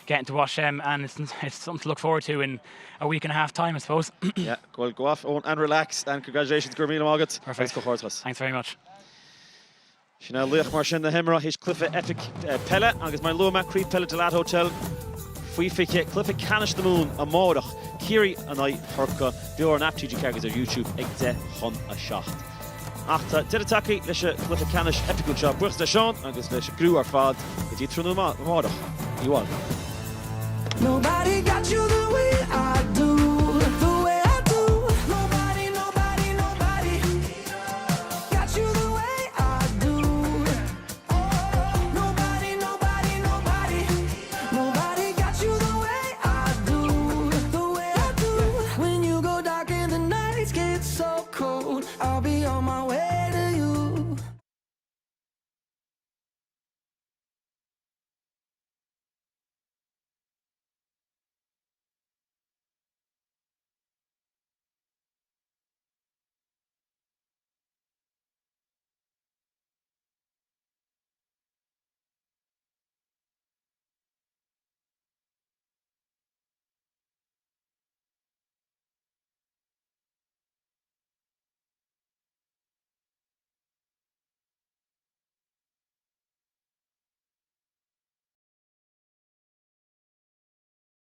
getting to watch them, and it's, it's something to look forward to in a week and a half time, I suppose. yeah, well, go off Owen, and relax, and congratulations, go raibh míle maith agat. Perfect. Thanks very much. Sin é laoch mar sin na himeartha théis cluiche eipic peile agus mar a luaigh mé Craobh Peile Dalata Hotel faoi 20, cluiche ceannais na Mumhan amárach, Ciarraí in aghaidh Chorcaí, beo ar an aip TG4 agus ar YouTube ag 10 chun a 7. Ach tá deireadh tagtha leis an gcluiche ceannais eipiciúil seo. Buíochas le Seán agus leis an gcriú ar fad. Go dtí tráthnóna amárach. Ní bhail.